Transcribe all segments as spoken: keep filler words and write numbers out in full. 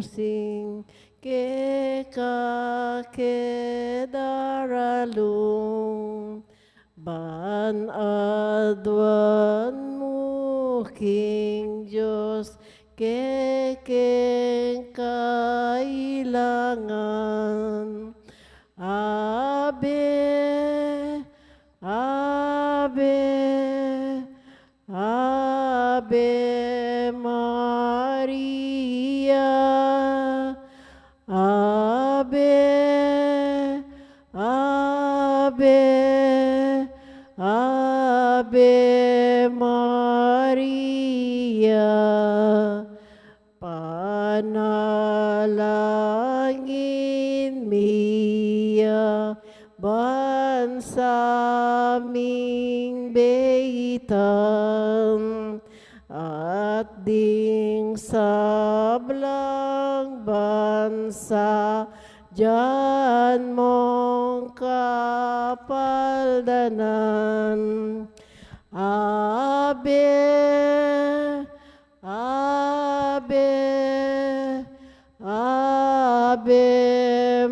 sing keka ke daralung, ban aduan mu king Dios kekeng kailangan. Ave, Ave, Ave Maria, Ave, Ave, Ave Maria. Panalangin mi ya ban sa ming beitan, at ding sablang bansa dian mong kapaldanan. Ave, Ave, Ave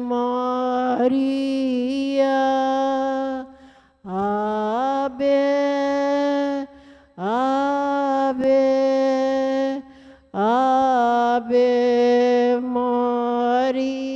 Maria, Ave, Ave, Ave Maria.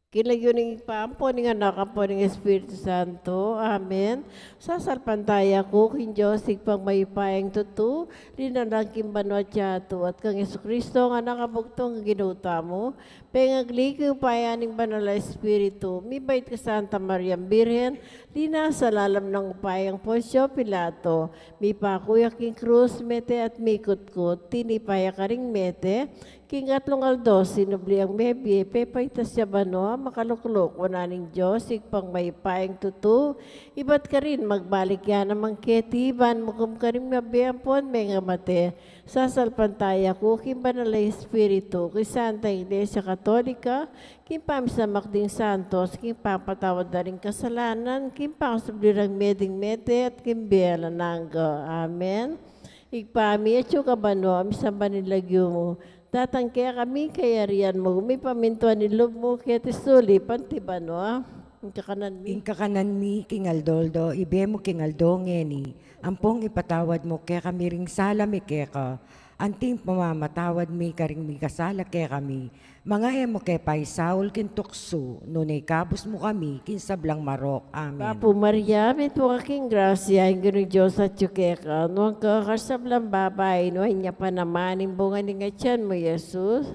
King lagyu ning Ibpa, ampo ning Anak, ampo ning Espiritu Santo. Amen. Sasalpantaya ku king Dios, Ibpang mayupayang tutu, linalang king banua at yatu, at kang Jesucristo, a Anak a bugtung a Ginu tamu, pengagli king upaya ning Banal a Espiritu, mibait kang Santa Mariang Birhen, linasa lalam ning upaya nang Poncio Pilato, mipaku ya king krus, mete at mikutkut, tinipa ya karing mete, king katlung aldo, sinubli yang mebie, pepaitas ya banua, makalukluk wanan ning Dios, Ibpang mayupayang tutu, ibat karin magbalik ya naman keti, ban mukum karing mabie ampon mengamate. Sasalpantaya ku king Banal a Espiritu, king Santa Iglesia Katolika, king pamisamak ding santos, king papatawad da ring kasalanan, king pakasubli rang mie ding mete, at king bie alang angga. Amen. Ibpa mi, atsu ka banua, misamban ya ing lagyu mu. Datang kekami ing kayarian mu, mipamintuan ing lub mu keti sulip anti banua. Ing kakanan mi. Ing kakanan mi king aldo-aldo, ibie mu king aldo ngeni. Ampong ipatawad mu kekami ring sala mi keka, anti ing pamamatawad mi karing mikasala kekami. Manga e mu ke paisaul king tuksu, nune ikabus mu kami king sablang marok. Amen. Bapu Maria, mitmu ka king grasya, ing Ginung Dios atyu keka, nuan ka karing sablang babai, nuan ya pa naman ing bunga ning atian mu, Jesus.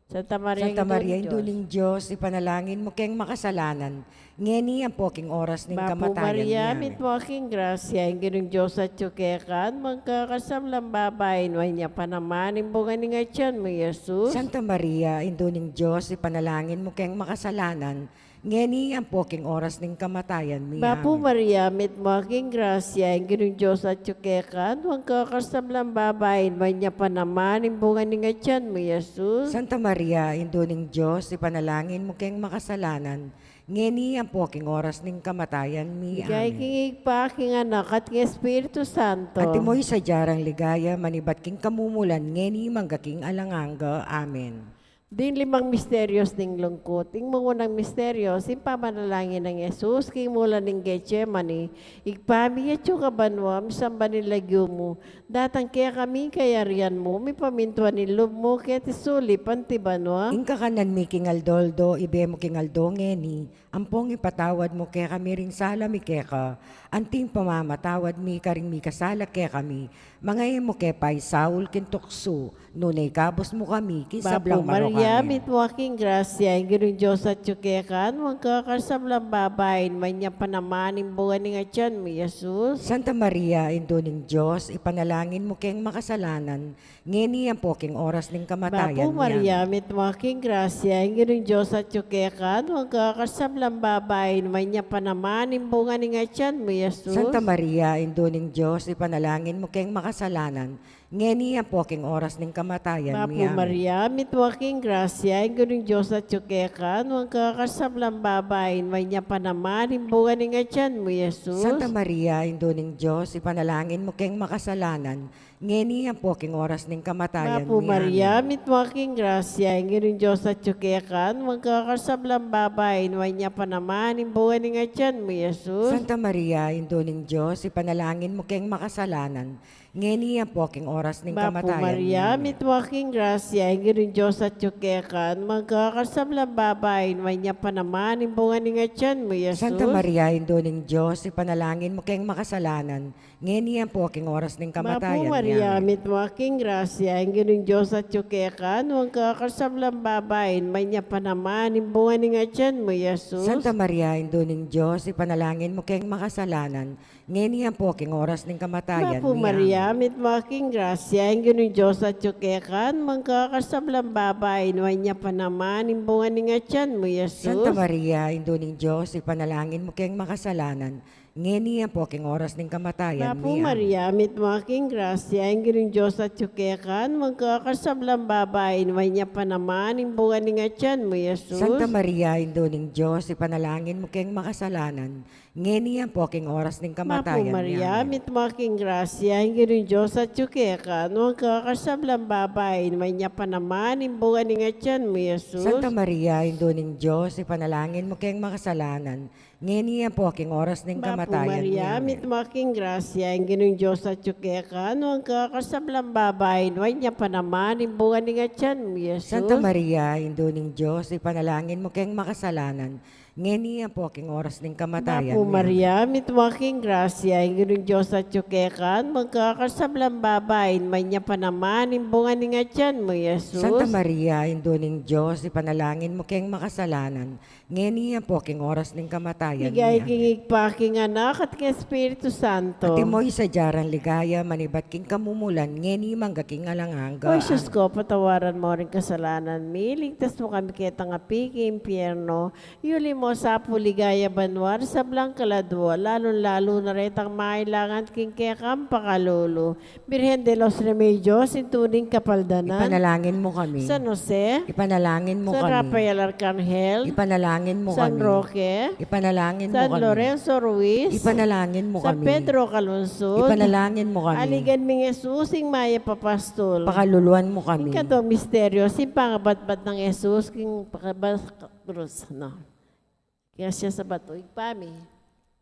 Santa Maria, Santa Maria, Indu ning Dios, ipanalangin mu keng makasalanan, ngeni ampo king oras ning kamatayan mi. Amen. Bapu Maria, mitmu ka king grasya, ing Ginung Dios atyu keka, nuan ka karing sablang babai, nuan ya pa naman ing bunga ning atian mu, Jesus. Santa Maria, Indu ning Dios, ipanalangin mu keng makasalanan, ngeni ampo king oras ning kamatayan mi. Amen. Bapu Maria, mitmu ka king grasya, ing Ginung Dios atyu keka, nuan ka karing sablang babai, nuan ya pa naman ing bunga ning atian mu, Jesus. Santa Maria, Indu ning Dios, ipanalangin mu keng makasalanan, ngeni ampo king oras ning kamatayan mi. Amen. Ligaya king Ibpa, king Anak, at king Espiritu Santo. Antimo ing sadya rang ligaya, manibat king kamumulan, ngeni mangga king alang angga. Amen. Ding limang misterios ning lungkut. Ing mangunang misterio, ing pamanalangin nang Jesus king mulan ning Getsemani. Ibpa mi, atyu ka banua, misamban ya ing lagyu mu. Datang kekami ing kayarian mu, mipamintuan ing lub mu keti sulip anti banua. Ing kakanan mi king aldo-aldo, ibie mu king aldo ngeni. Ampong ipatawad mu kekami ring sala mi keka, anti ing pamamatawad mi karing mikasala kekami. Manga e mu ke paisaul king tuksu, nune ikabus mu kami king sablang marok. Amen. Bapu Maria, mitmu ka king grasya, ing Ginung Dios atyu keka, nuan ka karing sablang babai, nuan ya pa naman ing bunga ning atian mu, Jesus. Santa Maria, Indu ning Dios, ipanalangin mu keng makasalanan, ngeni ampo king oras ning kamatayan mi. Amen. Bapu Maria, mitmu ka king grasya, ing Ginung Dios atyu keka, nuan ka karing sablang babai, nuan ya pa naman ing bunga ning atian mu, Jesus. Santa Maria, Indu ning Dios, ipanalangin mu keng makasalanan, ngeni ampo king oras ning kamatayan mi. Amen. Bapu Maria, mitmu ka king grasya, ing Ginung Dios atyu keka, nuan ka karing sablang babai, nuan ya pa naman ing bunga ning atian mu, Jesus. Santa Maria, Indu ning Dios, ipanalangin mu keng makasalanan, Ngeni ampo king oras ning kamatayan mi. Bapu Maria, mitmu ka king grasya, ing Ginung Dios atyu keka, nuan ka karing sablang babai, nuan ya pa naman ing bunga ning atian mu, Jesus. Santa Maria, Indu ning Dios, ipanalangin mu keng makasalanan, ngeni ampo king oras ning kamatayan mi. Bapu Maria, mitmu ka king grasya, ing Ginung Dios atyu keka, nuan ka karing sablang babai, nuan ya pa naman ing bunga ning atian mu, Jesus. Santa Maria, Indu ning Dios, ipanalangin mu keng makasalanan, ngeni ampo king oras ning kamatayan mi. Bapu Maria, mitmu ka king grasya, ing Ginung Dios atyu keka, nuan ka karing sablang babai, nuan ya pa naman ing bunga ning atian mu, Jesus. Santa Maria, Indu ning Dios, ipanalangin mu keng makasalanan, ngeni ampo king oras ning kamatayan mi. Bapu Maria, mitmu ka king grasya, ing Ginung Dios atyu keka, nuan ka karing sablang babai, nuan ya pa naman ing bunga ning atian mu, Jesus. Santa Maria, Indu ning Dios, ipanalangin mu keng makasalanan, ngeni ampo king oras ning kamatayan mi. Bapu Maria, mitmu ka king grasya, ing Ginung Dios atyu keka, nuan ka karing sablang babai, nuan ya pa naman ing bunga ning atian mu, Jesus. Santa Maria, Indu ning Dios, ipanalangin mu keng makasalanan, ngeni ampo king oras ning kamatayan mi. Bapu Maria, mitmu ka king grasya, ing Ginung Dios atyu keka, nuan ka karing sablang babai, nuan ya pa naman ing bunga ning atian mu, Jesus. Santa Maria, Indu ning Dios, ipanalangin mu keng makasalanan, ngeni ampo king oras ning kamatayan mi. Bapu Maria, mitmu ka king grasya, ing Ginung Dios atyu keka, nuan ka karing sablang babai, nuan ya pa naman ing bunga ning atian mu, Jesus. Santa Maria, Indu ning Dios, ipanalangin mu keng makasalanan, ngeni ampo king oras ning kamatayan mi. Bapu Maria, mitmu ka king grasya, ing Ginung Dios atyu keka, nuan ka karing sablang babai, nuan ya pa naman ing bunga ning atian mu, Jesus. Santa Maria, Indu ning Dios, ipanalangin mu keng makasalanan, ngeni ampo king oras ning kamatayan mi. Ligaya king Ibpa, king Anak, at king Espiritu Santo. Antimo ing sadya rang ligaya, manibat king kamumulan, ngeni mangga king alang angga. O Jesus ko, patawaran mu ring kasalanan mi, ligtas mu kami ketang api king impyerno, yuli mu sa pu king ligaya banua ring sablang kaladua, lalung-lalu na retang mangailangan king kekang pakalulu. Birhen de los Remedios, Indu ning Kapaldanan. Ipanalangin mu kami. San Jose. Ipanalangin mu kami. San Rafael Arcangel. Ipanalangin mu kami. San Roque. Ipanalangin mu kami. San Lorenzo Ruiz. Ipanalangin mu kami. San Pedro Calungsod. Ipanalangin mu kami. Aligan ming Jesus, ing mayap a pastul. Pakaluluan mu kami. Ing kaduang misteryo, ing pangabatbat nang Jesus king pakabas krus, no? Kaya siya sa bato, Ibpa mi.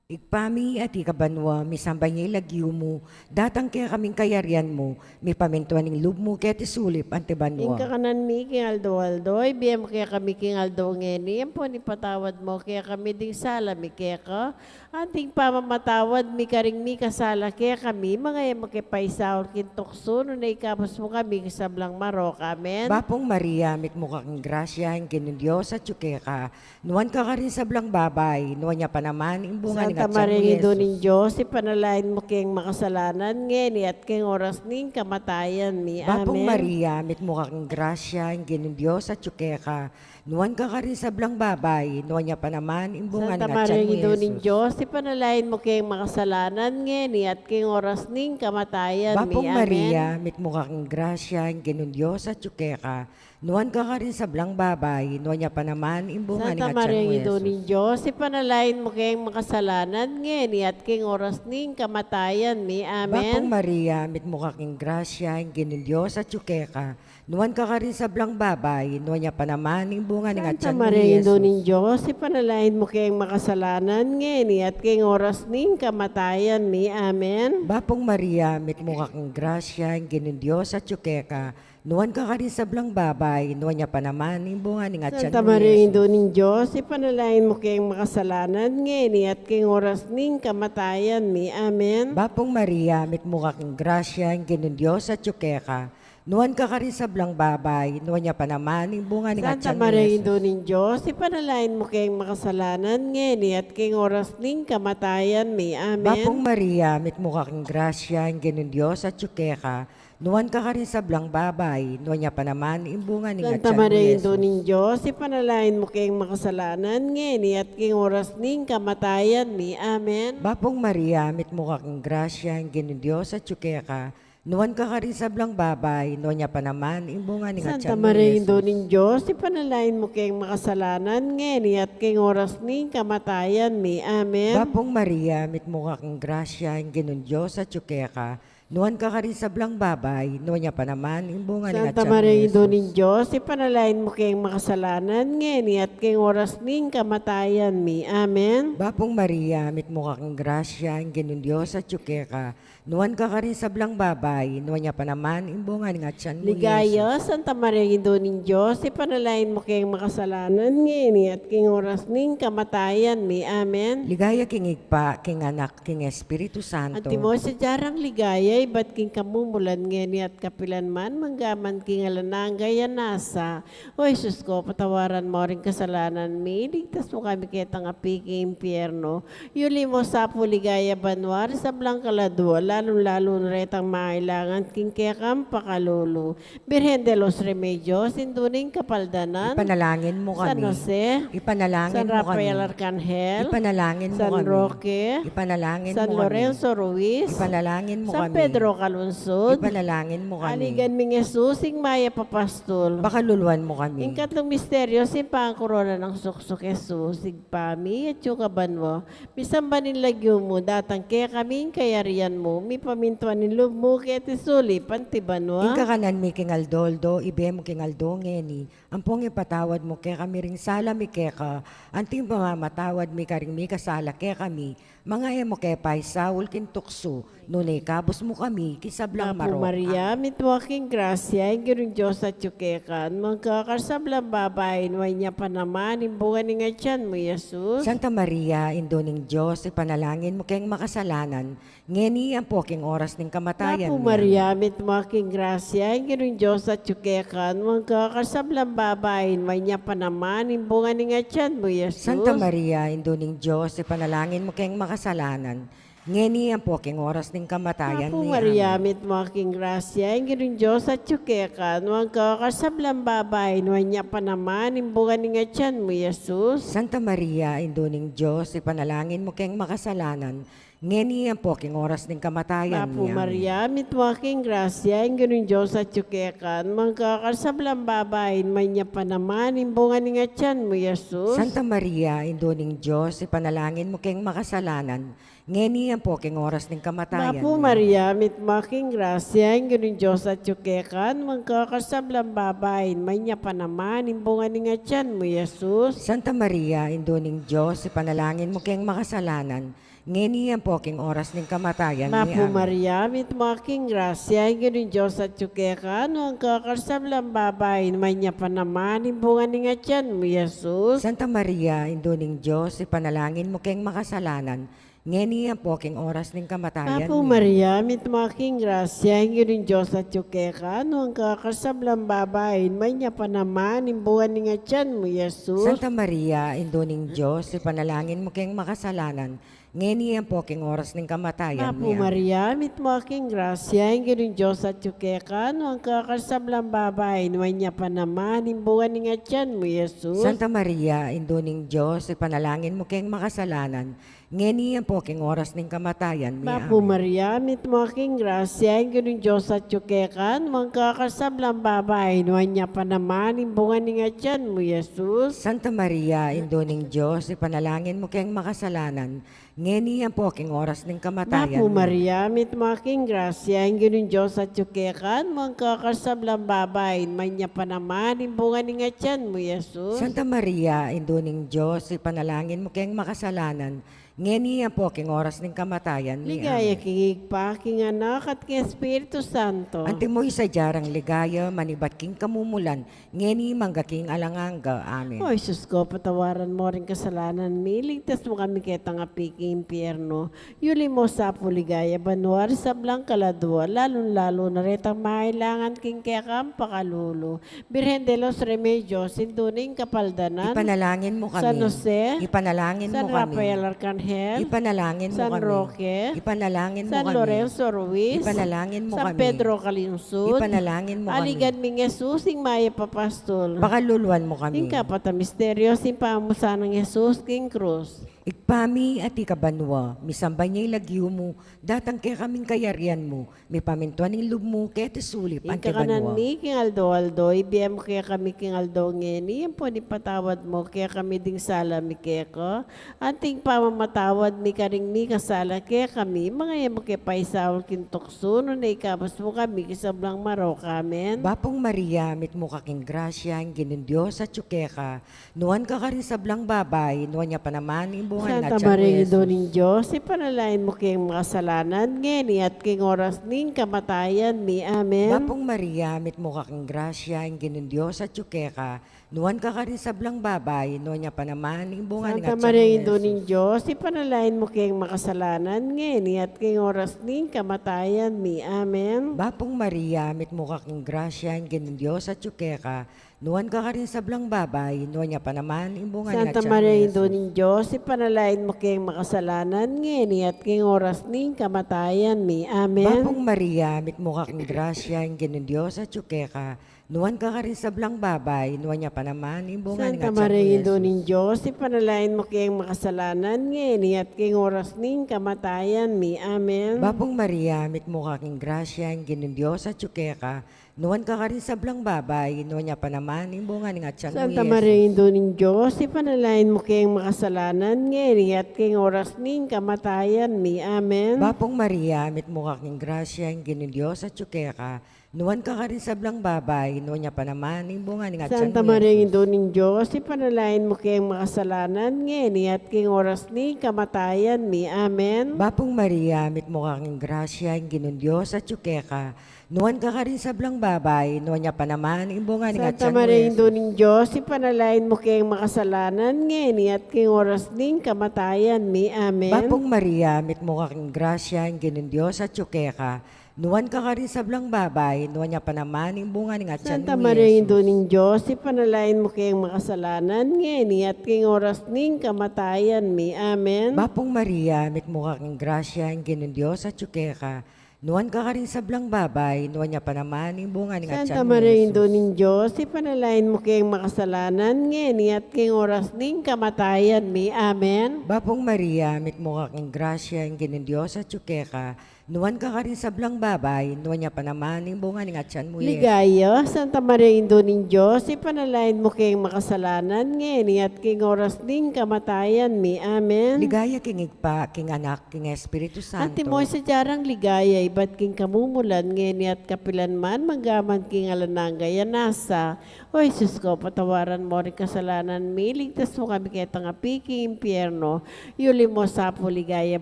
Ibpa mi, atiu ka banua, misamban ya ing lagyu mu, datang kekami ing kayarian mu, mipamintuan ing lub mu keti sulip anti banua. Ing kakanan mi king aldo-aldo, ibie mu kekami king aldo ngeni, ampon ipatawad mu kekami ding sala mi keka, anti ing pamamatawad mi karing mikasala kekami, manga e mu ke paisaul king tuksu, nune ikabus mu kami king sablang marok. Amen. Bapu Maria, mitmu ka king grasya, ing Ginung Dios atyu keka, nuan ka karing sablang babai, nuan ya pa naman ing bunga ning atian mu, Jesus. Santa Maria, Indu ning Dios, ipanalangin mu keng makasalanan, ngeni at king oras ning kamatayan mi. Amen. Bapu Maria, mitmu ka king grasya, ing Ginung Dios atyu keka, nuan ka karing sablang babai, nuan ya pa naman ing bunga ning atian mu, Jesus. Santa Maria, Indu ning Dios, ipanalangin mu keng makasalanan, ngeni at king oras ning kamatayan mi. Amen. Bapu Maria, mitmu ka king grasya, ing Ginung Dios atyu keka, nuan ka karing sablang babai, nuan ya pa naman ing bunga ning atian mu, Jesus. Santa Maria, Indu ning Dios, ipanalangin mu keng makasalanan, ngeni at king oras ning kamatayan mi. Amen. Bapu Maria, mitmu ka king grasya, ing Ginung Dios atyu keka, nuan ka karing sablang babai, nuan ya pa naman ing bunga ning atian mu, Jesus. Santa Maria, Indu ning Dios, ipanalangin mu keng makasalanan, ngeni at king oras ning kamatayan mi. Amen. Bapu Maria, mitmu ka king grasya, ing Ginung Dios atyu keka, nuan ka karing sablang babai, nuan ya pa naman ing bunga ning atian mu, Jesus. Santa Maria, Indu ning Dios, ipanalangin mu keng makasalanan, ngeni at king oras ning kamatayan mi. Amen. Bapu Maria, mitmu ka king grasya, ing Ginung Dios atyu keka, nuan ka karing sablang babai, nuan ya pa naman ing bunga ning atian mu, Jesus. Santa Maria, Indu ning Dios, ipanalangin mu keng makasalanan, ngeni at king oras ning kamatayan mi. Amen. Bapu Maria, mitmu ka king grasya, ing Ginung Dios atyu keka, nuan ka karing sablang babai, nuan ya pa naman ing bunga ning atian mu, Jesus. Santa Maria, Indu ning Dios, ipanalangin mu keng makasalanan, ngeni at king oras ning kamatayan mi. Amen. Bapu Maria, mitmu ka king grasya, ing Ginung Dios atyu keka, nuan ka karing sablang babai, nuan ya pa naman ing bunga ning atian mu, Jesus. Santa Maria, Indu ning Dios, ipanalangin mu keng makasalanan, ngeni at king oras ning kamatayan mi. Amen. Bapu Maria, mitmu ka king grasya, ing Ginung Dios atyu keka, Nuan ka karing sablang babai, nuan ya pa naman ing bunga ning Santa atyan mu, Maria, Indu Jesus. Ning Dios, ipanalangin mu keng makasalanan, ngeni at keng oras ning kamatayan mi. Amen. Bapu Maria, mitmu ka king grasya, ing Ginung Dios atyu keka. Nuan ka karing sablang babai, nuan ya pa naman ing bunga ning atyan mu, Ligaya, Jesus. Santa Maria, Indu ning Dios, ipanalangin mu keng makasalanan, ngeni at keng oras ning kamatayan mi. Amen. Ligaya king Ibpa, king Anak, king Espiritu Santo. Antimo sadya rang ligaya, ibat king kamumulan, ngeni at kapilan man, mangga man king alang angga. Amen. O Jesus ko, patawaran mu ring kasalanan mi, iligtas mu kami ketang api king impyerno, yuli mu sa pu king ligaya banua ring sablang kaladua, lalung-lalu na retang mangailangan king kekang pakalulu. Birhen de los Remedios, Indu ning Kapaldanan. Ipanalangin mu kami. San Jose. Ipanalangin mu kami. San Rafael Arcangel. Ipanalangin mu kami. San Roque. Ipanalangin mu kami. San Lorenzo Ruiz. Ipanalangin mu kami. San Pedro Calungsod. Ipanalangin mu kami. Aligan ming Jesus, ing mayap a pastul. Pakaluluan mu kami. Ing katlung misteryo, ing pangkorona nang suksuk. Jesus, Ibpa mi, atyu ka banua. Misamban ing lagyu mu, datang kekami ing kayarian mu, mipamintuan ing lub mu keti sulip anti banua. Ing kakanan mi king aldo-aldo, ibie mu king aldo ngeni. Ampong ipatawad mu kekami ring sala mi keka, anti ing pamamatawad mi karing mikasala kekami. Manga e mu ke paisaul king tuksu, nune ikabus mu kami king sablang marok. Bapu Maria, mitmu ka king grasya, ing Ginung Dios atyu keka, nuan ka karing sablang babai, nuan ya pa naman ing bunga ning atyan mu, Jesus. Santa Maria, Indu ning Dios, ipanalangin mu keng makasalanan, ngeni ampo king oras ning kamatayan mi. Bapu Maria, mitmu ka king grasya, ing Ginung Dios atyu keka, nuan ka karing sablang babai, nuan ya pa naman ing bunga ning atyan mu, Jesus. Santa Maria, Indu ning Dios, ipanalangin mu keng makasalanan, ngeni ampo king oras ning kamatayan mi. Bapu Maria, amen, mitmu ka king grasya, ing Ginung Dios atyu keka, nuan ka karing sablang babai, nuan ya pa naman ing bunga ning atyan mu, Jesus. Santa Maria, Indu ning Dios, ipanalangin mu keng makasalanan, ngeni ampo king oras ning kamatayan mi. Amen. Bapu Maria, mitmu ka king grasya, ing Ginung Dios atyu keka, nuan ka karing sablang babai, nuan ya pa naman ing bunga ning atyan mu, Jesus. Santa Maria, Indu ning Dios, ipanalangin mu keng makasalanan, ngeni ampo king oras ning kamatayan mi. Bapu Maria, mitmu ka king grasya, ing Ginung Dios atyu keka, nuan ka karing sablang babai, nuan ya pa naman ing bunga ning atyan mu, Jesus. Santa Maria, Indu ning Dios, ipanalangin mu keng makasalanan, ngeni ampo king oras ning kamatayan mi. Amen. Bapu Maria, mitmu ka king grasya, ing Ginung Dios atyu keka, nuan ka karing sablang babai, nuan ya pa naman ing bunga ning atyan mu, Jesus. Santa Maria, Indu ning Dios, ipanalangin mu keng makasalanan, ngeni ampo king oras ning kamatayan mi. Bapu Maria, mitmu ka king grasya, ing Ginung Dios atyu keka, nuan ka karing sablang babai, nuan ya pa naman ing bunga ning atyan mu, Jesus. Santa Maria, Indu ning Dios, ipanalangin mu keng makasalanan, ngeni ampo king oras ning kamatayan mi. Amen. Bapu Maria, mitmu ka king grasya, ing Ginung Dios atyu keka, nuan ka karing sablang babai, nuan ya pa naman ing bunga ning atyan mu, Jesus. Santa Maria, Indu ning Dios, ipanalangin mu keng makasalanan, ngeni ampo king oras ning kamatayan mi. Bapu Maria, mitmu ka king grasya, ing Ginung Dios atyu keka, nuan ka karing sablang babai, nuan ya pa naman ing bunga ning atyan mu, Jesus. Santa Maria, Indu ning Dios, ipanalangin mu keng makasalanan, ngeni ampo king oras ning kamatayan mi. Bapu Maria, mitmu ka king grasya, ing Ginung Dios atyu keka, nuan ka karing sablang babai, nuan ya pa naman ing bunga ning atyan mu, Jesus. Santa Maria, Indu ning Dios, ipanalangin mu keng makasalanan, ngeni ampo king oras ning kamatayan mi. Amen. Ligaya king Ibpa, king Anak, at king Espiritu Santo. Antimo ing sadya rang ligaya, manibat king kamumulan, ngeni mangga king alang angga. Amen. O Jesus ko, patawaran mu ring kasalanan mi, iligtas mu kami ketang api king impyerno, yuli mu sa pu king ligaya banua ring sablang kaladua, lalung-lalu na retang mangailangan king kekang pakalulu. Birhen de los Remedios, Indu ning Kapaldanan. Ipanalangin mu kami. San Jose. Ipanalangin mu kami. San Rafael Arcangel. Ipanalangin mu kami. San Roque. Ipanalangin mu kami. San Lorenzo Ruiz. Ipanalangin mu kami. San Pedro Calungsod. Ipanalangin mu kami. Aligan ming Jesus, ing mayap a pastul. Pakaluluan mu kami. Ing kapat a misteryo, ing pamamusan nang Jesus king krus. Ibpa mi, atiu ka banua, misamban ya ing lagyu mu, datang kekami ing kayarian mu, mipamintuan ing lub mu, keti sulip anti banua. Ing kakanan mi king aldo-aldo, ibie mu kekami king aldo ngeni, ampon ipatawad mu kekami ding sala mi keka, anti ing pamamatawad mi karing mikasala kekami, manga e mu ke paisaul king tuksu, nune ikabus mu kami king sablang marok. Amen. Bapung Maria, mitmu ka king grasya, ing Ginung Dios atyu keka, nuan ka karing sablang babai, nuan ya pa naman ing bunga ning atyan mu, Jesus. Santa Maria, Indu ning Dios, ipanalangin mu keng makasalanan, ngeni at king oras ning kamatayan mi. Amen. Bapung Maria, mitmu ka king grasya, ing Ginung Dios atyu keka, nuan ka karing sablang babai, nuan ya pa naman ing bunga ning atyan mu, Jesus. Santa Maria, Indu ning Dios, ipanalangin mu keng makasalanan, ngeni at king oras ning kamatayan mi. Amen. Bapung Maria, mitmu ka king grasya, ing Ginung Dios atyu keka, nuan ka karing sablang babai, nuan ya pa naman ing bunga ning atyan mu, Jesus. Santa Maria, Indu ning Dios, ipanalangin mu keng makasalanan, ngeni at king oras ning kamatayan mi. Amen. Bapung Maria, mitmu ka king grasya, ing Ginung Dios atyu keka, nuan ka karing sablang babai, nuan ya pa naman ing bunga ning atyan mu, Jesus. Santa Maria, Indu ning Dios, ipanalangin mu keng makasalanan, ngeni at king oras ning kamatayan mi. Amen. Bapung Maria, mitmu ka king grasya, ing Ginung Dios atyu keka, nuan ka karing sablang babai, nuan ya pa naman ing bunga ning atyan mu, Jesus. Santa Maria, Indu ning Dios, ipanalangin mu keng makasalanan, ngeni at king oras ning kamatayan mi. Amen. Bapung Maria, mitmu ka king grasya, ing Ginung Dios atyu keka, nuan ka karing sablang babai, nuan ya pa naman ing bunga ning atyan mu, Jesus. Santa Maria, Indu ning Dios, ipanalangin mu keng makasalanan, ngeni at king oras ning kamatayan mi. Amen. Bapung Maria, mitmu ka king grasya, ing Ginung Dios atyu keka, nuan ka karing sablang babai, nuan ya pa naman ing bunga ning atyan mu, Jesus. Santa Maria, Indu ning Dios, ipanalangin mu keng makasalanan, ngeni at king oras ning kamatayan mi. Amen. Bapung Maria, mitmu ka king grasya, ing Ginung Dios atyu keka, nuan ka karing sablang babai, nuan ya pa naman ing bunga ning atyan mu, Jesus. Santa Maria, Indu ning Dios, ipanalangin mu keng makasalanan, ngeni at king oras ning kamatayan mi. Amen. Bapung Maria, mitmu ka king grasya, ing Ginung Dios atyu keka, nuan ka karing sablang babai, nuan ya pa naman ing bunga ning atyan mu, Jesus. Santa Maria, Indu ning Dios, ipanalangin mu keng makasalanan, ngeni at king oras ning kamatayan mi. Amen. Bapung Maria, mitmu ka king grasya, ing Ginung Dios atyu keka, nuan ka karing sablang babai, nuan ya pa naman ing bunga ning atyan mu, Jesus. Ligaya, Santa Maria, Indu ning Dios, ipanalangin mu keng makasalanan, ngeni at king oras ning kamatayan mi. Amen. Ligaya king Ibpa, king Anak, king Espiritu Santo. Antimo ing sadya rang ligaya, ibat king kamumulan, ngeni at kapilan man, manggaman king alang angga. Nasa, O Jesus ko, patawaran mu ring kasalanan mi, ligtas mu kami ketang api king impyerno, yuli mu sa pu king ligaya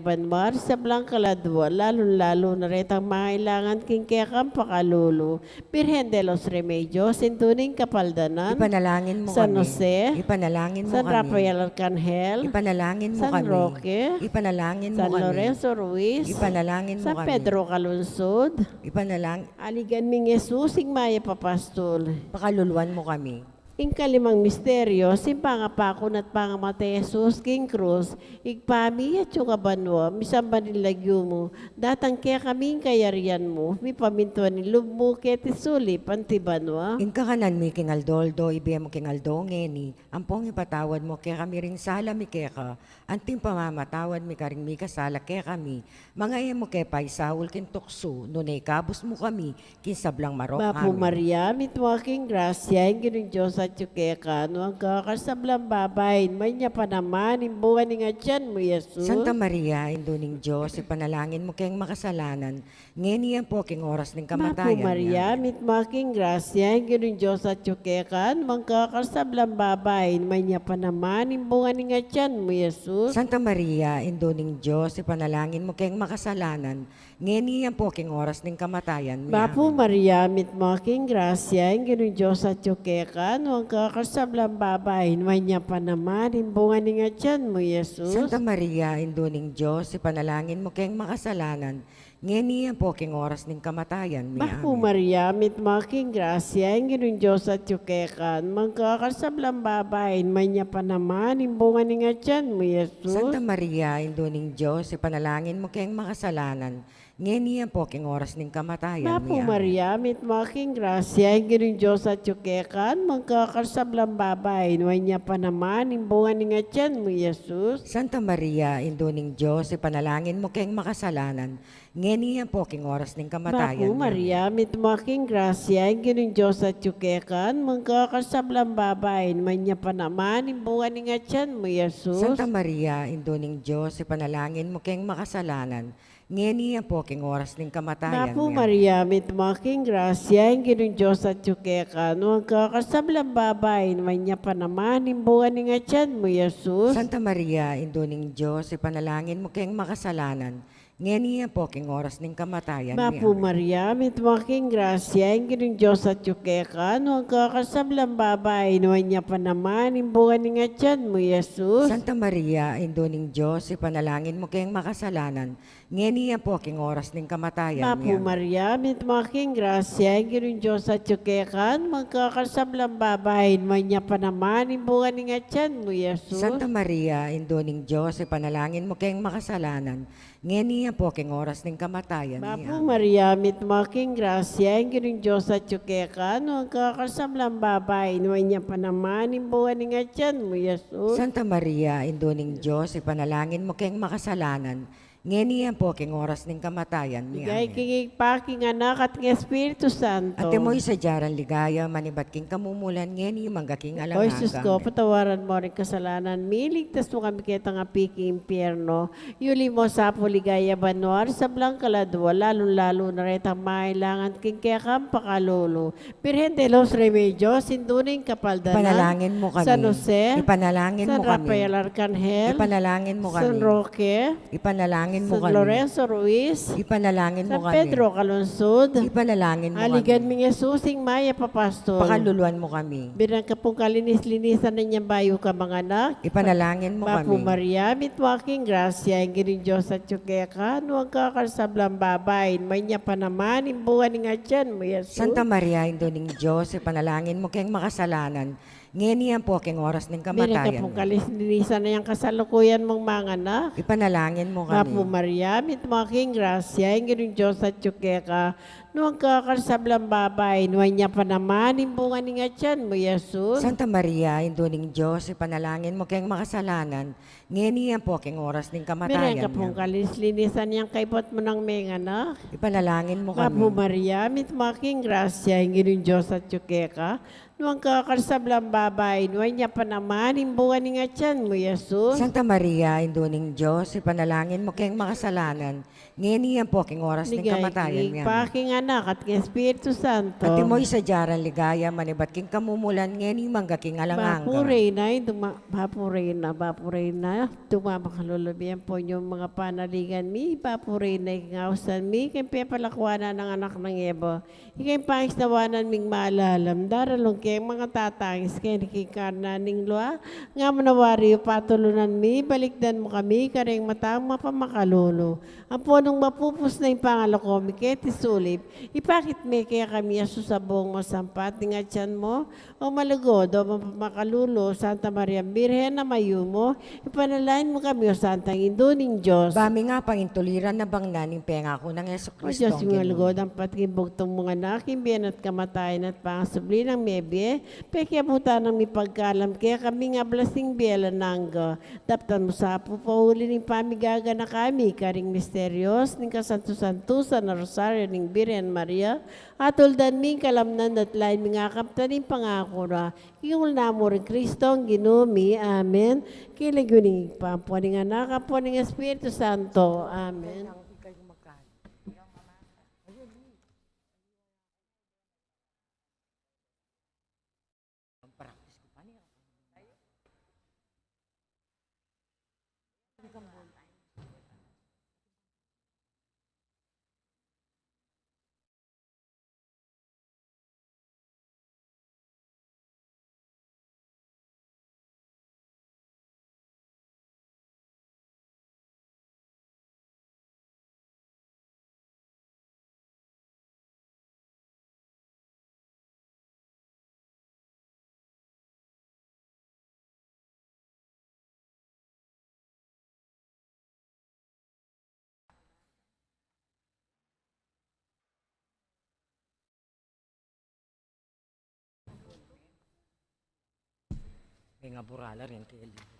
banua ring sablang kaladua, lalung-lalu na retang mangailangan king kekang pakalulu. Birhen de los Remedios, Indu ning Kapaldanan. Ipanalangin mu kami. San Jose. Ipanalangin mu kami. San Rafael Arcangel. Ipanalangin mu kami. San Roque. Ipanalangin mu kami. San Lorenzo Ruiz. Ipanalangin mu kami. San Pedro Calungsod. Ipanalangin. Aligan ming Jesus, ing mayap a pastul. Pakaluluan mu kami. Ing kalimang misteryo, ing pangapaku na at pangamatay Jesus king krus. Ibpa mi, atyu ka banua, misamban ing lagyu mu, datang kekami ing kayarian mu, mipamintuan ing lub mu keti sulip anti banua. Ing kakanan mi king aldo-aldo, ibie mu king aldo ngeni, ampon ipatawad mu kekami ring sala mi keka, anti ing pamamatawad mi karing mikasala kekami, manga e mu ke paisaul king tuksu, nune ikabus mu kami king sablang marok. Bapu Maria, mitmu ka king grasya, ing Ginung Dios atyu keka, nuan ka karing sablang babai, nuan ya pa naman ing bunga ning atyan mu, Jesus. Santa Maria, Indu ning Dios, ipanalangin mu keng makasalanan, ngeni ampo king oras ning kamatayan mi. Bapu Maria, mitmu ka king grasya, ing Ginung Dios atyu keka, nuan ka karing sablang babai, nuan ya pa naman ing bunga ning atyan mu, Jesus. Santa Maria, Indu ning Dios, ipanalangin mu keng makasalanan, ngeni ampo king oras ning kamatayan mi. Bapu Maria, mitmu ka king grasya, ing Ginung Dios atyu keka, nuan ka karing sablang babai, nuan ya pa naman ing bunga ning atyan mu, Jesus. Santa Maria, Indu ning Dios, ipanalangin mu keng makasalanan, ngeni ampo king oras ning kamatayan mi. Bapu Maria, mitmu ka king grasya, ing Ginung Dios atyu keka, nuan ka karing sablang babai, nuan ya pa naman ing bunga ning atyan mu, Jesus. Santa Maria, Indu ning Dios, ipanalangin mu keng makasalanan, ngeni ampo king oras ning kamatayan mi. Amen. Bapu Maria, mitmu ka king grasya, ing Ginung Dios atyu keka, nuan ka karing sablang babai, nuan ya pa naman ing bunga ning atian mu, i Jesus. Santa Maria, Indu ning Dios, ipanalangin mu keng makasalanan, ngeni ampo king oras ning kamatayan mi. Amen. Bapu Maria, mitmu ka king grasya, ing Ginung Dios atyu keka, nuan ka karing sablang babai, nuan ya pa naman ing bunga ning atian mu, i Jesus. Santa Maria, Indu ning Dios, ipanalangin mu keng makasalanan, ngeni ampo king oras ning kamatayan mi. Amen. Bapu Maria, mitmu ka king grasya, ing Ginung Dios atyu keka, nuan ka karing sablang babai, nuan ya pa naman ing bunga ning atian mu, i Jesus. Santa Maria, Indu ning Dios, ipanalangin mu keng makasalanan, ngeni ampo king oras ning kamatayan mi. Amen. Bapu Maria, mitmu ka king grasya, ing Ginung Dios atyu keka, nuan ka karing sablang babai, nuan ya pa naman ing bunga ning atian mu, i Jesus. Santa Maria, Indu ning Dios, ipanalangin mu keng makasalanan, ngeni ampo king oras ning kamatayan mi. Amen. Bapu Maria, mitmu ka king grasya, ing Ginung Dios atyu keka, nuan ka karing sablang babai, nuan ya pa naman ing bunga ning atian mu, i Jesus. Santa Maria, Indu ning Dios, ipanalangin mu keng makasalanan, ngeni ampo king oras ning kamatayan mi. Amen. Bapu Maria, mitmu ka king grasya, ing Ginung Dios atyu keka, nuan ka karing sablang babai, nuan ya pa naman ing bunga ning atian mu, i Jesus. Santa Maria, Indu ning Dios, ipanalangin mu keng makasalanan, ngeni ampo king oras ning kamatayan mi. Ligaya. Amen. King Ibpa, king Anak, at king Espiritu Santo. Antimo ing sadya rang ligaya, manibat king kamumulan, ngeni mangga king alang angga. O Jesus ko, amen, patawaran mu ring kasalanan mi, ligtas mu kami ketang api king impyerno. Yuli mu sa pu king ligaya banua ring sablang kaladua, lalung-lalu na retang mangailangan king kekang pakalulu. Birhen de los Remedios, Indu ning Kapaldanan. Ipanalangin mu kami. San Jose. Ipanalangin mu kami. San Rafael Arcangel. Ipanalangin mu kami. San Roque. Ipanalangin mu kami. San Lorenzo Ruiz. Ipanalangin mu kami. San Pedro Calungsod. Ipanalangin mu kami. Aligan ming Jesus, ing mayap a pastor. Pakaluluan mu kami. Birhen ka pung kalinis-linisan nang bayu kang manganak. Ipanalangin mu kami. Bapu Maria, mitmu ka king grasya, ing Ginung Dios atyu keka, nuan ka karing sablang babai, nuan ya pa naman ing bunga ning atian mu, i Jesus. Santa Maria, Indu ning Dios, ipanalangin mu keng makasalanan, ngeni ampo king oras ning kamatayan mi. Birhen ka pung kalinis-linisan nang kasalukuyan mung manganak. Ipanalangin mu kami. Bapu Maria, mitmu ka king grasya, ing Ginung Dios atyu keka, nuan ka karing sablang babai, nuan ya pa naman ing bunga ning atian mu, i Jesus. Santa Maria, Indu ning Dios, ipanalangin mu keng makasalanan, ngeni ampo king oras ning kamatayan mi. Birhen ka pung kalinis-linisan nang kaybat mu nang menganak. Ipanalangin mu kami. Bapu Maria, mitmu ka king grasya, ing Ginung Dios atyu keka, nuan ka karing sablang babai, nuan ya pa naman ing bunga ning atian mu, i Jesus. Santa Maria, Indu ning Dios, ipanalangin mu keng makasalanan, ngeni ampo king oras ning kamatayan mi. Ligaya king Ibpa, king Anak, at king Espiritu Santo. Antimo ing sadya rang ligaya, manibat king kamumulan, ngeni mangga king alang angga. Bapu Reyna, Indu ma-, Bapu Reyna, Bapu Reyna, Indu makalulu, bie mu pu ing panaligan mi, Bapu Reyna, ing ausan mi, king pepalakuanan nang anak nang Eva. Ika ing pangisnawanan ming malalam, daralung keng mangatatangis keni king karnan ning lua, nga mu na wari patulunan mi, balikdan mu kami karing mata mung mapamakalulu. Ampo nung mapupus na ing pangalako mi keti sulip, ipakit me kekami i Jesus a bung masampat ning atian mu, o malugud, o mapamakalulu, Santa Maria Birhen a mayumu, ipanalangin mu kami, o Santang Indu ning Dios. Ba mi nga pangintuliran a bangnan ing pengaku nang Jesucristo. O Dios, ing malugud, ampat king bugtung mung anak, king bie na at kamatayan at pangasubli nang mebie, pekiabutan nang mipagkalam kekami ing ablas ning bie alang angga. Daptan mu sa pu pauli ning pamigaganaka mi karing misterios ning kasantu-santusan a Rosario ning Birhen Maria, atuldan mi ing kalamnan at lain ming akamtan ing pangaku na. King lagyu na mu ring Kristong Ginu mi. Amen. King lagyu ning Ibpa, ampo ning Anak, ampo ning Espiritu Santo. Amen. Kaya nga burala rin kaya libro.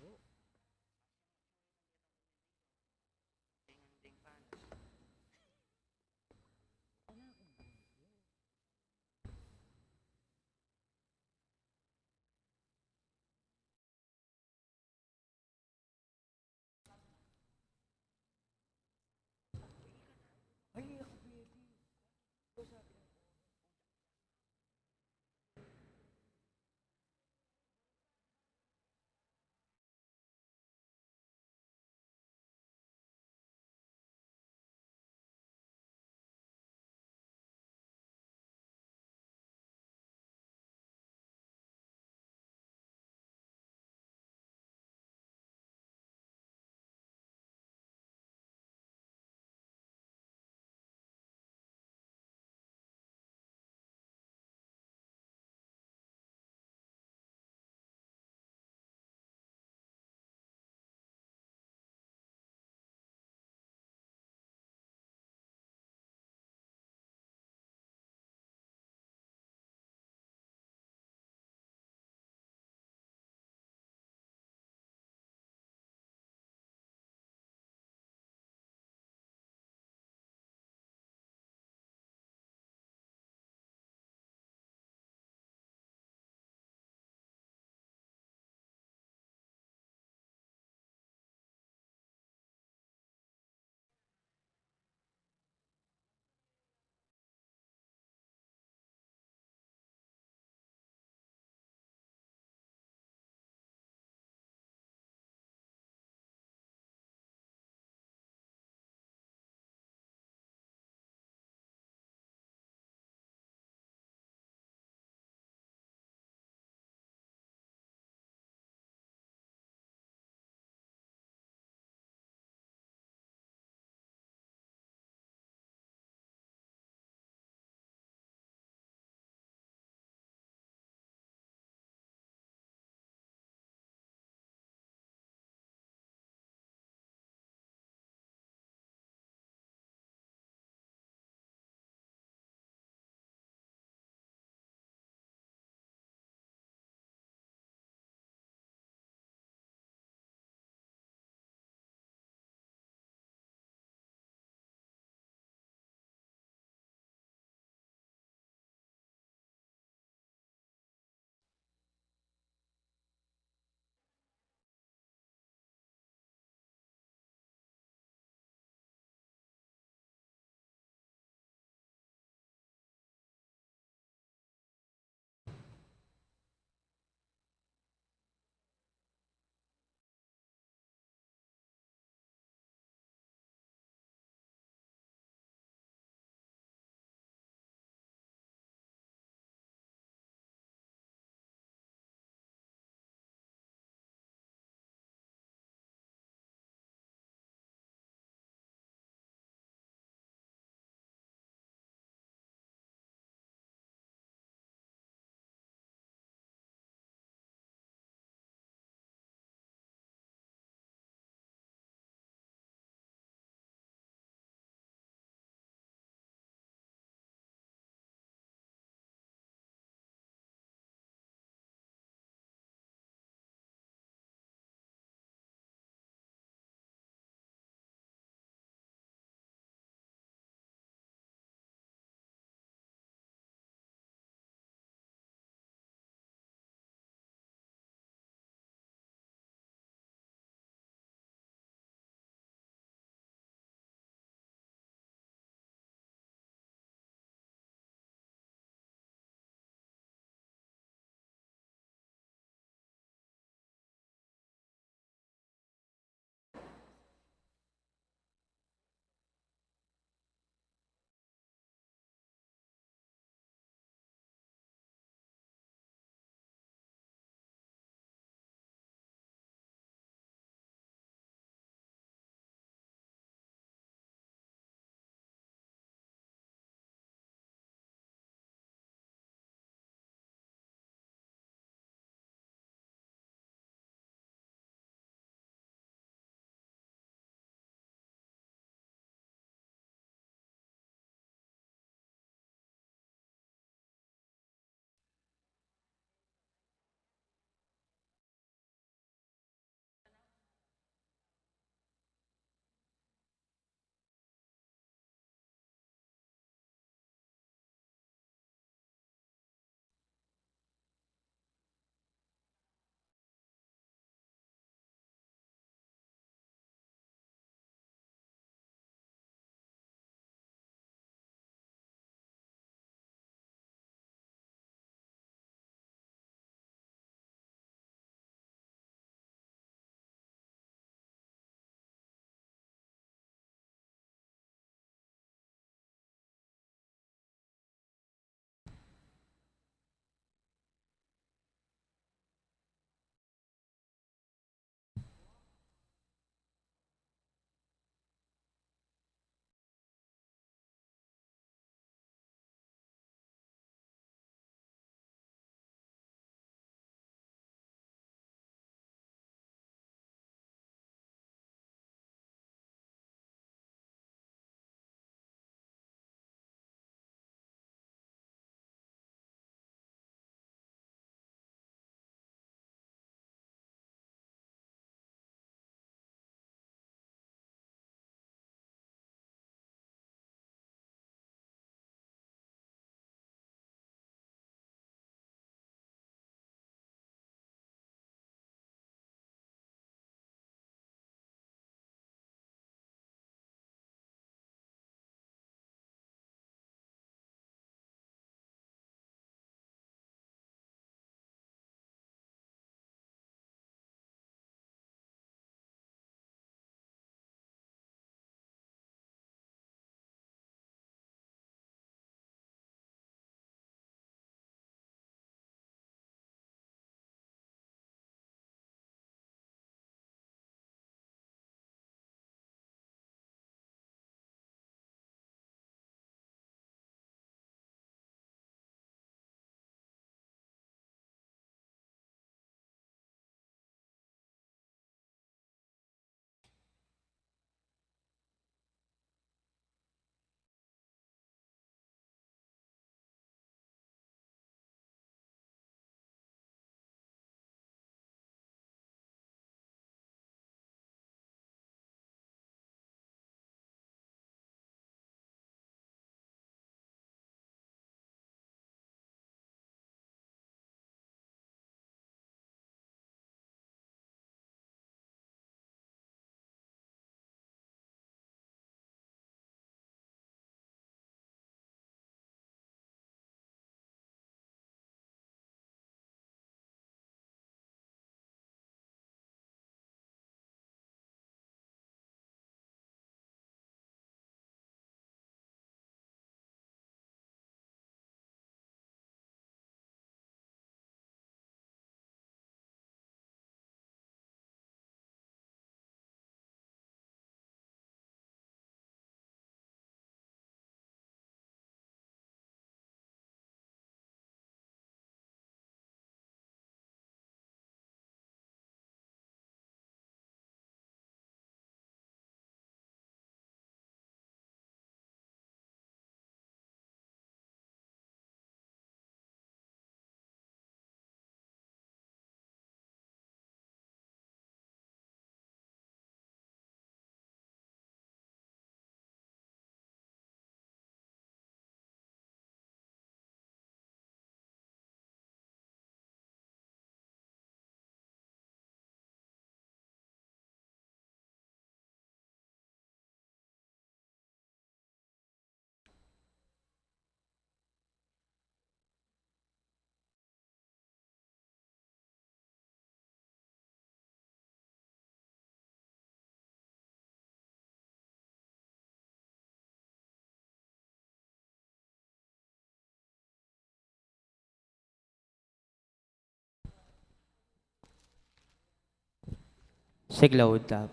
Siklaud ta.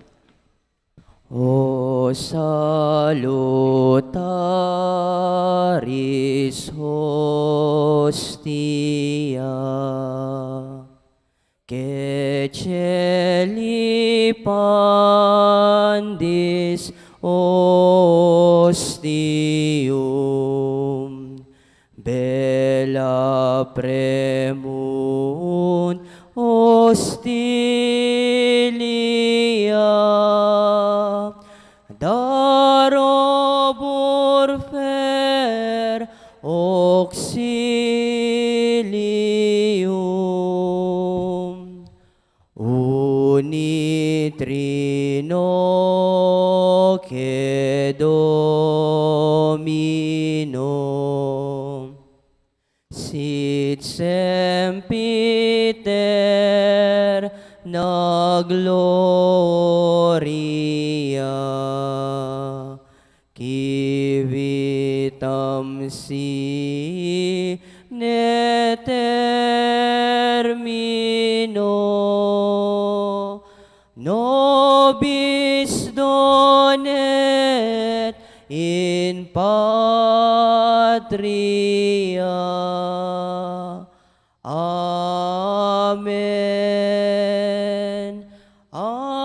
O salutaris hostia, que celipandis ostium, bella premunt hostilia, darobur fer auxilium. Uni trinoque Domino, sit sempiter gloria, qui vitam sine termino nobis donet in patria. Amen. Amen.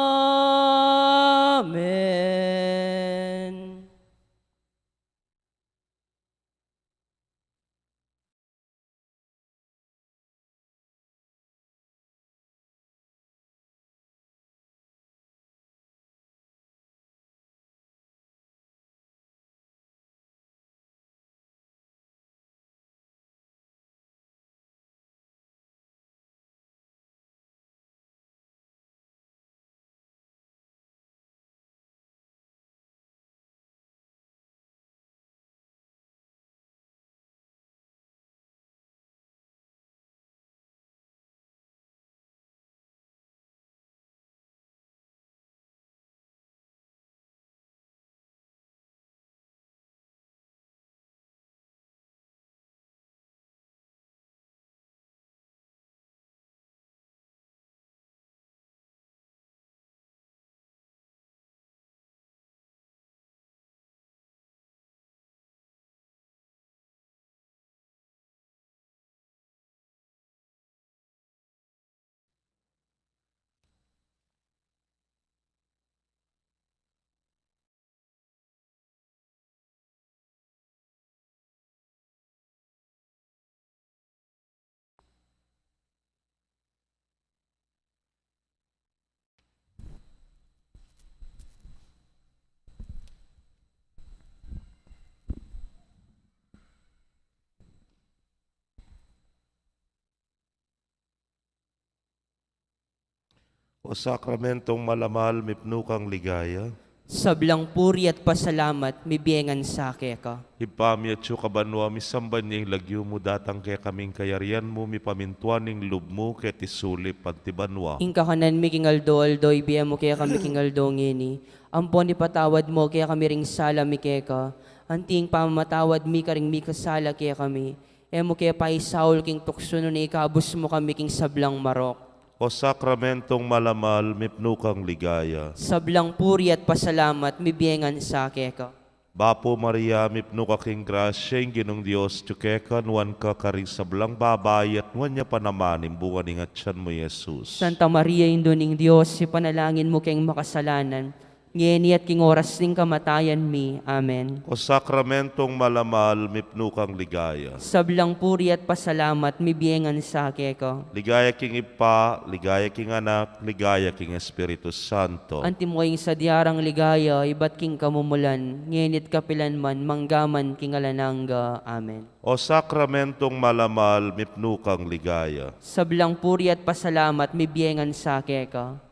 O sakramentong malamal, mipnu kang ligaya. Sablang puri at pasalamat, mibie ngan sa keka. Ibpa mi, atsu ka banua, misamban ya ing lagyu mu, datang kekami ing kayarian mu, mipamintuan ing lub mu keti sulip anti banua. Ing kakanan mi king aldo-aldo ibie mu kekami king aldo ngeni. Ampon ipatawad mu kekami ring sala mi keka, anti ing pamamatawad mi karing mikasala kekami. E mu ke paisaul king tuksu, nune ikabus mu kami king sablang marok. O sakramentong malamal, mipnu kang ligaya. Sablang puri at pasalamat, mibie ngan sa keka. Bapu Maria, mipnu ka king grasya, ing Ginung Dios atyu keka, nuan ka karing sablang babai, at nuan ya pa naman ing bunga ning atian mu, Jesus. Santa Maria, Indu ning Dios, ipanalangin mu keng makasalanan, ngeni at king oras ning kamatayan mi. Amen. O sakramentong malamal, mipnu kang ligaya. Sablang puri at pasalamat, mibie ngan sa keka. Ligaya king Ibpa, ligaya king Anak, ligaya king Espiritu Santo. Antimo ing sadya rang ligaya, ibat king kamumulan, ngeni at kapilan man, mangga man king alang angga. Amen. O sakramentong malamal, mipnu kang ligaya. Sablang puri at pasalamat, mibie ngan sa keka.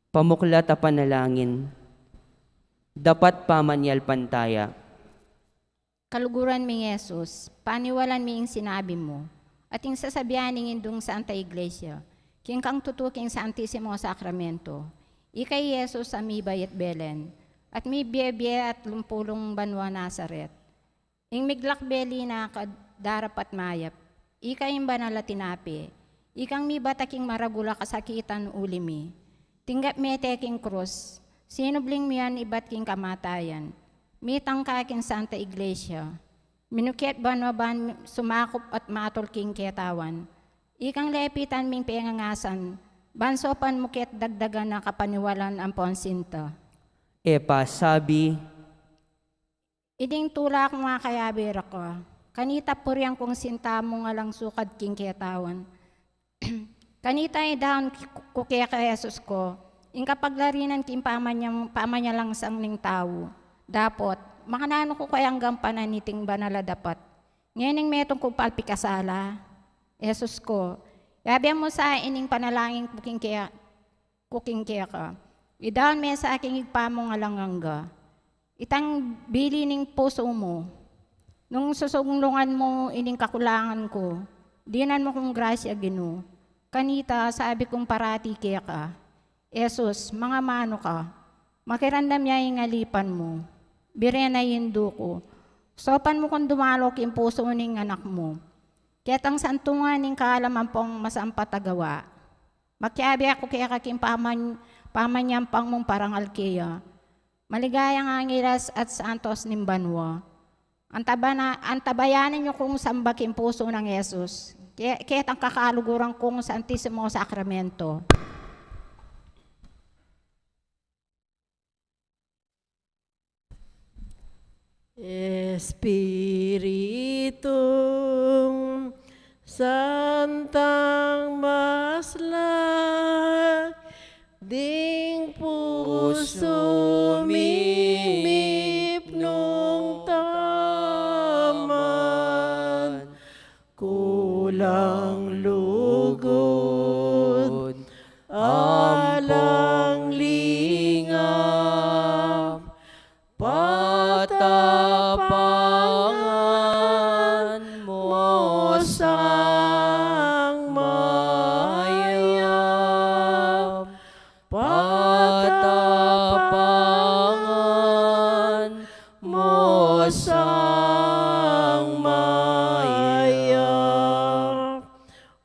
Pamuklat a panalangin. Dapat pamanyalpantaya. Kaluguran ming Jesus, paniwalan mi ing sinabi mu, at ing sasabian ning Indung Santa Iglesia, king kang tutu king Santisimo Sakramento. Ika i Jesus a mibayat Belen, at mibie-bie at lumpulung banua Nazaret. Ing miglakbe linaku darapat mayap, ika ing banal a tinape, ikang mibata king maragul a kasakitan uli mi. Tinggap mete king krus, sinubling mian ibat king kamatayan. Mitang ka king Santa Iglesia. Minukiat banua ban sumakup at matul king ketawan. Ikang lepitan ming pengangasan, ban sopan mu ket dagdagan a kapaniwalan ampon sinta. E pasabi, Ining tula kung akayabe ra ka. Kanita purian kung sinta mung alang sukad king ketawan. Kanita idaun ku keka Jesus ku, ing kapaglarinan king pamanya-, pamanyalansang ning tau. Dapot, makananu ku kayang gampanan iting banal a dapat? Ngening metung kung palpikasala. Jesus ku, yabe mu sa ining panalangin ku king ke-, ku king keka. Idaun me sa king Ibpa mung alang angga. Itang bili ning pusu mu. Nung susunglungan mu ining kakulangan ku, dinan mu kung grasya, Ginu. Kanita, sabi kung parati keka, Jesus, mangamanu ka. Makiramdam ya ing alipan mu. Bire na ing indu ku. Sopan mu kung dumalu king pusu ning anak mu. Ketang santungan ning kalam ampong masampat a gawa. Makiabe ku keka king paman-, pamanyampang mung parangal keya. Maligayang angeles at santos ning banua. Antabana-, antabayanan yu kung samba king pusu nang Jesus. Ke-, ketang kakaluguran kung Santisimo Sakramento. Espiritung Santang maslag, ding pusu mi mipnung taman, kulang lugud, alang lingap, patapangan mu sang mayap, patapangan mu sang mayap.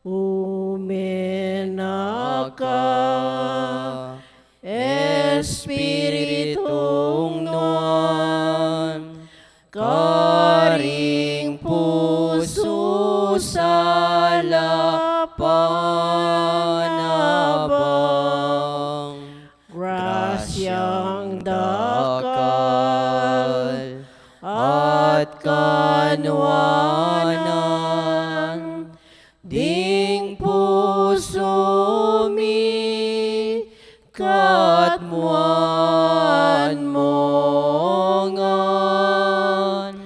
Ume na ka, Espiritung Nuan, karing pusu sa lapan abang. Grasyang dakal at kanuanan, ding pusu mi katmuan mu ngan,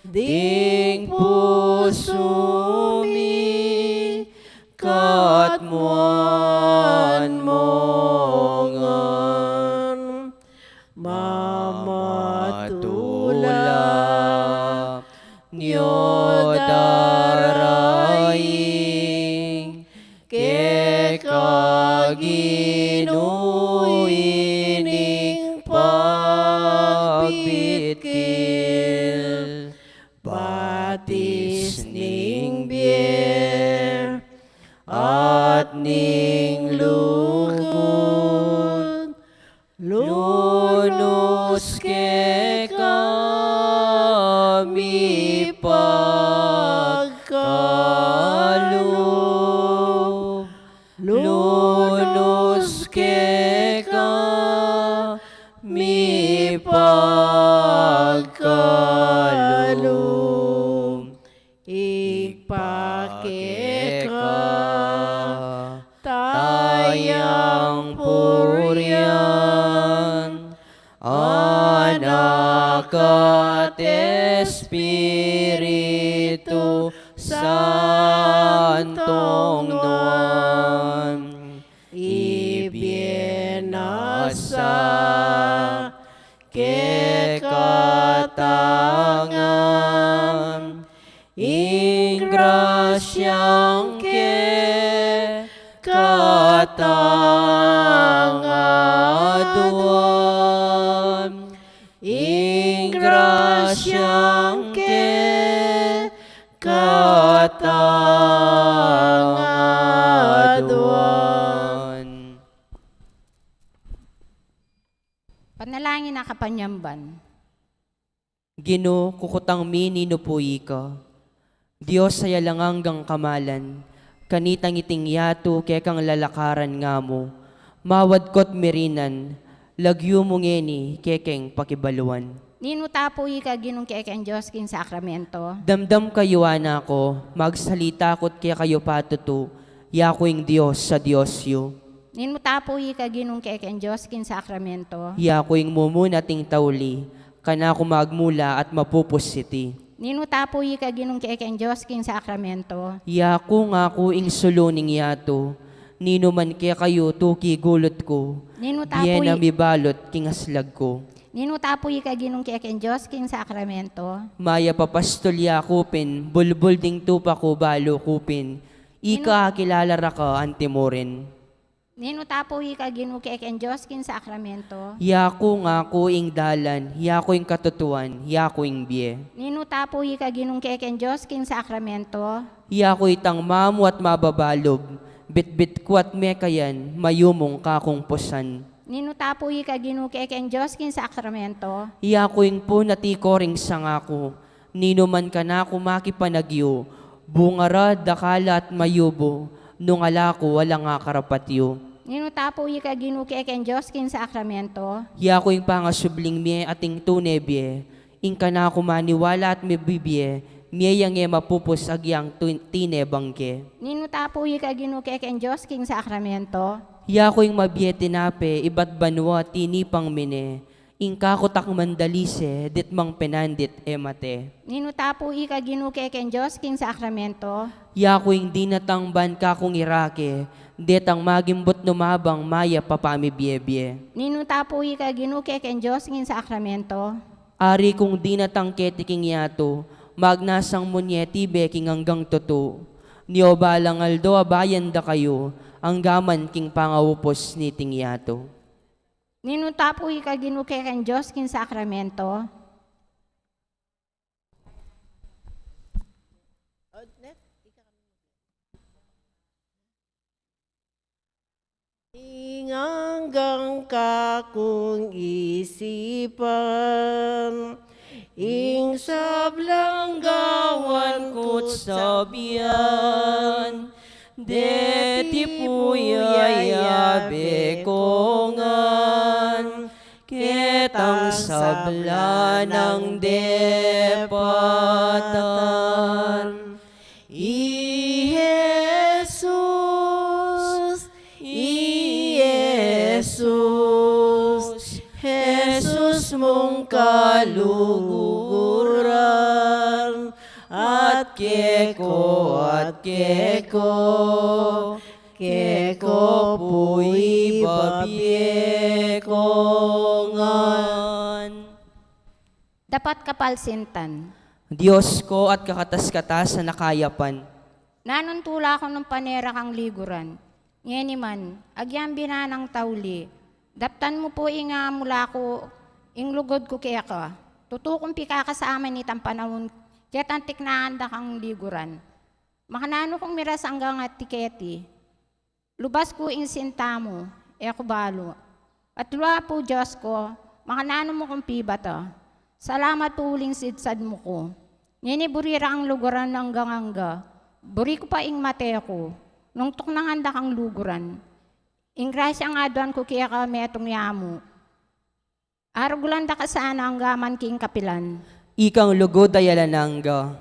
ding pusu mi katmuan mu ngan. Mamatula nyo daraing keka Ginu ining pagbitkil, batis ning bie at ning lugud, lunus keka mi pagkalub, lunus keka mi pagkalub. Ibpa keka tayang purian, Anak at Espiritu Santong nuan, ibie na sa keka tangan. Siang kekatang aduan, ing grasyang kekatang aduan. Panalangin a kapanyamban. Ginu, kukutang mi ninu pu ika. Dios a alang anggang kamalan, kanitang iting yatu kekang lalakaran nga mu, mawadkot mi rinan, lagyu mu ngeni kekeng pakibaluan. Ninuta pu ika Ginung kekeng Dios king sakramento. Damdam kayu, anak ku, magsalita ku't kekayu patutu, yaku ing Dios a Dios yu. Ninuta pu ika Ginung kekeng Dios king sakramento. Yaku ing mumuna at ing tauli, kanaku magmula at mapupus iti. Ninuta pu ika Ginung kekeng Dios king sakramento. Yaku ngaku ing sulu ning yatu, ninuman kekayu tuki gulut ku, Ninuta pu bie na i- mibalut king aslag ku. Ninuta pu ika Ginung kekeng Dios king sakramento. Mayap a pastul yaku pin, bulbul ding tupa ku balu ku pin, Ninu- ika akilala ra ka antimurin. Ninuta pu ika Ginu kekeng Dios king sakramento. Yaku ngaku ing dalan, yaku ing katutuan, yaku ing bie. Ninuta pu ika Ginung kekeng Dios king sakramento. Yaku itang mamu at mababalub, bitbit ku at mekayan, mayumung kakung pusan. Ninuta pu ika Ginu kekeng Dios king sakramento. Yaku ing puna at iko ring sanga ku, ninuman kanaku makipanagyu, bunga ra dakal at mayubu, nung ala ku alang akarapat yu. Ninuta pu ika Ginu kekeng Dios king sakramento. Yaku ing pangasubling mie at ing tune bie, ing kanaku maniwala at mibibie, mie yang e mapupus agyang tu- tinebang ke. Ninuta pu ika Ginu kekeng Dios king sakramento. Yaku ing mabie tinape, ibat banua tinipang mi ne, ing kaku at mandalise, ditmang penandit e mate. Ninuta pu ika Ginu kekeng Dios king sakramento. Yaku ing dinatang ban kakung irake, detang magimbut numabang mayap a pamibiebie. Ninuta pu ika Ginu kekeng Dios king sakramento. Ari kung dinatang keti king yatu, magnasang mu ne tibe king anggang tutu. Nio balang aldo abayan da kayu, anggaman king pangaupus niting yatu. Ninuta pu ika Ginu kekeng Dios king sakramento. Ing anggang kakung isipan, ing sablang gawan ku't sabian, deti pu ya yabe ko ngan, ketang sabla nang depatan. I Jesus, i Jesus, Jesus mung kaluguran, at keko, at keko, keko pu ibabie ko ngan. Dapat kapalsintan. Dios ko at kakatas-katasan a kayapan. Nanung tula ku nung panera kang liguran. Ngeni man, agyang binanang tauli, daptan mu pu ing amula ku, ing lugud ku keka. Tutu kung pikakasama nitang panaun, ketang tiknangan da kang liguran. Makananu kung miras anggang ati keti. Lubas ku ing sinta mu, e ku balu. At lua pu Dios ku, makananu mu kung pibata. Salamat pu uling sidsad mu ku. Ngeni buri ra kang luguran anggang angga. Buri ku pa ing mate ku. Nung tuknangan da kang luguran. Ing grasyang aduan ku keka metung ya mu. Arugulan da ka sana anggaman king kapilan. Ikang lugud a alang angga.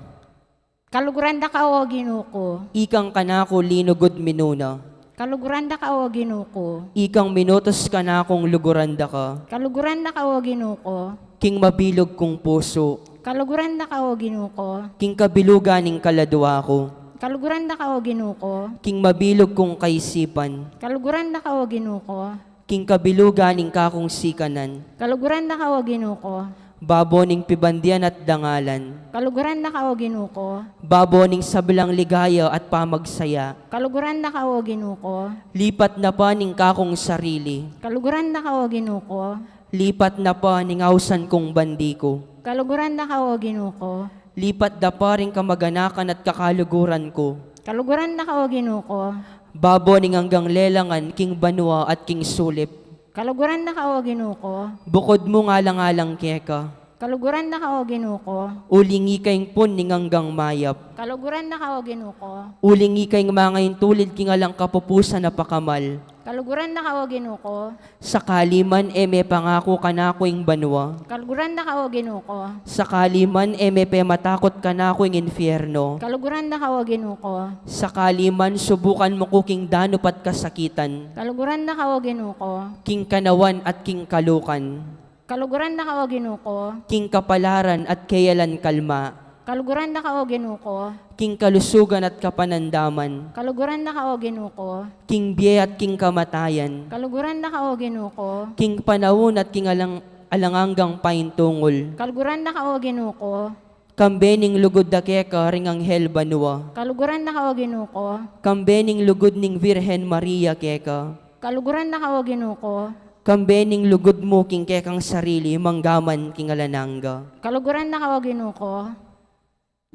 Kaluguran da ka, o Ginu ku. Ikang kanaku linugud minuna. Kaluguran da ka, o Ginu ku. Ikang minutus kanakung luguran da ka. Kaluguran da ka, o Ginu ku. King mabilug kung pusu. Kaluguran da ka, o Ginu ku. King kabilugan ning kaladua ku. Kaluguran da ka, o Ginu ku. King mabilug kung kaisipan. Kaluguran da ka, o Ginu ku. King kabilugan ning kakung sikanan. Kaluguran da ka, o Ginu ku. Babo ning pibandian at dangalan. Kaluguran da ka, O Ginu ko. Babo ning sablang ligaya at pamagsaya. Kaluguran da ka, O Ginu ko. Lipat na pa ning kakung sarili. Kaluguran da ka, O Ginu ko. Lipat na pa ning ausan kung bandi ku. Kaluguran da ka, O Ginu ko. Lipat da pa ring kamaganakan at kakaluguran ku. Kaluguran da ka, O Ginu ko. Babo ning anggang lelangan king banua at king sulip. Kaluguran da ka, O Ginu ko. Bukud mung alang-alang keka. Kaluguran da ka, O Ginu ko. Uling ika ing pun ning anggang mayap. Kaluguran da ka, O Ginu ko. Uling ika ing mangaintulid king alang kapupusan a pakamal. Kaluguran da ka, O Ginu ko. Sakali man e mepangaku kanaku ing banua. Kaluguran da ka, O Ginu ko. Sakali man e mepematakut kanaku ing infierno. Kaluguran da ka, O Ginu ko. Sakali man subukan mu ku king danup at kasakitan. Kaluguran da ka, O Ginu ko. King kanawan at king kalukan. Kaluguran da ka, O Ginu ko. King kapalaran at keyalan kalma. Kaluguran da ka, O Ginu ko. King kalusugan at kapanandaman. Kaluguran da ka, O Ginu ko. King bie at king kamatayan. Kaluguran da ka, O Ginu ko. King panaun at king alang, alang anggang paintungul. Kaluguran da ka, O Ginu ko. Kambe ning lugud da keka ring anghel banua. Kaluguran da ka, O Ginu ko. Kambe ning lugud ning Virgen Maria keka. Kaluguran da ka, O Ginu ko. Kambe ning lugud mu king kekang sarili manggaman king alang angga. Kaluguran da ka, O Ginu ko.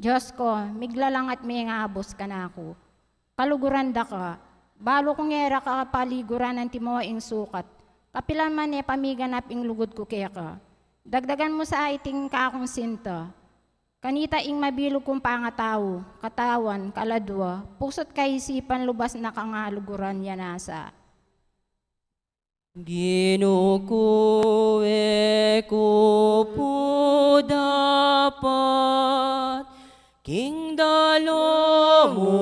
Dios ko, miglalang at mengabus kanaku. Kaluguran da ka. Balu kung e ra ka paliguran antimo ing sukat, kapilan man e pamiganap ing lugud ku keka. Dagdagan mu sa iting kakung sinta. Kanita ing mabilug kung pangatau, katawan, kaladua, pusu't kaisipan lubas na kang aluguran ya nasa. Ginu ku, e ku pu dapat king dalu mu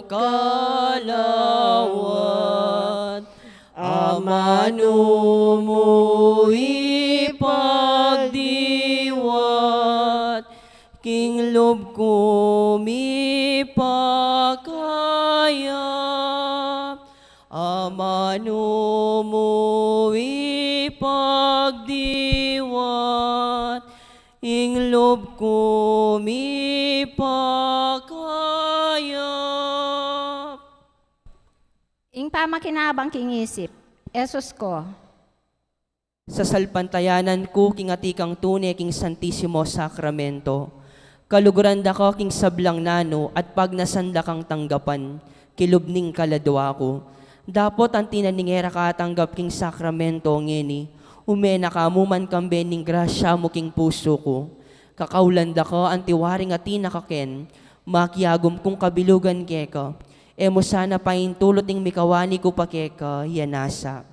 kalawat, amanu mu ipagdiwat, king lub ku mipakayap, amanu mu ipagdiwat, ing lub ku mipakayap. Ing pamakinabang king isip. Jesus ko. Sasalpantayanan ku king atikang tune king Santisimo Sakramento. Kaluguran da ka king sablang nanu at pagnasan da kang tanggapan, kilub ning kaladua ku. Dapot anti na ning e ra ka atanggap king sakramento ngeni, ume na ka mu man kambe ning grasya mu king pusu ku. Kakaulan da ka anti waring atin na ka ken, makiagum kung kabilugan keka. E mu sana paintulut ing mikawani ku pa keka, ya nasa.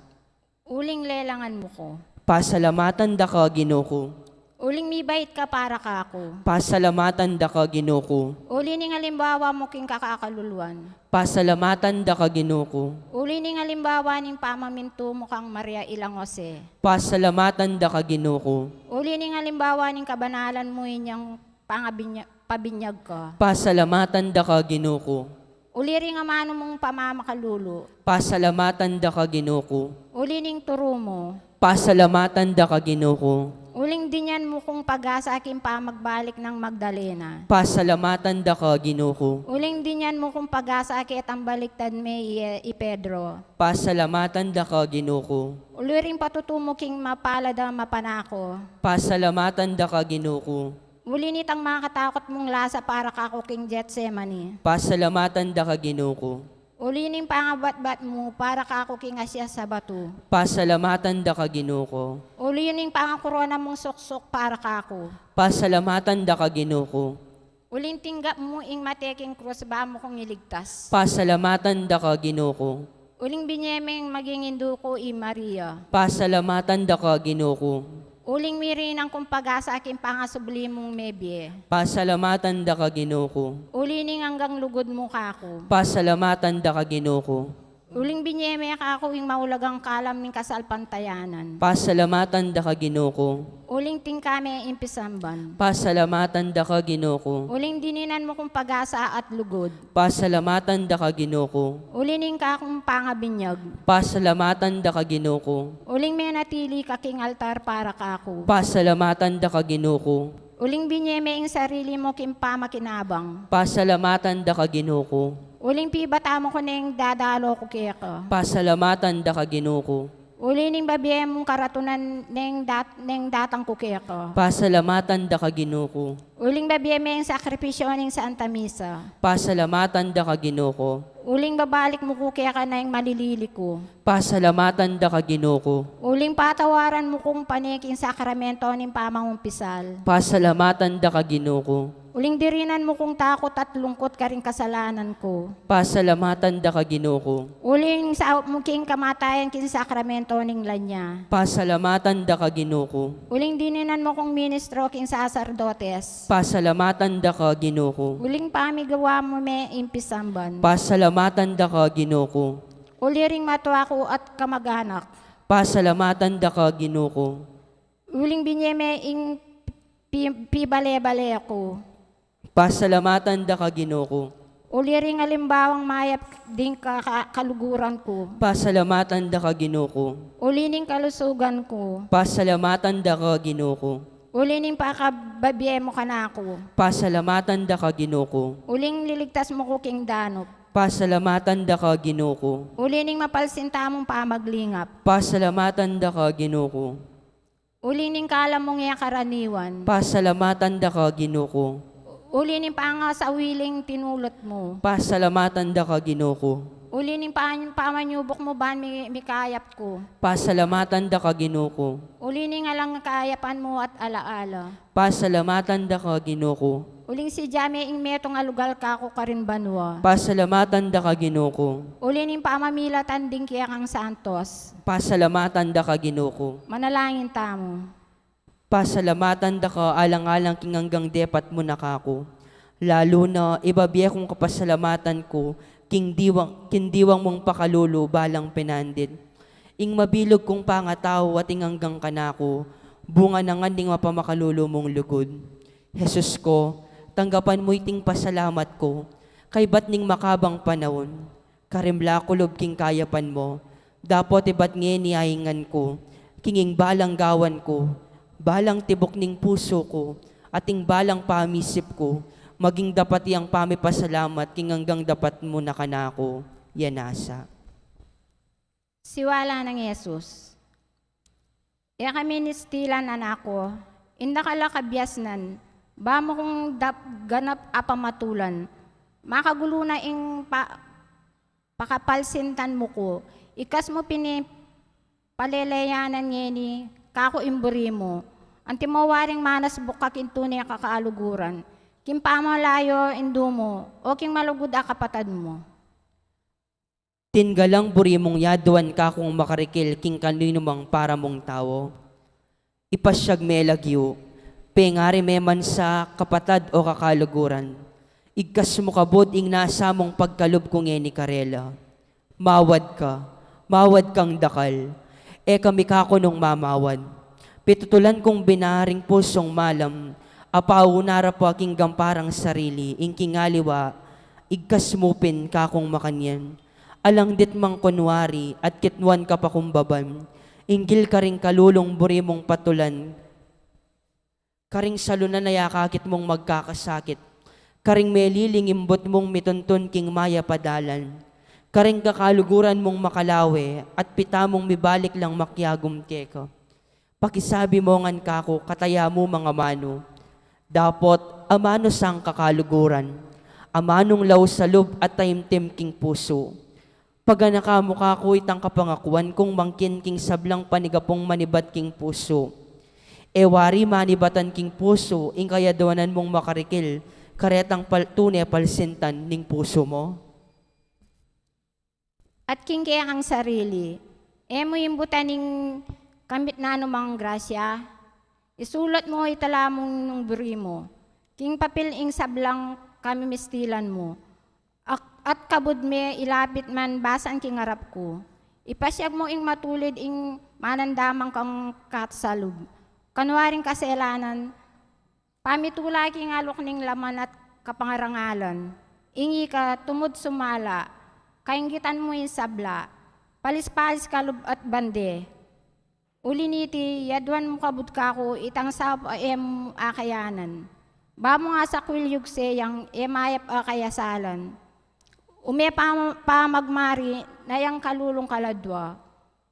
Uling lelangan mu ku. Pasalamatan da ka, Ginu ku. Uling mibait ka para kaku. Pasalamatan da ka, Ginu ku. Uli ning alimbawa mu king kakakaluluan. Pasalamatan da ka, Ginu ku. Uli ning alimbawa ning pamamintu mu kang Maria ilang Jose. Pasalamatan da ka, Ginu ku. Uli ning alimbawa ning kabanalan mu inyang pangabinya-, pabinyag ka. Pasalamatan da ka, Ginu ku. Uli ring amanu mung pamamakalulu. Pasalamatan da ka, Ginu ku. Uli ning turu mu. Pasalamatan da ka, Ginu ku. Uling dinyan mu kung pag-asa king pamagbalik nang Magdalena. Pasalamatan da ka, Ginu ku. Uling dinyan mu kung pag-asa ketang baliktad me i, i Pedro. Pasalamatan da ka, Ginu ku. Uli ring patutu mu king mapalad a mapanako. Pasalamatan da ka, Ginu ku. Uli nitang makatakut mung lasa para kaku king Getsemani. Pasalamatan da ka, Ginu ku. Uli ning pangabatbat mu para kaku king asias a batu. Pasalamatan da ka, Ginu ku. Uli ning pangakorona mung suksuk para kaku. Pasalamatan da ka, Ginu ku. Uling tinggap mu ing mate king krus ba mu kung iligtas. Pasalamatan da ka, Ginu ku. Uling binye meng maging indu ku i Maria. Pasalamatan da ka, Ginu ku. Uling mirinan kung pag-asa king pangasubli mung mebie. Pasalamatan da ka, Ginu ku. Uli ning anggang lugud mu kaku. Pasalamatan da ka, Ginu ku. Uling binye me kaku ing maulagang kalam ning kasalpantayanan. Pasalamatan da ka, Ginu ku. Uling tingka me ing pisamban. Pasalamatan da ka, Ginu ku. Uling dininan mu kung pag-asa at lugud. Pasalamatan da ka, Ginu ku. Uli ning kakung pangabinyag. Pasalamatan da ka, Ginu ku. Uling menatili ka king altar para kaku. Pasalamatan da ka, Ginu ku. Uling binye me ing sarili mu king pamakinabang. Pasalamatan da ka, Ginu ku. Uling pibata mu ku neng dadalo ku keka. Pasalamatan da ka, Ginu ku. Uli ning babie mung karatunan neng dat-, neng datang ku keka. Pasalamatan da ka, Ginu ku. Uling babie me ing sakripisyo ning Santa Misa. Pasalamatan da ka, Ginu ku. Uling babalik mu ku keka na ing malilili ku. Pasalamatan da ka, Ginu ku. Uling patawaran mu kung pane king sakramento ning pamangumpisal. Pasalamatan da ka, Ginu ku. Uling dirinan mu kung takut at lungkut karing kasalanan ku. Pasalamatan da ka, Ginu ku. Uling saup mu king kamatayan king sakramento ning lanya. Pasalamatan da ka, Ginu ku. Uling dininan mu kung ministro king saserdotes. Pasalamatan da ka, Ginu ku. Uling pamigawa mu me ing pisamban. Pasalamatan da ka, Ginu ku. Uli ring matua ku at kamaganak. Pasalamatan da ka, Ginu ku. Uling binye me ing pi-, pibale-bale ku. Pasalamatan da ka, Ginu ku. Uli ring alimbawang mayap ding ka-, ka-, kaluguran ku. Pasalamatan da ka, Ginu ku. Uli ning kalusugan ku. Pasalamatan da ka, Ginu ku. Uli ning pakababie mu kanaku. Pasalamatan da ka, Ginu ku. Uling liligtas mu ku king danup. Pasalamatan da ka, Ginu ku. Uli ning mapalsinta mung pamaglingap. Pasalamatan da ka, Ginu ku. Uli ning kalam mung e karaniwan. Pasalamatan da ka, Ginu ku. Uli ning pangasawiling tinulut mu. Pasalamatan da ka, Ginu ku. Uli ning pan-, pamanyubuk mu ban mi-, mikayap ku. Pasalamatan da ka, Ginu ku. Uli ning alang kayapan mu at alaala. Pasalamatan da ka, Ginu ku. Uling sidya me ing metung a lugal kaku karin banua. Pasalamatan da ka, Ginu ku. Uli ning pamamilatan ding kekang santos. Pasalamatan da ka, Ginu ku. Manalangin tamu. Pasalamatan da ka alang-alang king anggang depat mu na kaku. Lalu na, ibabie kung kapasalamatan ku, king diwang, king diwang mung pakalulu balang pinandit. Ing mabilug kung pangatau at ing anggang kanaku, bunga na ngan ning mapamakalulu mung lugud. Jesus ku, tanggapan mu iting pasalamat ku, kaybat ning makabang panaun, karin la kulub king kayapan mu, dapot ibat ngeni aingan ku, king ing balang gawan ku, balang tibuk ning pusu ku, at ing balang pamisip ku, maging dapat yang pamipasalamat king anggang dapat mu na kanaku, ya nasa. Siwala nang Jesus. E ka ministilan, anak ku, ing dakal a kabiasnan, ba mu kung dap-, ganap a pamatulan, makagulu na ing pa-, pakapalsintan mu ku, ikas mu pin paleleyanan ngeni kaku ing buri mu, antimo waring manasbuk ka king tune a kakaluguran, king pamalayo indu mu, o king malugud a kapatad mu. Tinggalang buri mung yaduan kakung makarikil king kaninumang para mung tau. Ipasyag me lagyu, pengari me man sa kapatad o kakaluguran. Igkas mu kabud ing nasa mung pagkalub ku ngeni karela. Mawad ka, mawad kang dakal. E kami kaku nung mamawad. Pitutulan kung bina ring pusung malam, apauna ra pa king gamparang sarili, ing king aliwa, igkas mu pin kakung makanyan. Alang ditmang kunwari at kitnuan ka pa kumbaban, inggil karing kalulung buri mung patulan, karing salunan a akakit mung magkakasakit, karing meliling imbut mung mituntun king mayap a dalan, karing kakaluguran mung makalawe at pita mung mibalik lang makiagum keka. Pakisabi mu ngan kaku, kataya mu mang amanu. Dapot amanu sang kakaluguran, amanung laus a lub at taimtim king pusu. Paganaka mu kaku itang kapangakuan kung mangkin king sablang panigapung manibat king pusu. E wari manibatan king pusu ing kayaduanan mung makarikil karetang pal-, tune palsintan ning pusu mu? At king kekang sarili, e mu imbutan ing kamit na numang grasya, isulat mu itala mu nung buri mu king papil ing sablang kamimistilan mu, ak-, at kabud me ilapit man basan king arap ku. Ipasyag mu ing matulid ing manandaman kang kasalub. Kanwaring kaselanan, pamitula king alok ning laman at kapangarangalan. Ing ika tumud sumala, kainggitan mu ing sabla, palis-palis kalub at bande. Uli niti, yaduan mu kabud kaku itang saup a e mu akayanan. Ba mu nga sakwil yugse yang e mayap a kayasalan. Ume pa, pa magmari na yang kalulung kaladua.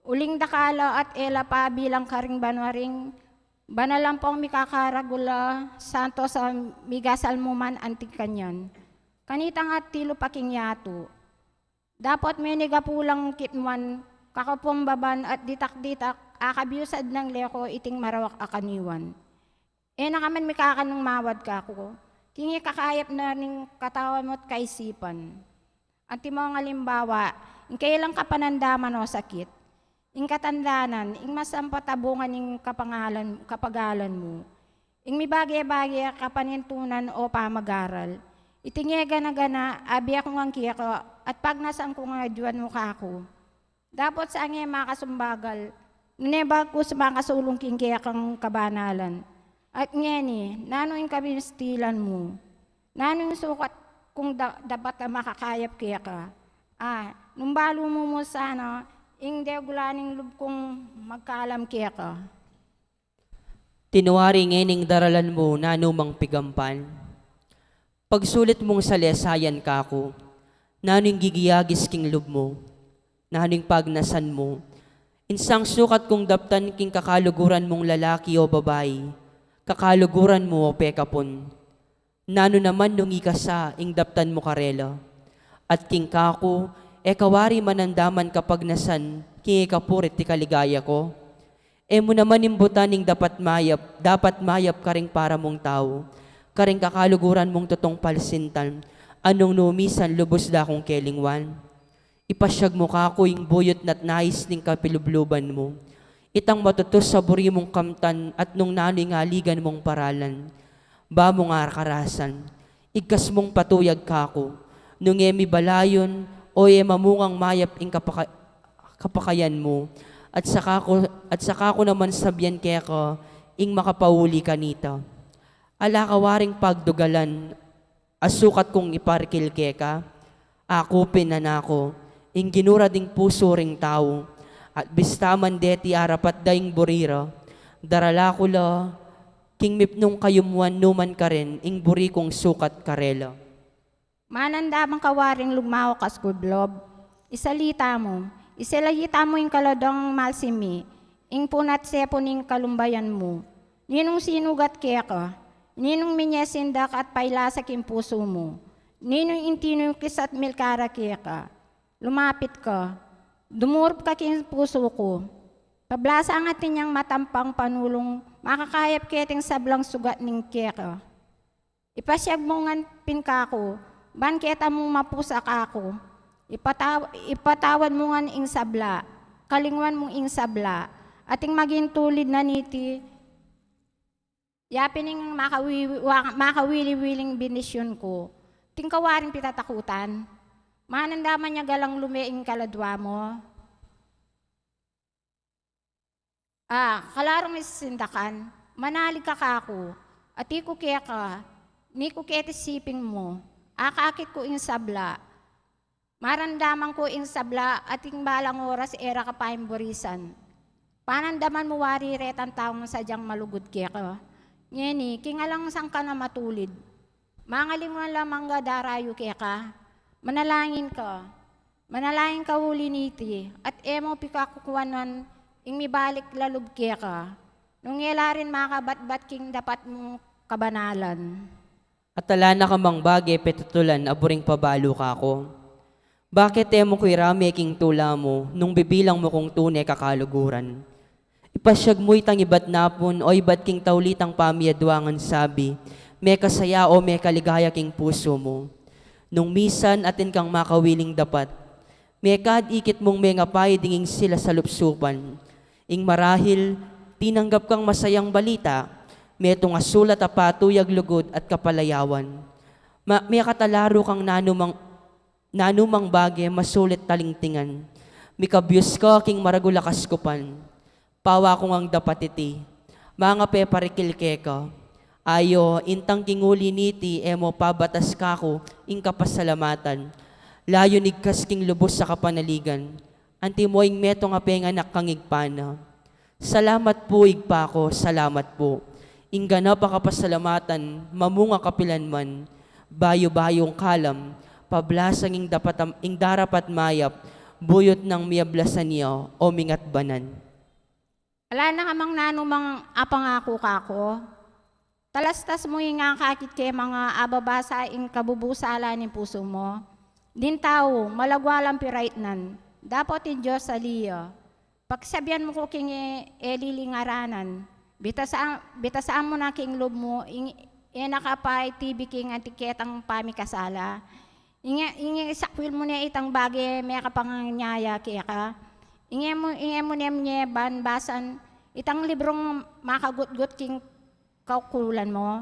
Uling dakala at e la pa bilang karing banwaring, banalan pong mikakaragula, santos a migasal mu man anting kanyan. Kanita nga tilu pa king yatu. Dapot menigapulang kitmuan, kakapumbaban at ditak-ditak, akabiusad nang leko iting marawak a kaniwan. E na ka man mikakanung mawad kaku, king ikakayap na ning katawan mu't kaisipan. Antimo nga alimbawa, ing kailang kapanandaman o sakit, ing katandanan, ing masampat a bunga ning kapangalan, kapagalan mu, ing mibage-bage a kapanintunan o pamagaral. Iti nge gana-gana, abiak ngan keka, at pagnasan ku nga yaduan mu kaku. Dapot sa nge makasumbagal, nune bagkus makasulung king kekang kabanalan. At ngeni, nanu ing kabinstilan mu? Nanu ing sukat kung da-, dapat a makakayap keka? A, nung balu mu mu sana, ing degula ning lub kung magkalam keka. Tinuari ngening daralan mu nanu mang pigampan. Pagsulit mung salesayan kaku, nanu ing gigiyagis king lub mu, nanu ing pagnasan mu, insang sukat kung daptan king kakaluguran mung lalaki o babai, kakaluguran mu o pekapun. Nanu naman nung ikasa ing daptan mu karela? At king kaku, e ka wari manandaman kapagnasan king ikapurit ti kaligaya ku? E mu naman imbutan ing dapat mayap, dapat mayap karing para mung tau, karing kakaluguran mung tutung palsintan, a nung nu misan lubus da kung kelingwan. Ipasyag mu kaku ing buyut na't nais ning kapilubluban mu. Itang matutus a buri mung kamtan at nung nanu ing aligan mung paralan. Ba mung arkarasan, igkas mung patuyag kaku, nung e mi balayun o e mamungang mayap ing kapaka-, kapakayan mu, at saka ku, at saka ku naman sabian keka ing makapauli kanita. Ala ka waring pagdugalan a sukat kung iparkil keka? Aku pin, anak ku, ing ginura ding pusu ring tau, at bista man deti arapat da ing buri ra, darala ku la king mipnung kayumuan nu man karin ing buri kung sukat karela. Manandaman ka waring lugmaok a skudlob, isalita mu, isalita mu ing kaladang malsimi, ing punat sepu ning kalumbayan mu. Ninung sinugat keka? Ninung minye sindak at pailasa king pusu mu? Ninung ing tinukis at milkara keka? Lumapit ka, dumurup ka king pusu ku. Pablasang atin yang matampang panulung makakayap keting sablang sugat ning keka. Ipasyag mu ngan pin kaku, ban keta mung mapusa kaku. Ipataw-, ipatawad mu ngan ing sabla, kalingwan mu ing sabla, at ing maging tulid na niti, ya pin ing makawi-, wa-, makawili-wiling binisyun ku. Ting kawaring pitatakutan, manandaman ya galang lume ing kaladua mu. A, kalarung isindakan, manalig ka kaku, ati ku keka, ni ku keti siping mu, akakit ku ing sabla, marandaman ku ing sabla, at ing balang oras e ra ka pa ing burisan. Panandaman mu wari retang taung sadyang malugud keka. Ngeni, king alang sangkan a matulid, mangalingwan la mangga darayu keka, manalangin ka, manalangin ka uli niti, at e mu pikakukuanan ing mibalik la lub keka, nung e la rin makabatbat king dapat mung kabanalan. At ala na ka mang bage petutulan a buring pabalu kaku? Bakit e mu ku irame king tula mu, nung bibilang mu kung tune kakaluguran? Ipasyag mu itang ibat napun o ibat king taulitang pamiyaduangan sabi, mekasaya o mekaligaya king pusu mu. Nung misan atin kang makawiling dapat, mekad ikit mung mengapay dinging sila salupsupan. Ing marahil, tinanggap kang masayang balita, metung a sulat a patuyag lugud at kapalayawan. Ma-, mekatalaru kang nanu mang nanumang bage masulit talingtingan. Mikabyus ka king maragul a kaskupan. Pawa ku ngang dapat iti, mangape parikil keka. Ayo, intang king uli niti e mo pabatas kaku ing kapasalamatan. Layun igkas king lubus a kapanaligan. Antimo ing metung a penganak kang Ibpa na. Salamat pu, Ibpa ku, salamat pu. Ing ganap a kapasalamatan, mamunga kapilan man, bayu-bayung kalam, pablasang ing dapat am-, ing darapat mayap, buyut nang miyablasan ya, o mingat banan. Ala na ka mang nanumang apangaku kaku. Talastas mu ing akakit ke manga ababasa ing kabubusalan ning pusu mu. Ding tau, malagwa lang piraitnan. Dapot ing Dios ali ya. Pakisabian mu ku king e, e lilingaranan. Bitasa-, bitasan mu na king lub mu, ing e na ka pa itibi king anti ketang pamikasala. Inge, inge isakwil mu ne itang bage mekapanganyaya keka. Inge mu, inge mu ne, mu ne ban basan itang librung makagutgut king kaukulan mu.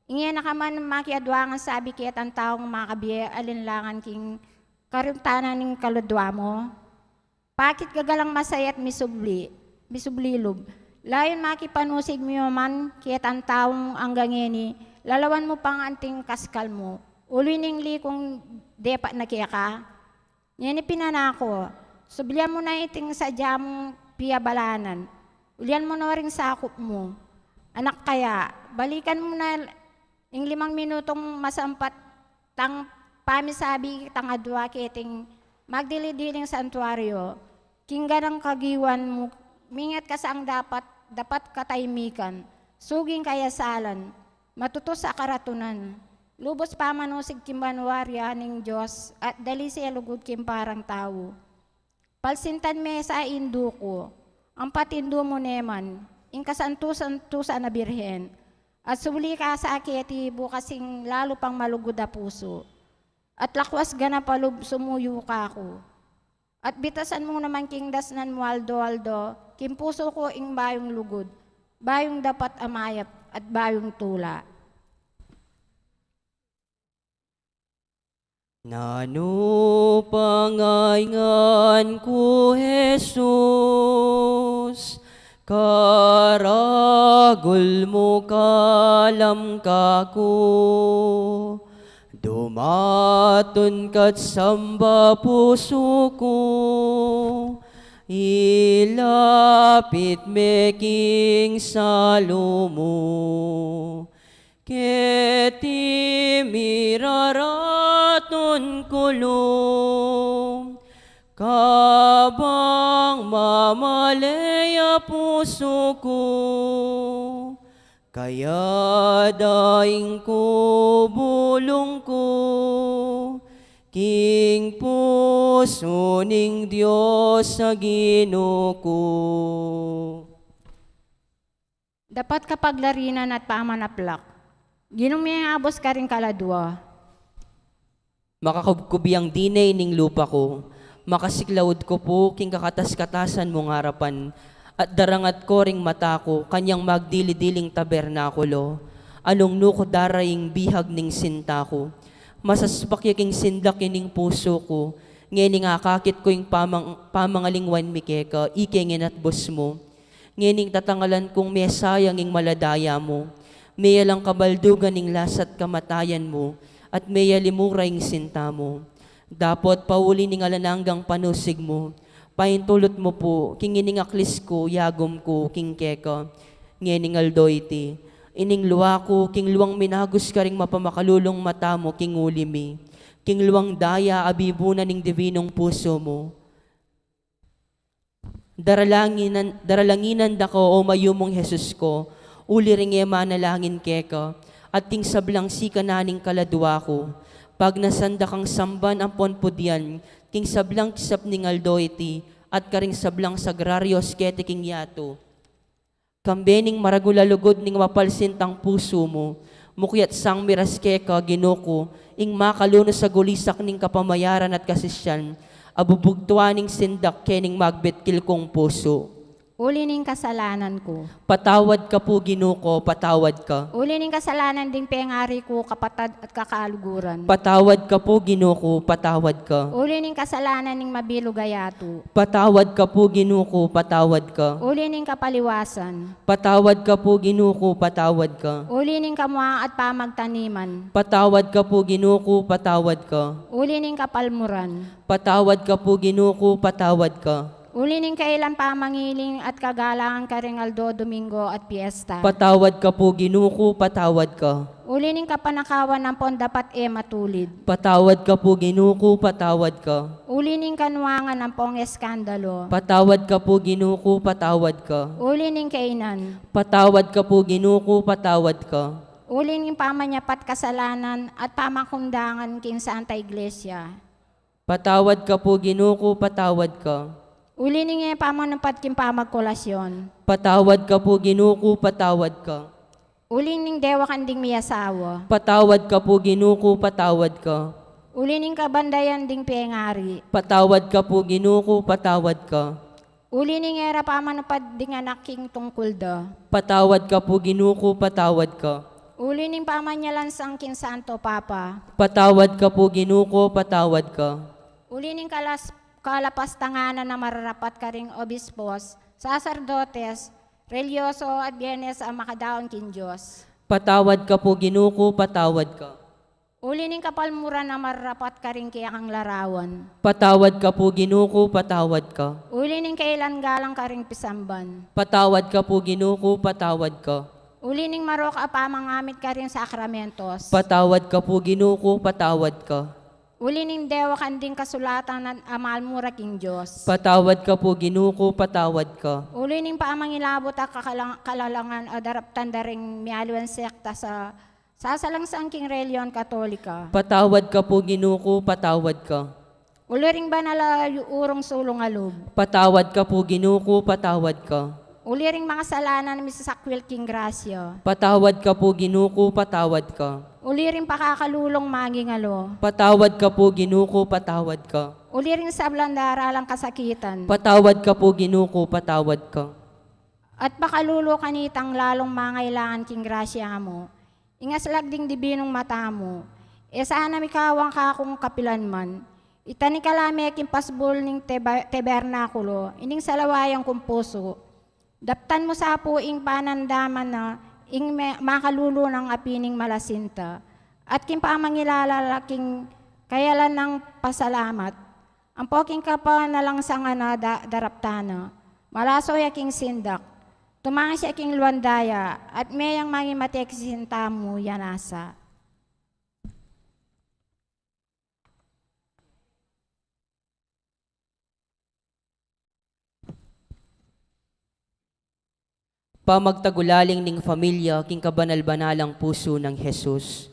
Inge na ka man makiadwa ngan sabi ketang taung makabie alinlangan king karuntanan ning kaladwa mu. Pakit gagalang masaya't misubli, misubli lub. Layun makipanusig mu man ketang taung anggang ngeni, lalawan mu pang anting kaskal mu. Uli ning likung depat na keka. Ngeni pinanaku, sublian mu na iting sadya mung piabalanan. Ulian mu na ring sakup mu. Anak kaya, balikan mu na ing limang minutung masampat tang pamisabi tang adwa keting magdili-diling santuario, king ganang kagiwan mu, mingat ka sang dapat, dapat katahimikan, suging kayasalan, matutus a karatunan, lubus pamanusig king banua ning Dios, at dalisi a lugud king parang tau. Palsintan me sa indu ku, ampat indu mu ne man, ing kasantusan-tusan a Birhen, at suli ka sa keti bukas ing lalu pang malugud a pusu, at lakwas ganap a lub sumuyu kaku. At bitasan mu naman king dasnan mu aldo-aldo, king pusu ku ing bayung lugud, bayung dapat a mayap, at bayung tula. Nanu pangaingan ku, Jesus, karagul mu kalam kaku, dumatun ka't samba pusu ku, ilapit me king salu mu. Keti miraratun ku lub, kabang mamale ya pusu ku, kaya daing ku bulung ku, king pusu ning Dios a Ginu ku. Dapat kapaglarinan at pamanaplak. Ginung miyabus karing kaladua. Makakubkub yang dine ning lupa ku, makasiklaud ku pu king kakatas-katasan mung arapan, at darangat ku ring mata ku kanyang magdili-diling tabernakulo. Anung nu ku dara ing bihag ning sinta ku, masaspak ya king sindak ining pusu ku, ngening akakit ku ing pamang-, pamangalingwan mi keka, ike nginatbus mu. Ngening tatangalan kung mesayang ing maladaya mu, meyalang kabaldugan ing lasa't kamatayan mu, at meyalimura ing sinta mu. Dapot pauli ning alang anggang panusig mu, paintulut mu pu, king ining aklis ku, yagum ku, king keka. Ngening aldo iti, ining lua ku, king luang minagus karing mapamakalulung mata mu, king uli mi, king luang daya a bibu na ning dibinung pusu mu. Daralanginan, daralanginan da ka, o mayumung Jesus ku, uli ring e manalangin keka, at king sablang sikanan ning kaladua ku. Pagnasan da kang samban ampon pudian, king sablang kisap ning aldo iti, at karing sablang sagrarios keti king yatu. Kambe ning maragul a lugud ning mapalsintang pusu mu, mukyat sang miras keka, Ginu ku, ing makalunus a gulisak ning kapamayaran at kasisian, a bubugtuan ning sindak kening magbitkil kung pusu. Uli ning kasalanan ku. Patawad ka pu, Ginu ku, patawad ka. Uli ning kasalanan ding pengari ku, kapatad at kakaluguran. Patawad ka pu, Ginu ku, patawad ka. Uli ning kasalanan ning mabilug a yatu. Patawad ka pu, Ginu ku, patawad ka. Uli ning kapaliwasan. Patawad ka pu, Ginu ku, patawad ka. Uli ning kamuang at pamagtaniman. Patawad ka pu, Ginu ku, patawad ka. Uli ning kapalmuran. Patawad ka pu, Ginu ku, patawad ka. Uli ning kailan pamangiling at kagalangan karing aldo Domingo at piesta. Patawad ka pu, Ginu ku, patawad ka. Uli ning kapanakawan ampon dapat e matulid. Patawad ka pu, Ginu ku, patawad ka. Uli ning kanuangan ampong eskandalo. Patawad ka pu, Ginu ku, patawad ka. Uli ning kainan. Patawad ka pu, Ginu ku, patawad ka. Uli ning pamanyapat kasalanan at pamakundangan king Santa Iglesia. Patawad ka pu, Ginu ku, patawad ka. Uli ning e pamanupad king pamagkolasyon. Patawad ka pu, Ginu ku, patawad ka. Uli ning dewakan ding miasawa. Patawad ka pu, Ginu ku, patawad ka. Uli ning kabandayan ding pengari. Patawad ka pu, Ginu ku, patawad ka. Uli ning e ra pamanupad ding anak king tungkul da. Patawad ka pu, Ginu ku, patawad ka. Uli ning pamanyalansang king Santo Papa. Patawad ka pu, Ginu ku, patawad ka. Uli ning kalas-, kalapastanganan a mararapat karing obispos, saserdotes, relihiyoso at Bienes a makadaun king Dios. Patawad ka pu, Ginu ku, patawad ka. Uli ning kapalmuran a mararapat karing kekang larawan. Patawad ka pu, Ginu ku, patawad ka. Uli ning kailan galang karing pisamban. Patawad ka pu, Ginu ku, patawad ka. Uli ning marok a pamangamit karing sakramentos. Patawad ka pu, Ginu ku, patawad ka. Uli ning dewakan ding kasulatan a malmura king Dios. Patawad ka pu, Ginu ku, patawad ka. Uli ning pamangilabut a kakalang-, kalalangan a daraptan da ring mialiwang sekta sa sasalangsang king relihiyon Katolika. Patawad ka pu, Ginu ku, patawad ka. Uli ring banal a yu-, urong sulung a lub. Patawad ka pu, Ginu ku, patawad ka. Uli ring makasalanan a misasakwil king grasya. Patawad ka pu, Ginu ku, patawad ka. Uli ring pakakalulung maging alo. Patawad ka pu, Ginu ku, patawad ka. Uli ring sablang daralang kasakitan. Patawad ka pu, Ginu ku, patawad ka. At pakalulu kanitang lalung mangailangan king grasya mu. Ing aslag ding dibinung mata mu, e sana mikawang kakung kapilan man. Itani ka la me king pasbul ning teba-, tabernakulo, ining salawayang kung pusu. Daptan mu sa pu ing panandaman na, ing me-, makalulu nang api ning malasinta. At king pamangilala la king kayalan nang pasalamat. Ampo king kapanalangsangan na da-, daraptan na, malaso ya king sindak, tumangis ya king luandaya, at meyang mangimate king sinta mu ya nasa. Pamagtagulaling ning familia king kabanal-banalang pusu nang Jesus.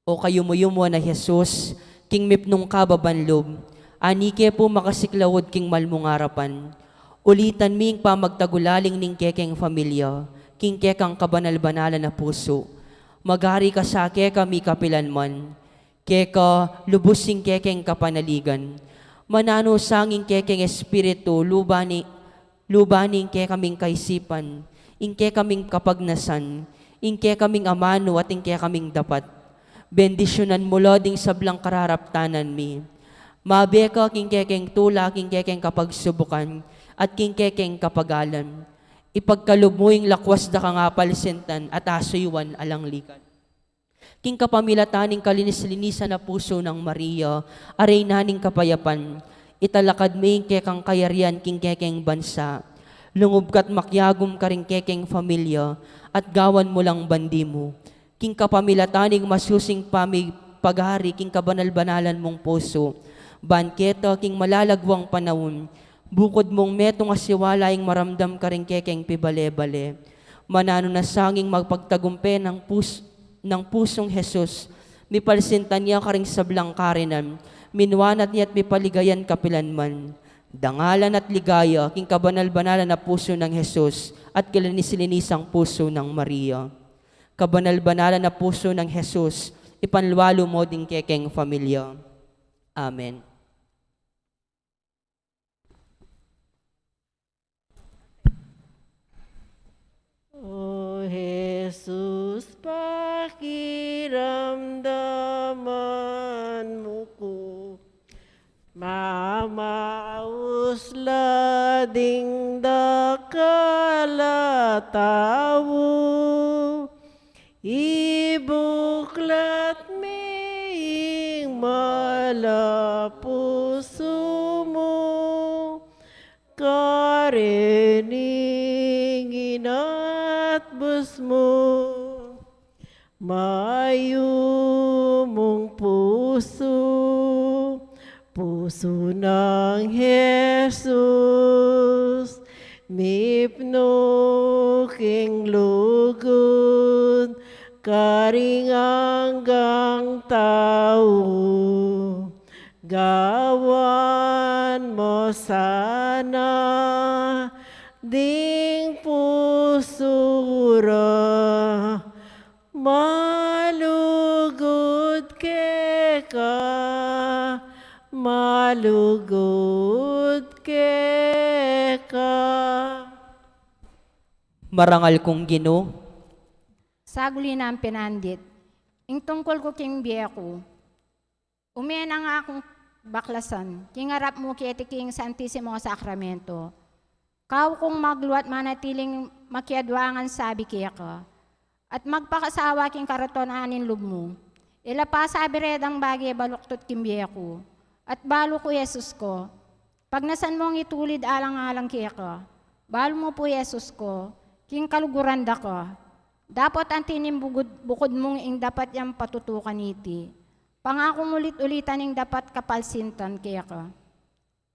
O kayumu-yumu a Jesus, king mipnung kababan lub, ani ke pu makasiklaud king mal mung arapan. Ulitan mi ing pamagtagulaling ning kekeng familia king kekang kabanal-banalan a pusu. Magari ka sa kekami kapilan man. Keka lubus ing kekeng kapanaligan. Mananu sa ing kekeng espiritu luban ning, luban ning kekaming kaisipan, ing kekaming kapagnasan, ing kekaming amanu at ing kekaming dapat. Bendisyunan mu la ding sablang kararaptanan mi. Mabe ka king kekeng tula, king kekeng kapagsubukan, at king kekeng kapagalan. Ipagkalub mu ing lakwas da kang apalsintan at asuyuan alang likat. King kapamilatan ning kalinis-linisan a pusu nang Maria, a Reyna ning kapayapan, italakad me ing kekang kayarian king kekeng bansa. Lungub ka't makiagum karing kekeng familia, at gawan mu lang bandi mu. King kapamilatan ning masusing pamipagari king kabanal-banalan mung pusu, ban keta king malalaguang panaun, bukud mung metung a siwala ing maramdam karing kekeng pibale-bale. Mananu na sa ing magpagtagumpe nang pus-, nang pusung Jesus, mipalsintan ya karing sablang karinan, minuanat ya't mipaligayan kapilan man. Dangalan at ligaya king kabanal-banalan a pusu nang Jesus at kalinis-linisang pusu nang Maria. Kabanal-banalan a pusu nang Jesus, ipanlualu mu ding kekeng familia. Amen. Jesus, pakiramdaman mu ku. Mamaus la ding dakal a tau, ibuklat me ing mal a pusu mu, karening inatbus mu. Mayumung pusu, pusu nang Jesus, mipnu king lugud, karing anggang tau. Gawan mu sana ding pusu ra malugud keka, malugud keka. Marangal kung Ginu. Saguli nang pinandit. Ing tungkul ku king bie ku. Ume na nga kung baklasan, king arap mu keti king Santisimo Sakramento. Kau kung magluat manatiling makiadwa ngan sabi keka, at magpakasawa king karatonan ning lub mu. Ila pa sabi re dang bage baluktut king bie ku, at balu ku Jesus ku. Pagnasan mung itulid alang-alang keka, balu mu pu Jesus ku, king kaluguran da ka. Dapot anti ning bugud, bukud mung ing dapat yang patutukan iti. Pangakung ulit-ulitan ing dapat kapalsintan keka.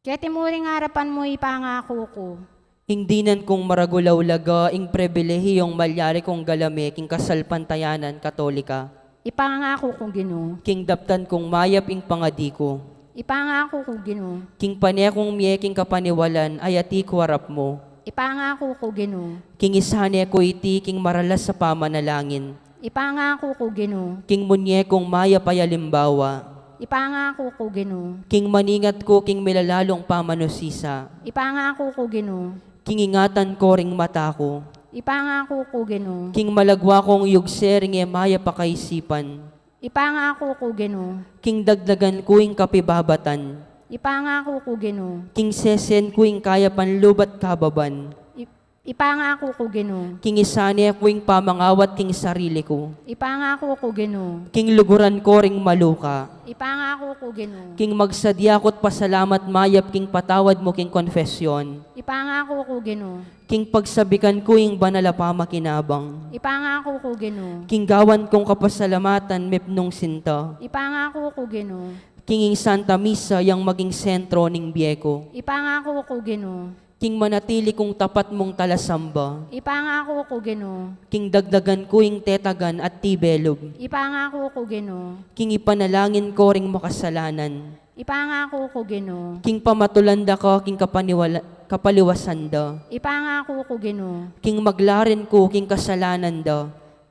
Keti mu ring arapan mu ipangaku ku. Ing dinan kung maragul a ulaga ing pribilehiyung malyari kung galame king kasalpantayanan Katolika. Ipangaku ku Ginu. King daptan kung mayap ing pangadi ku. Ipangaku ku Ginu. King pane kung mie king kapaniwalan a yati ku arap mu. Ipangaku ku Ginu. King isane ku iti king maralas a pamanalangin. Ipangaku ku Ginu. King munye kung mayap a alimbawa. Ipangaku ku Ginu. King maningat ku king milalalung pamanusisa. Ipangaku ku Ginu. King ingatan ku ring mata ku. Ipangaku ku Ginu. King malagwa kung yugse ring e mayap a kaisipan. Ipangaku ku Ginu. King dagdagan ku ing kapibabatan. Ipangaku ku Ginu. King sesen ku ing kayapan lub at kababan. Ip- Ipangaku ku Ginu. King isane ku ing pamangawat king sarili ku. Ipangaku ku Ginu. King luguran ku ring maluka. Ipangaku ku Ginu. King magsadya ku't pasalamat mayap king patawad mu king konfesyon. Ipangaku ku Ginu. King pagsabikan ku ing banal a pamakinabang. Ipangaku ku Ginu. King gawan kung kapasalamatan mipnung sinta. Ipangaku ku Ginu. King ing Santa Misa yang maging sentro ning bie ku. Ipangaku ku Ginu. King manatili kung tapat mung talasamba. Ipangaku ku Ginu. King dagdagan ku ing tetagan at tibe lub. Ipangaku ku Ginu. King ipanalangin ku ring makasalanan. Ipangaku ku Ginu. King pamatulan da ka king kapaniwala-, kapaliwasan da. Ipangaku ku Ginu. King maglarin ku king kasalanan da.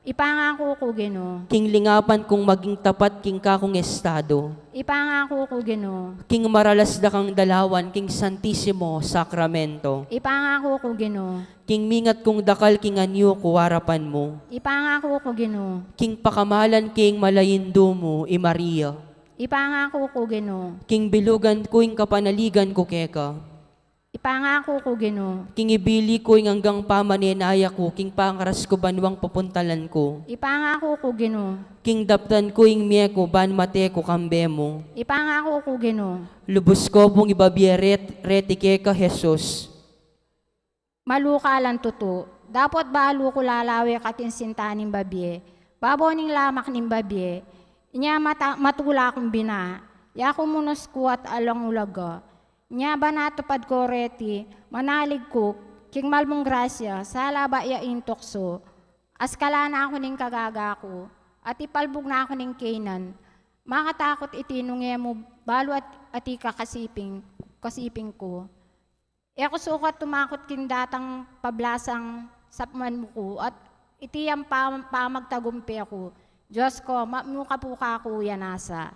Ipangaku ku Ginu. King lingapan kung maging tapat king kakung estado. Ipangaku ku Ginu. King maralas da kang dalawan king Santisimo Sakramento. Ipangaku ku Ginu. King mingat kung dakal king anyu ku arapan mu. Ipangaku ku Ginu. King pakamalan king malayindu mu i Maria. Ipangaku ku Ginu. King bilugan ku ing kapanaligan ku keka. Ipangaku ku Ginu. King ibili ku ing anggang pamanenaya ku king pangaras ku banwang pupuntalan ku. Ipangaku ku Ginu. King daptan ku ing mie ku ban mate ku kambe mu. Ipangaku ku Ginu. Lubus ku pung ibabie ret-, reti keka Jesus. Maluka lang tutu. Dapot balu ku lalawe kating sinta ning babie, babo ning lamak ning babie. Inya mata-, matula kung bina. Ya ku munus ku at alang ulaga. Inya banat tupad ku reti, manalig ku, king malmung grasya, salaba ya ing tuksu. Askalan na ku ning kagaga ku, at ipalbug na ku ning kainan. Makatakut iti nung e mu balu at, ati ka kasiping, kasiping ku. E ku sukat tumakut king datang pablasang sapman mu ku, at iti yang pa-, pamagtagumpe ku. Dios ku, mapnu ka pu kaku ya nasa.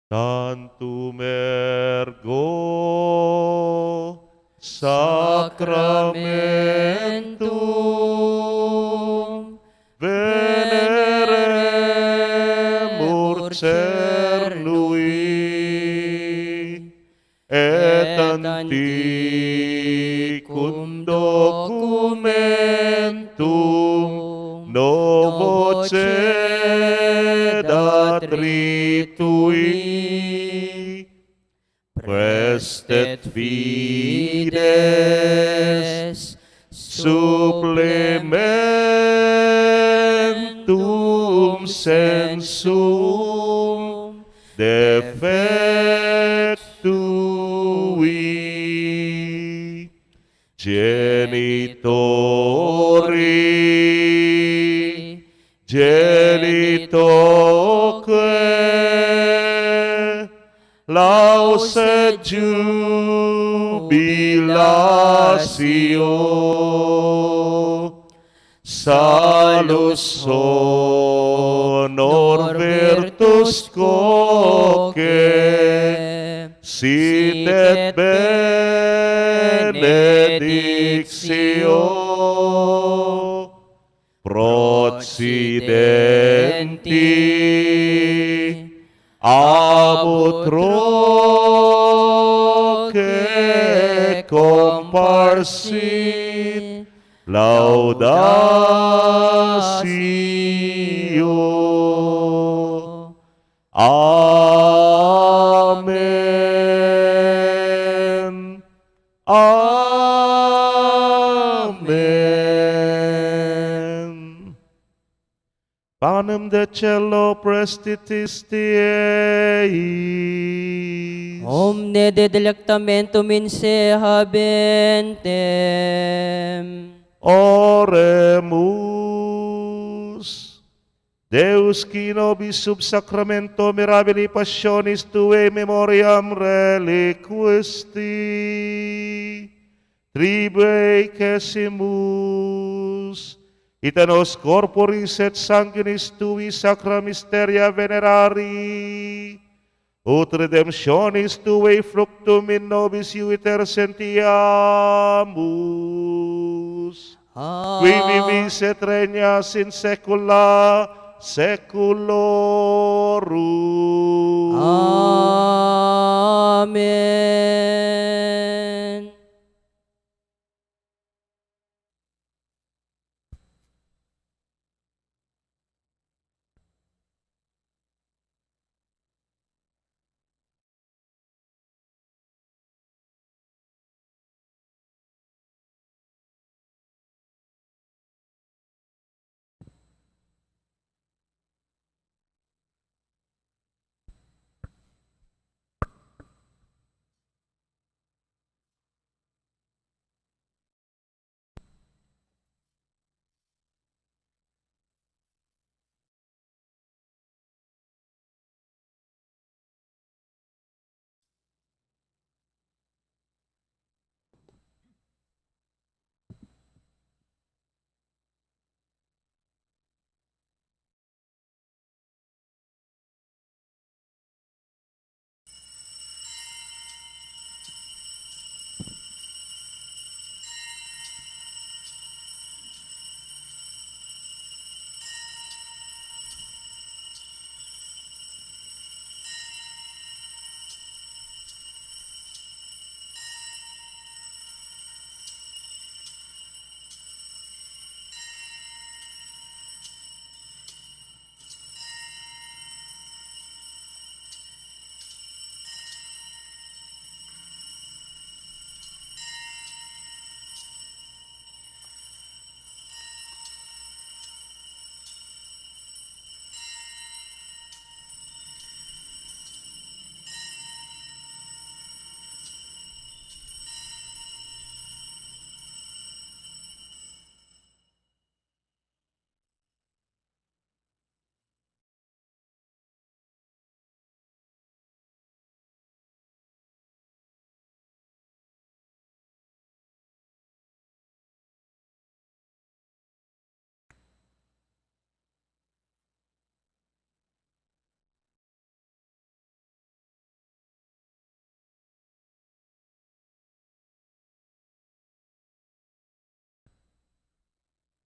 Tantum ergo sacramentum veneremur cernui, et antiquum documentum novo cedat ritui, praestet fides supplementum sensum defectui. Genitori, genitoque, laus et jubilatio, salus honor virtus quoque, sit et benedictio, pro accidenti ab utroque comparsit laudatio. Amen. Amen. Panem de caelo, praestitis Dei. Omne de delectamentum in se habentem. Oremus. Deus, qui in nobis sub sacramento mirabilis passionis tuae memoriam reliquisti, tribuequesimus, ite nos corporis et sanguinis tui sacra mysteria venerari, ut redemptionis tuae fructum in nobis iuiter sentiamus, qui vivis et regnas in saecula saeculorum. Amen.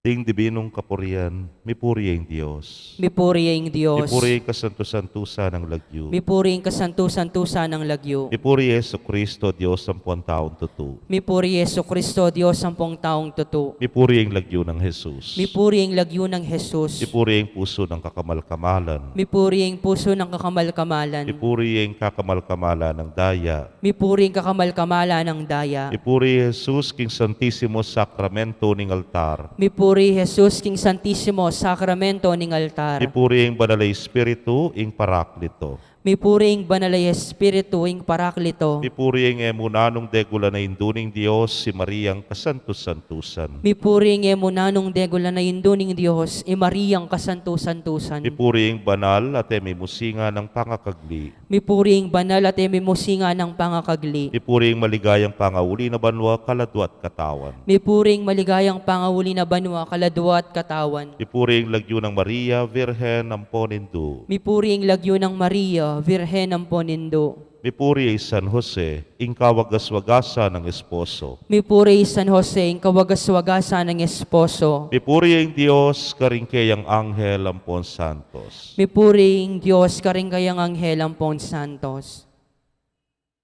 Ding dibinung kapurian, mipuri ing Dios. Mipuri ing Dios. Mipuri ing kasantu-santusan nang lagyu. Mipuri ing kasantu-santusan nang lagyu. Mipuri i Jesucristo, Dios ampong taung tutu. Mipuri i Jesucristo, Dios ampong taung tutu. Mipuri ing lagyu nang Jesus. Mipuri ing lagyu nang Jesus. Mipuri ing pusu nang kakamal-kamalan. Mipuri ing pusu nang kakamal-kamalan. Mipuri ing kakamal-kamalan nang daya. Mipuri ing kakamal-kamalan nang daya. Mipuri i Jesus king Santisimo Sakramento ning altar. Mipuri i Jesus king Santisimo Sakramento ning altar. Mipuri ing Banal a Espiritu, ing Paraklito. Mipuri ing Banal a Espiritu, ing Paraklito. Mipuri ing e mu nanung degulan a Indu ning Dios, i Mariang kasantu-santusan. Mipuri ing e mu nanung degulan a Indu ning Dios, i Mariang kasantu-santusan. Mipuri ing banal at e mimusinga nang pangakagli. Mipuri ing banal at e mimusinga nang pangakagli. Mipuri ing maligayang pangauli na banua, kaladua at katawan. Mipuri ing maligayang pangauli na banua, kaladua at katawan. Mipuri ing lagyu nang Maria, Virgen ampon Indu. Mipuri ing lagyu nang Maria, Virgen ampon Indu. Mipuri i San Jose, ing kawagas-wagasan nang esposo. Mipuri i San Jose, ing kawagas-wagasan nang esposo. Mipuri ing Dios karing keyang anghel ampon santos. Mipuri ing Dios karing keyang anghel ampon santos.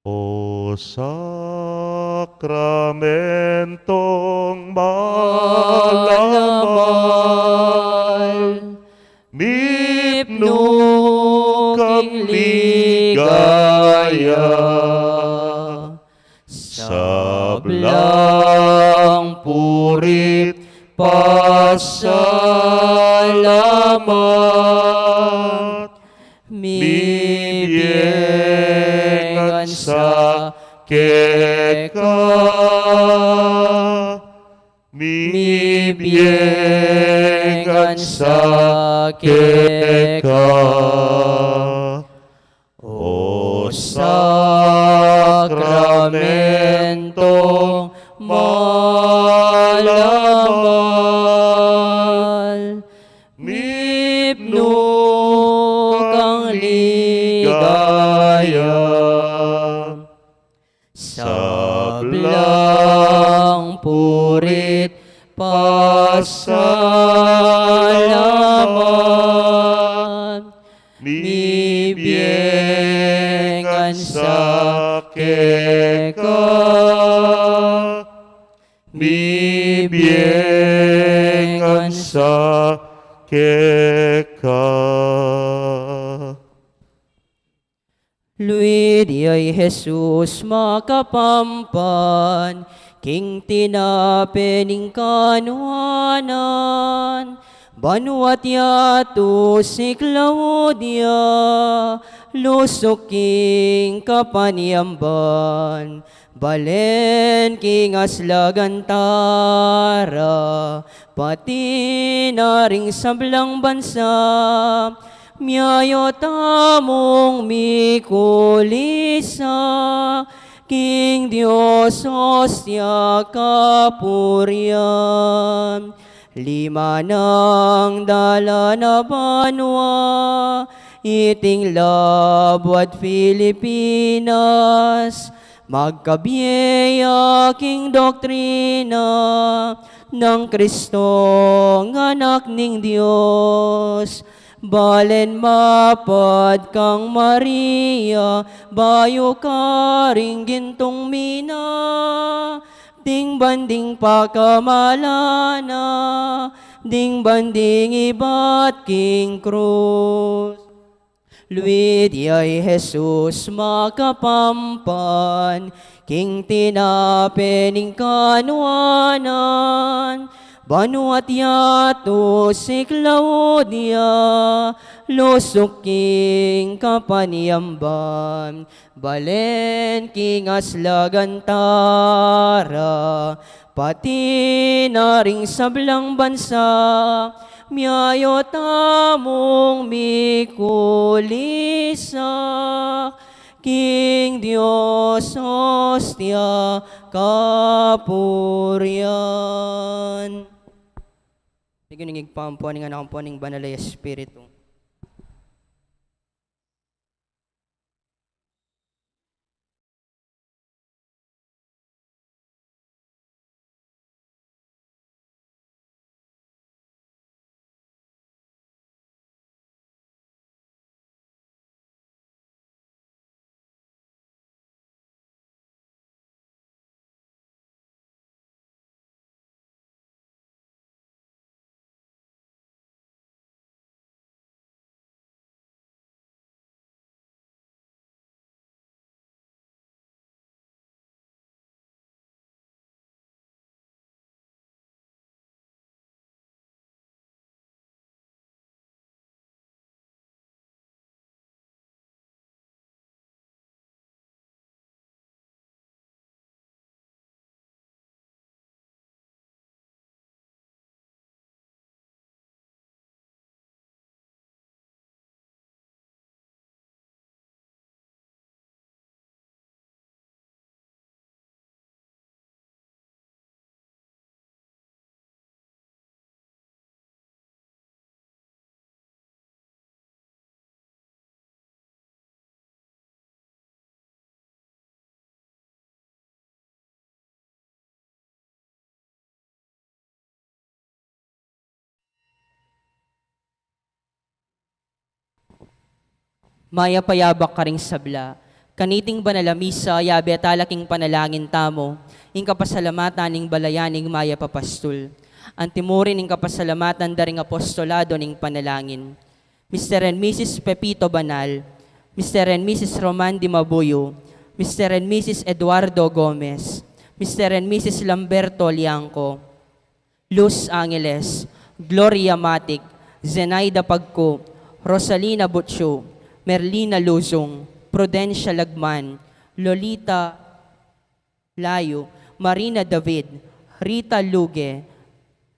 O sakramentong malamay, mipnu kang ligaya, sablang puri't pasalamat, mibie ngan sa keka, mibie ngan sa keka. O sakramentong malamay, mipnu kang ligaya, sablang puri't pasalamat, mibie ngan sa keka, mibie ngan sa keka. Luid ya i Jesus makapampan king tinape ning kanuanan, banuat yatu si Claudia, lusuk king kapanyamban, balen king aslagan tara, pati na ring sablang bansa, miayu tamung mikulisa king Dios ostia kapurian. Lima nang dalan a banua, iting labuad Filipinas, magkabie ya king doktrina nang Kristong Anak ning Dios. Balen mapad kang Maria, bayu karing gintung mina, ding banding pakamalan na, ding banding ibat king krus. Luid ya i Jesus makapampan king tinape ning kanuanan, banuat yatu si Claudia, lusuk king kapanyamban, balen king aslagan tara, pati na ring sablang bansa, miayu tamung mikulisa king Dios ostia kapurian. Ning Ibpa, ampo ning Anak, ampo ning Banal a Espiritu. Mayap a yabak karing sabla. Kaniting banal a misa, yabe tala king panalangin tamu ing kapasalamatan ning balayan ning mayap a pastul. Anti mu rin ing kapasalamatan da ring apostolado ning panalangin. Mister and Missus Pepito Banal, Mister and Missus Roman Dimabuyo, Mister and Missus Eduardo Gomez, Mister and Missus Lamberto Liangco, Luz Angeles, Gloria Matic, Zenaida Pagco, Rosalina Butchu, Merlina Luzung, Prudencia Lagman, Lolita Layo, Marina David, Rita Luge,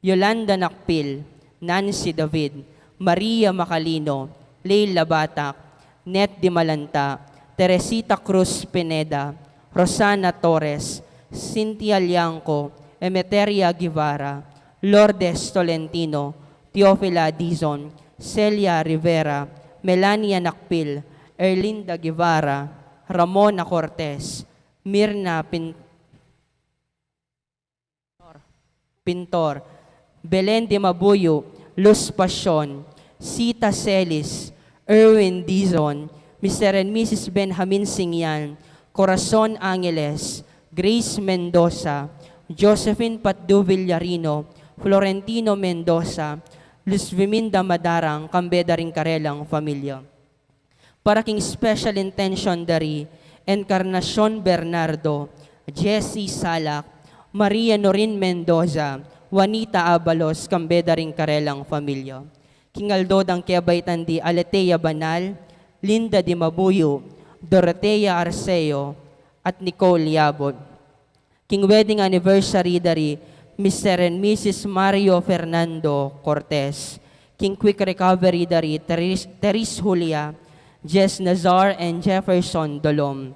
Yolanda Nakpil, Nancy David, Maria Macalino, Leila Batac, Net Dimalanta, Teresita Cruz Pineda, Rosana Torres, Cynthia Liangco, Emeteria Guevara, Lourdes Tolentino, Teofila Dizon, Celia Rivera, Melania Nakpil, Erlinda Guevara, Ramona Cortez, Mirna Pin-, Pintor, Belen Dimabuyo, Luz Pasion, Sita Celis, Erwin Dizon, Mister and Missus Benjamin Singyan, Corazon Angeles, Grace Mendoza, Josephine Patdu Villarino, Florentino Mendoza, Luz Viminda Madarang, kambe da ring karelang familia. Para king special intention da ri Encarnacion Bernardo, Jessie Salak, Maria Norin Mendoza, Juanita Abalos, kambe da ring karelang familia. King aldo dang kebaitan di Aletea Banal, Linda Dimabuyo, Dorotea Arceo, at Nicole Yabot. King wedding anniversary da ri Mister and Missus Mario Fernando Cortez. King quick recovery da ri Teres, Teres Julia, Jess Nazar, and Jefferson Dolom.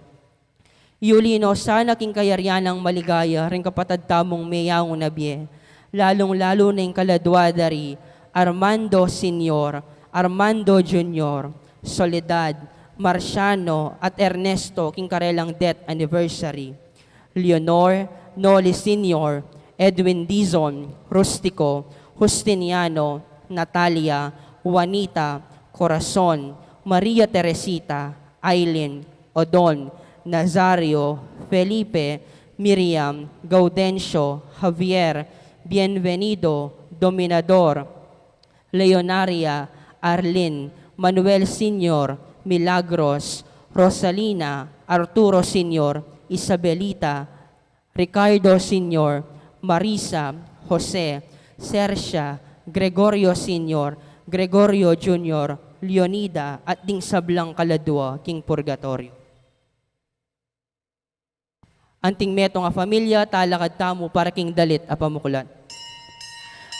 Iuli no sana king kayarian nang maligaya ring kapatad tamung meyaun a bie, lalung-lalu na ing kaladua da ri Armando Senior, Armando Junior, Soledad, Marciano, at Ernesto king karelang death anniversary. Leonor, Noli Senior, Edwin Dizon, Rustico, Justiniano, Natalia, Juanita, Corazon, Maria Teresita, Aileen, Odon, Nazario, Felipe, Miriam, Gaudencio, Javier, Bienvenido, Dominador, Leonaria, Arlene, Manuel Senior, Milagros, Rosalina, Arturo Senior, Isabelita, Ricardo Senior, Marisa, Jose, Sercia, Gregorio Senior, Gregorio Junior, Leonida, at ding sablang kaladua king purgatorio. Anting metung a familia, talakad tamu para king dalit a pamuklat.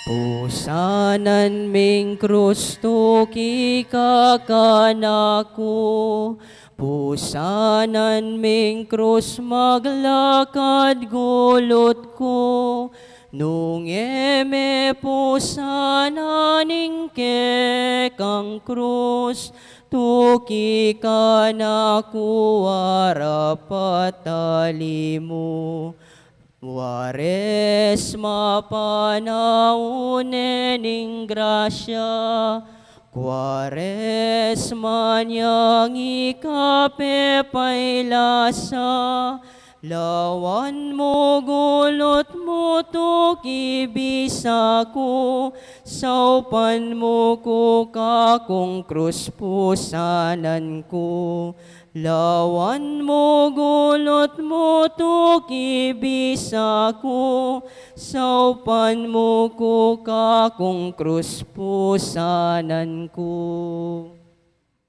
Pusanan ming krus tuki kanaku, pusanan ming krus maglakad gulut ku, nung e me pusanan ing kekang krus, tuki kanaku arapat ali mu. Kuaresma panaun ne ning grasya, Kuaresma nang ikapepailasa, lawan mu gulut mu tuki bisa ku, saupan mu ku kakung krus pusanan ku. Lawan mu gulut mu tuki bisa ku, saupan mu ku kakung krus pusanan ku.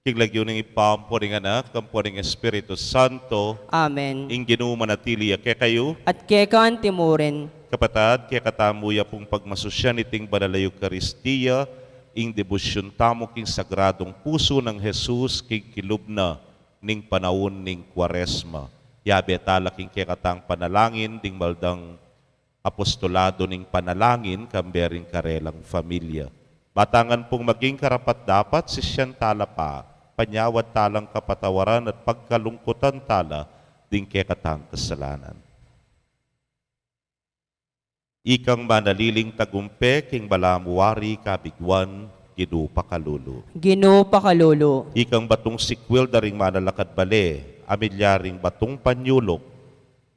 King lagyu ning Ibpa, ampo ning Anak, ampo ning Espiritu Santo. Amen. Ing Ginu manatili ya kekayu. At keka anti mu rin. Kapatad, kekatamu ya pung pagmasusyan iting banal a Eukaristia, ing debosyun tamu king Sagradong Pusu nang Jesus king kilub na ning panaun ning Kuaresma. Yabe tala king kekatang panalangin ding maldang apostolado ning panalangin kambe ring karelang familia. Batangan pung maging karapat-dapat, sisian tala pa, panyawad talang kapatawaran at pagkalungkutan tala ding kekatang kasalanan. Ikang manaliling tagumpe king balamu wari kabiguan, Ginu pakalulu. Ginu pakalulu. Ikang batung sikwil da ring manalakad bale, a milya ring batung panyuluk,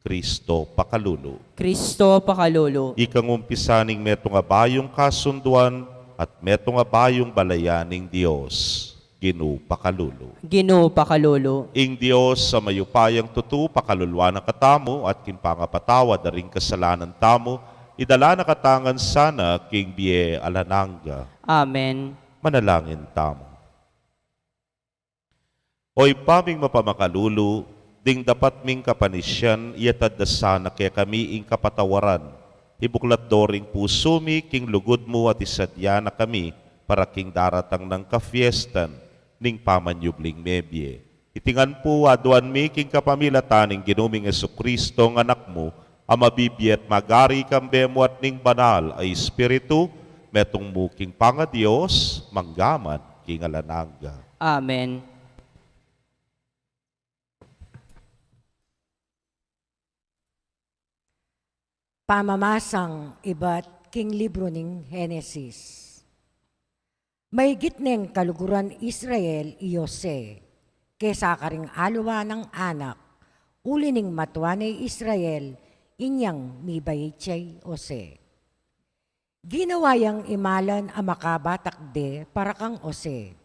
Kristo pakalulu. Kristo pakalulu. Ikang umpisa ning metung a bayung kasunduan at metung a bayung balayan ning Dios, Ginu pakalulu. Ginu pakalulu. Ing Dios a mayupayang tutu pakaluluan na katamu at king pangapatawad da ring kasalanan tamu, idala na katamu ngan sana king bie alang angga. Amen. Manalangin tamu. O Ibpa ming mapamakalulu, ding dapat ming kapanisian, iyatad da sana kekami ing kapatawaran. Ibuklat do ring pusu mi king lugud mu at isadya na kami para king daratang nang kafiestan ning pamanyubling mebie. Iti ngan pu aduan mi king kapamilatan ning Ginu ming Jesucristo, a Anak mu, a mabibie at magari kambe mu at ning Banal a Espiritu, metung mu king pangaDios, mangga man king alang angga. Amen. Pamamasang ibat king libru ning Henesis. Maigit neng kaluguran Israel i Jose kesa karing aliwa nang anak, uli ning matua ne Israel, inyang mibait ya i Jose. Ginawa yang imalan a makabatak de para kang Jose.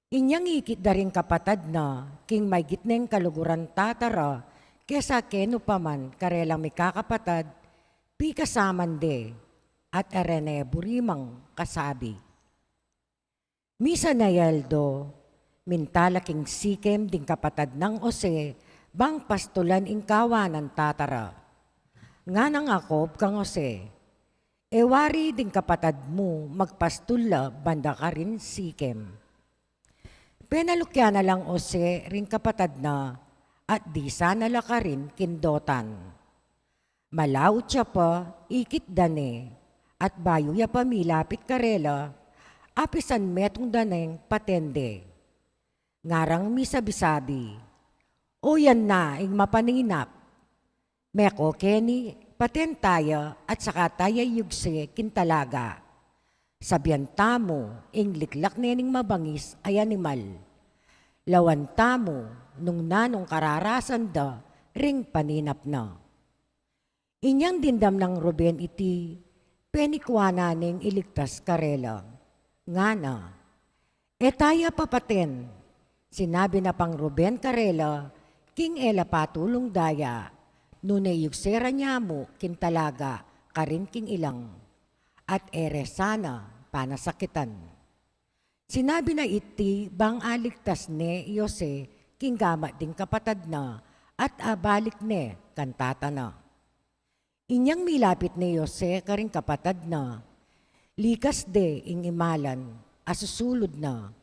Inyang ikit da ring kapatad na king maigit neng kaluguran tata ra kesa kenu pa man karelang mikakapatad, pikasaman de at e ra ne burimang kasabi. Misan a aldo, minta la king Sikem ding kapatad nang Jose bang pastulan ing kawanan tata ra. Nganang Jacob kang Jose, e wari ding kapatad mu magpastul la banda karin Sikem. Penaluk ya na lang Jose ring kapatad na at disa na la karin king Dotan. Malaut ya pa, ikit da ne, at bayu ya pa milapit karela, apisan metung da neng paten de. Ngarang misabi-sabi, "O yan na ing mapaninap. Meko keni, paten taya at saka taya yugse king talaga. Sabian tamu ing liklak ne ning mabangis a animal. Lawan tamu nung nanung kararasan da ring paninap na." Inyang dimdam nang Ruben iti, penikua na neng iligtas karela. Ngana, "E taya papaten." Sinabi na pang Ruben karela, "King e la patulung daya, nune yugse ra nya mu king talaga karin king ilang, at e re sana panasakitan." Sinabi na iti bang aligtas ne i Jose king gamat ding kapatad na at abalik ne kang tata na. Inyang milapit ne i Jose karing kapatad na, likas de ing imalan a susulud na,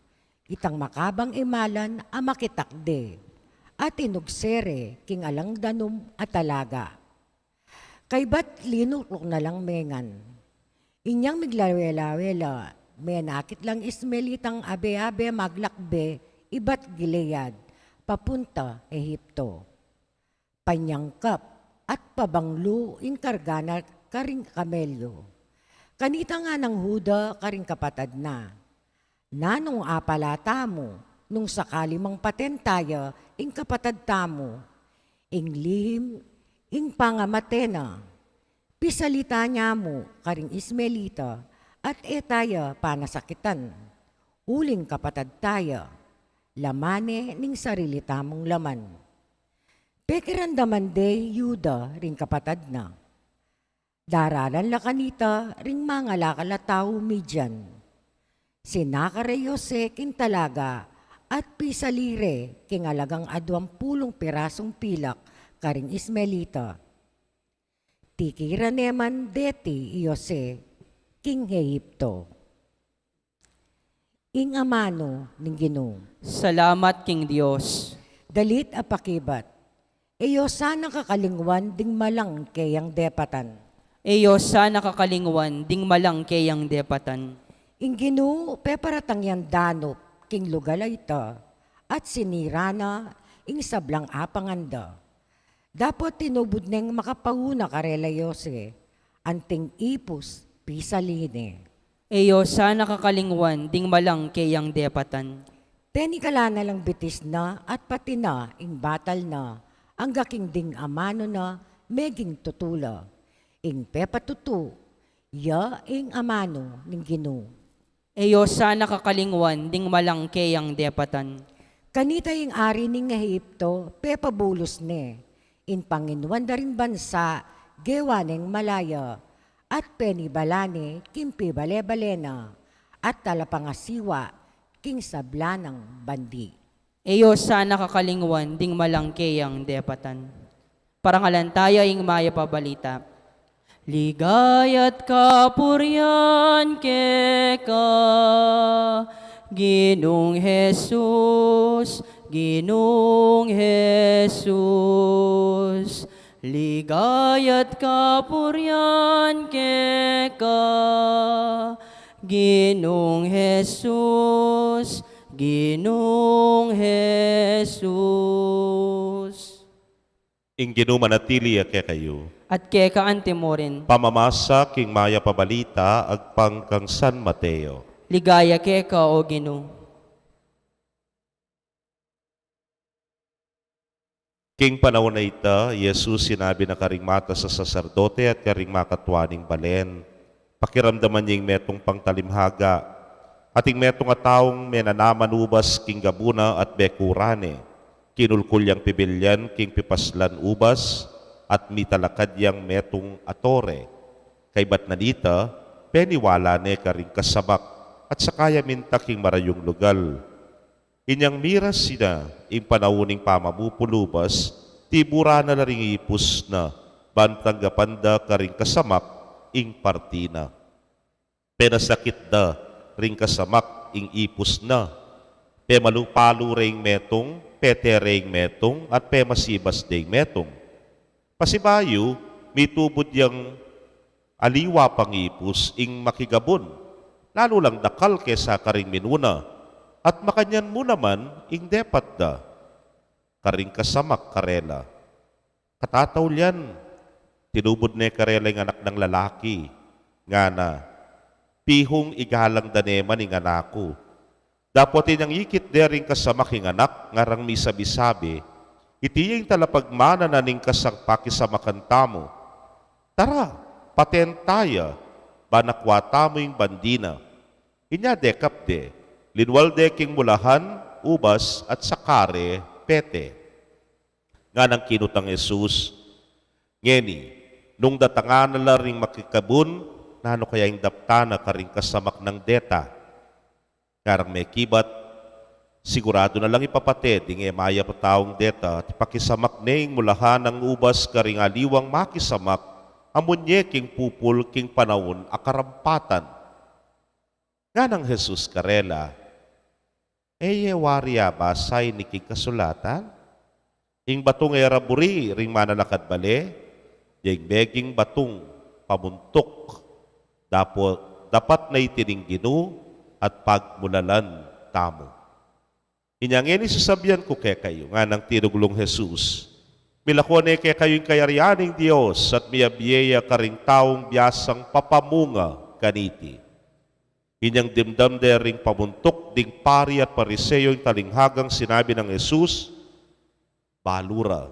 itang makabang imalan a makitak de, at inugse re king alang danum a talaga. Kaybat linukluk na lang mengan. Inyang miglawelawe la, menakit lang Ismaelitang abe-abe maglakbe ibat Gilead, papunta Ehipto. Panyangkap at pabanglu ing karga na karing kamelyo. Kanita nganang Juda karing kapatad na, "Nanung apala tamu nung sakali mang paten taya ing kapatad tamu? Ing lihim ing pangamate na. Pisalita nya mu karing Ismaelita at e taya panasakitan, uling kapatad taya, laman ne ning sarili tamung laman." Pekiramdaman de i Juda ring kapatad na. Daralan la kanita ring mangalakal a tau Midian. Sinakar re i Jose king talaga at pisali re king alagang aduang pulung pirasung pilak karing Ismaelita. Tikiran ne man deti i Jose king Ehipto. Ing amanu ning Ginu. Salamat king Dios. Dalit a pakibat. E yo sana kakalingwan ding malang keyang depatan. E yo sana kakalingwan ding malang keyang depatan. Ing Ginu peparatang yang danup king lugal a ita, at sinira na ing sablang apangan da. Dapot tinubud neng makapauna karela i Jose, anting ipus pisali ne. E yu sana kakalingwan ding malang keyang depatan. Penikalan na lang bitis na at pati na ing batal na, angga king ding amanu na meging tutu la. Ing pepatutu ya ing amanu ning Ginu. E yu sana kakalingwan ding malang keyang depatan. Kanita ing ari ning Ehipto pepabulus ne, ing panginuan da ring bansa gewa neng malaya, at penibala ne king pibale-bale na, at talapangasiwa king sabla nang bandi. E yu sana kakalingwan ding malang keyang depatan. Parangalan taya ing mayap a balita. Ligaya't kapurian keka, Ginung Jesus, Ginung Jesus. Ligaya't kapurian keka, Ginung Jesus, Ginung Jesus. Ing Ginu manatili ya kekayu. At keka antimurin. Pamamasa king mayap a balita agpang kang San Mateo. Ligaya keka, O Ginu. King panaun a ita, i Jesus sinabi na karing matas a saserdote at karing makatua ning balen, pakiramdaman ye ing metung pangtalimhaga. Ating metung a taung menanaman ubas king gabu na at bekura ne. Kinulkul yang pibilyan king pipaslan ubas at mitalakad yang metung a tore. Kaybat na nita, peniwala ne karing kasamak at saka ya minta king marayung lugal. Inyang miras ya ing panaun ning pamamupul ubas, tibura na la ring ipus na, ban tanggapan da karing kasamak ing parti na. Penasakit da ring kasamak ing ipus na, pemalu-palu re ing metung, petere ing metung, at pemasibas de ing metung. Pasibayu, mitubud yang aliwa pang ipus ing makigabun, lalu lang dakal kesa karing minuna, at makanyan mu naman ing depat da. Karing kasamak karela, katataulian, tinubud ne karela ing anak nang lalaki, ngana, pihung igalang da ne man ing anak ku. Dapot inyang ikit de ring kasamak ing anak, ngarang misabi-sabi, iti ya ing talapagmana na ning kasang pakisamakan tamu. Tara, paten taya, ban akua tamu ing bandi na. Inya dekap de, linwal de king mulahan, ubas, at saka re pete. Nganang kinutang Jesus, ngeni, nung datangan na la ring makigabun, nanu kaya ing daptan na karing kasamak nang deta? Ngarang mekibat, siguradu na lang ipapate ding e mayap a taung deta, at ipakisamak ne ing mulahan nang ubas karing aliwang makisamak, a munye king pupul king panaun a karampatan. Nganang Jesus karela, e ye wari abasa ini king kasulatan? Ing batung e ra buri ring manalakad bale, ya ing meging batung pamuntuk, dapot dapat na iti ning Ginu at pagmulalan tamu. Inya ngeni sasabian ku kekayu, nganang tinuglung Jesus, milako ne kekayu ing kayarian ning Dios at miyabie ya karing taung biasang papamunga kaniti. Inyang dimdam de ring pamuntuk ding pari at Pariseo ing talinghagang sinabi nang Jesus, balu ra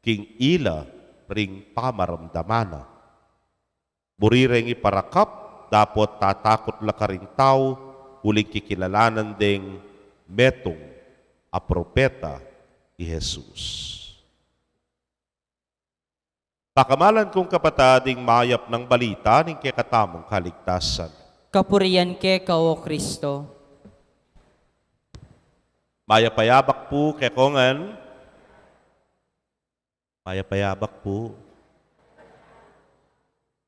king ila ring pamaramdaman na. Buri reng iparakap, dapot tatakut la karing tau, uling kikilalanan deng metung a propeta i Jesus. Pakamalan kung kapatad, ing mayap nang balita ning kekatamung kaligtasan. Kapurian keka, O Kristo. Mayap a yabak pu kekongan. Mayap a yabak pu.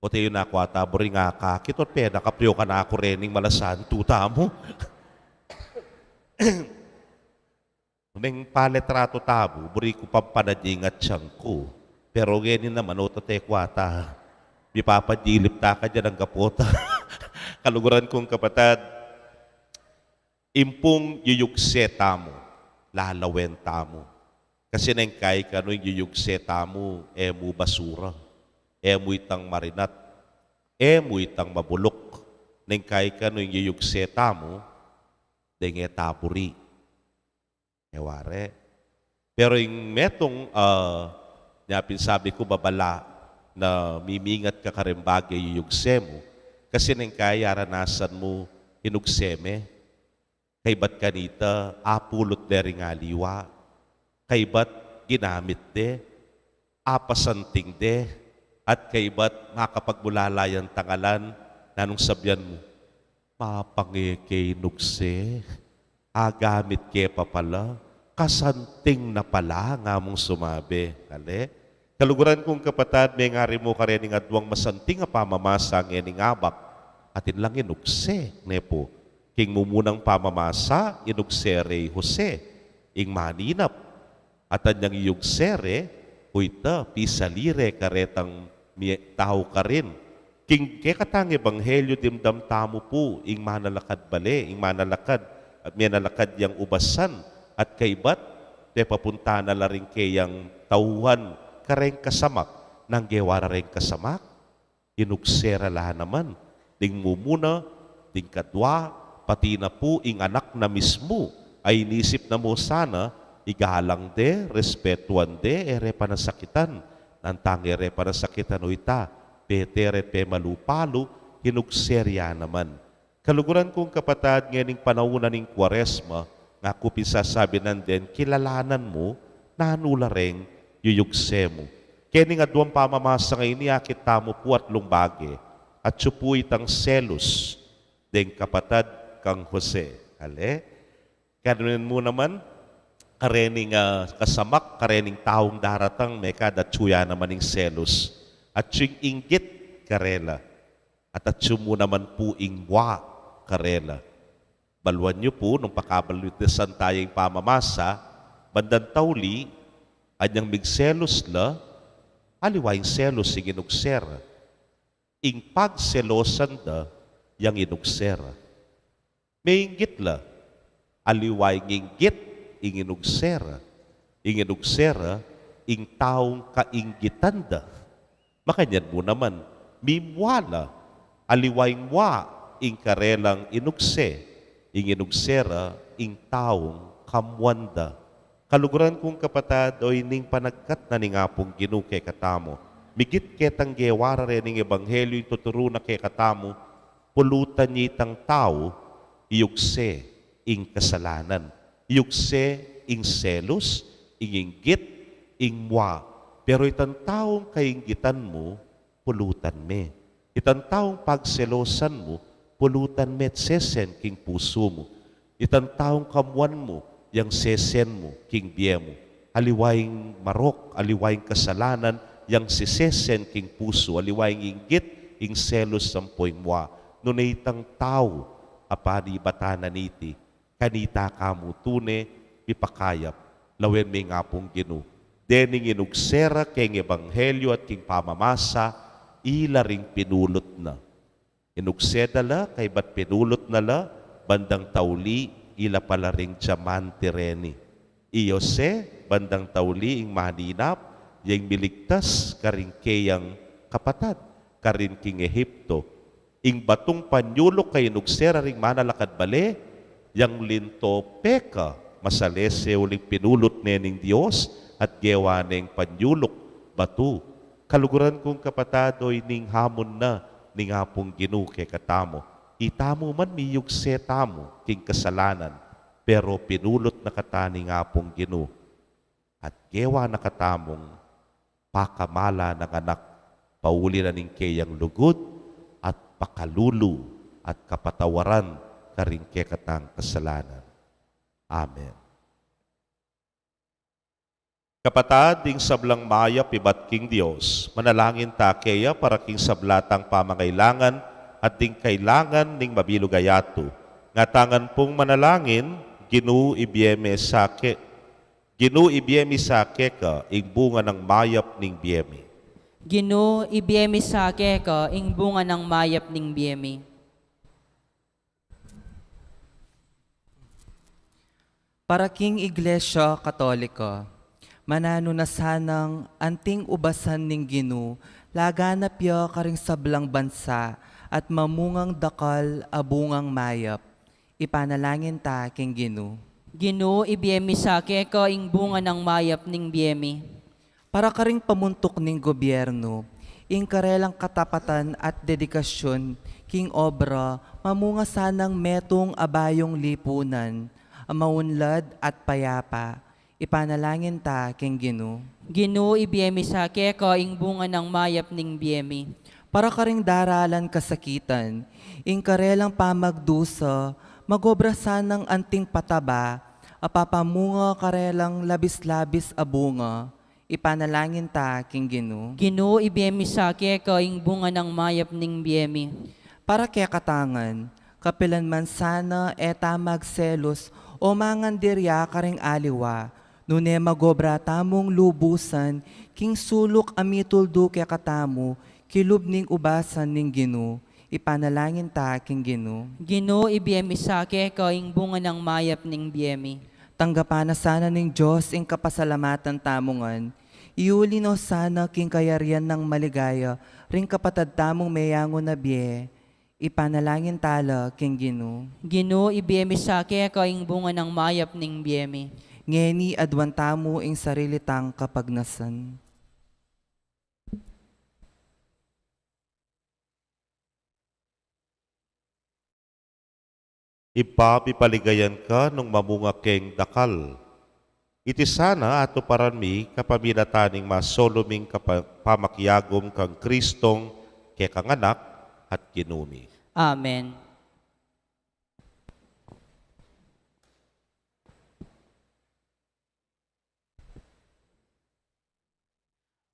Ote yu na ku ata buri ngakakit, ot penakap yu kanaku rening malasantu tamu. Neng palitratu tamu, buri ku pang panadyi ing atyan ku. Pero ngeni naman, ote ku ata, mipapadyilip ta ka dyan angga pota. Kaluguran kung kapatad, impung yuyugse tamu, lalawen tamu. Kasi neng kekanu ing yuyugse tamu, e mu basura, e mu itang marinat, e mu itang mabuluk. Neng kaikan ing yuyugse tamu, deng e ta buri. E wari. Pero ing metung, ah, nya pin sabi ku babala na mimingat ka kareng bage yuyugse mu, kasi neng kaya aranasan mu inugse me. Kaybat kanita, apulut de ring aliwa. Kaybat ginamit de, apasanting de, at kaybat makapagmulala yang tangalan, nanung sabian mu, mapangeke inugse, agamit ke pa pala, kasanting na pala, nga mung sumabi. Ale? Kaluguran kung kapatad, mengari mu karening aduang masanting a pamamasa ngening abak, atin lang inugse, ne pu. King mumunang pamamasa, inugse re i Jose, ing maninap. At anyang iyugse re, uyta, pisali re karetang mi-, tau karin. King kekatang ebanghelyu dimdam tamu pu, ing manalakad bale, ing manalakad, at menalakad yang ubasan, at kaybat, pepapunta na la rin keyang tauhan, kareng kasamak, nang gewa ra reng kasamak, inugse ra la naman, ding mumuna, ding kadwa, pati na pu ing anak na mismu, a inisip na mu sana, igalang de, respetuan de, e re panasakitan, nantang e re panasakitan uyta, pete re pemalu-palu, inugse ra naman. Kaluguran kung kapatad, ngening panaun na ning Kuaresma, nga ku pin sasabi nandin, kilalanan mu, nanu la reng yuyugse mu. Kening aduang pamamasa ngeni, akit tamu pu atlung bage. Atyu pu itang selus, deng kapatad kang Jose. Ale? Karin mu naman, karening, ah, kasamak, karening taung daratang, mekad atyu ya naman ing selus. Atyu ing inggit, karela. At atyu mu naman pu ing mua, karela. Baluan yu pu, nung pakabalitesan taya ing pamamasa, bandang tauli, anyang migselus la, aliwa ing selus ing inugse ra. Ing pagselosan da, yang inugse ra. Meinggit la, aliwa ing inggit, ing inugse ra. Ing inugse ra, ing taung kainggitan da. Makanyan mu naman, mimua la, aliwa ing mua, ing karelang inugse, ing inugse ra, ing taung kamuan da. Kaluguran kung kapatad, o ining panagkat na ning Apung Ginu kekatamu. Migit ketang gewa ra rening ebanghelyu ing tuturu na kekatamu, pulutan ya itang tau, iyugse ing kasalanan. Iyugse ing selus, ing inggit, ing mua. Pero itang taung kainggitan mu, pulutan me. Itang taung pagselosan mu, pulutan me at sesen king pusu mu. Itang taung kamuan mu, yang sesen mu king bie mu. Aliwa ing marok, aliwa ing kasalanan, yang sisesen king pusu, aliwa ing inggit, ing selus ampo ing mua. Nune itang tau, a panibatan na niti, kanita ka mu tune mipakayap, lawen me ing Apung Ginu. Dening inugse ra keng ebanghelyu at king pamamasa, ila ring pinulut na. Inugse da la, kaybat pinulut na la, bandang tauli, ila pala ring diamante reni. I Jose, bandang tauli ing maninap, ya ing miligtas karing keyang kapatad, karin king Ehipto. Ing batung panyuluk a inugse ra ring manalakad bale, yang linto peka, masalese uling pinulut ne ning Dios, at gewa neng panyuluk batu. Kaluguran kung kapatad, o ining hamun na ning Apung Ginu kekatamu. Itamu man miyugse tamu king kasalanan, pero pinulut na kata ning Apung Ginu. At gewa na katamung pakamala nang anak, pauli na ning keyang lugud, at pakalulu, at kapatawaran, karing kekatang kasalanan. Amen. Kapatad, ding sablang mayap ibat king Dios, manalangin ta keya para king sabla tang pamangailangan at ding kailangan ning mabilug a yatu. Ngatangan pung manalangin, Ginu, ibie mi sa ke-, Ginu, ibie mi sa keka ing bunga nang mayap ning bie mi. Ginu, ibie mi sa keka ing bunga nang mayap ning bie mi. Para king Iglesia Katolika, mananu na sanang anting ubasan ning Ginu, laganap ya karing sablang bansa, at mamungang dakal a bungang mayap. Ipanalangin ta king Ginu. Ginu, ibie mi sa keka ing bunga nang mayap ning bie mi. Para karing pamuntuk ning gobyernu, ing karelang katapatan at dedikasyun king obra, mamunga sanang metung a bayung lipunan a maunlad at payapa. Ipanalangin ta king Ginu. Ginu, ibie mi sa keka ing bunga nang mayap ning bie mi. Para karing daralan kasakitan, ing karelang pamagdusa, magobra sanang anting pataba, a papamunga karelang labis-labis a bunga. Ipanalangin ta king Ginu. Ginu, ibie mi sa keka ing bunga nang mayap ning bie mi. Para kekatang ngan, kapilan man sana e ta magselus o mangandirya karing aliwa, nune magobra tamung lubusan king suluk a mituldu kekatamu kilub ning ubasan ning Ginu. Ipanalangin ta king Ginu. Ginu, ibie mi sa keka ing bunga nang mayap ning bie mi. Tanggapan na sana ning Dios ing kapasalamatan tamu ngan, iuli no sana king kayarian nang maligaya ring kapatad tamung meyangu na bie. Ipanalangin ta la king Ginu. Ginu, ibie mi sa keka ing bunga nang mayap ning bie mi. Ngeni aduan tamu ing sarili tang kapagnasan. Ibpa, pipaligayan ka nung mamunga keng dakal. Iti sana atuparan mi kapamilatan ning masolu ming kapa-, pamakiagum kang Kristong kekang Anak at Ginu mi. Amen.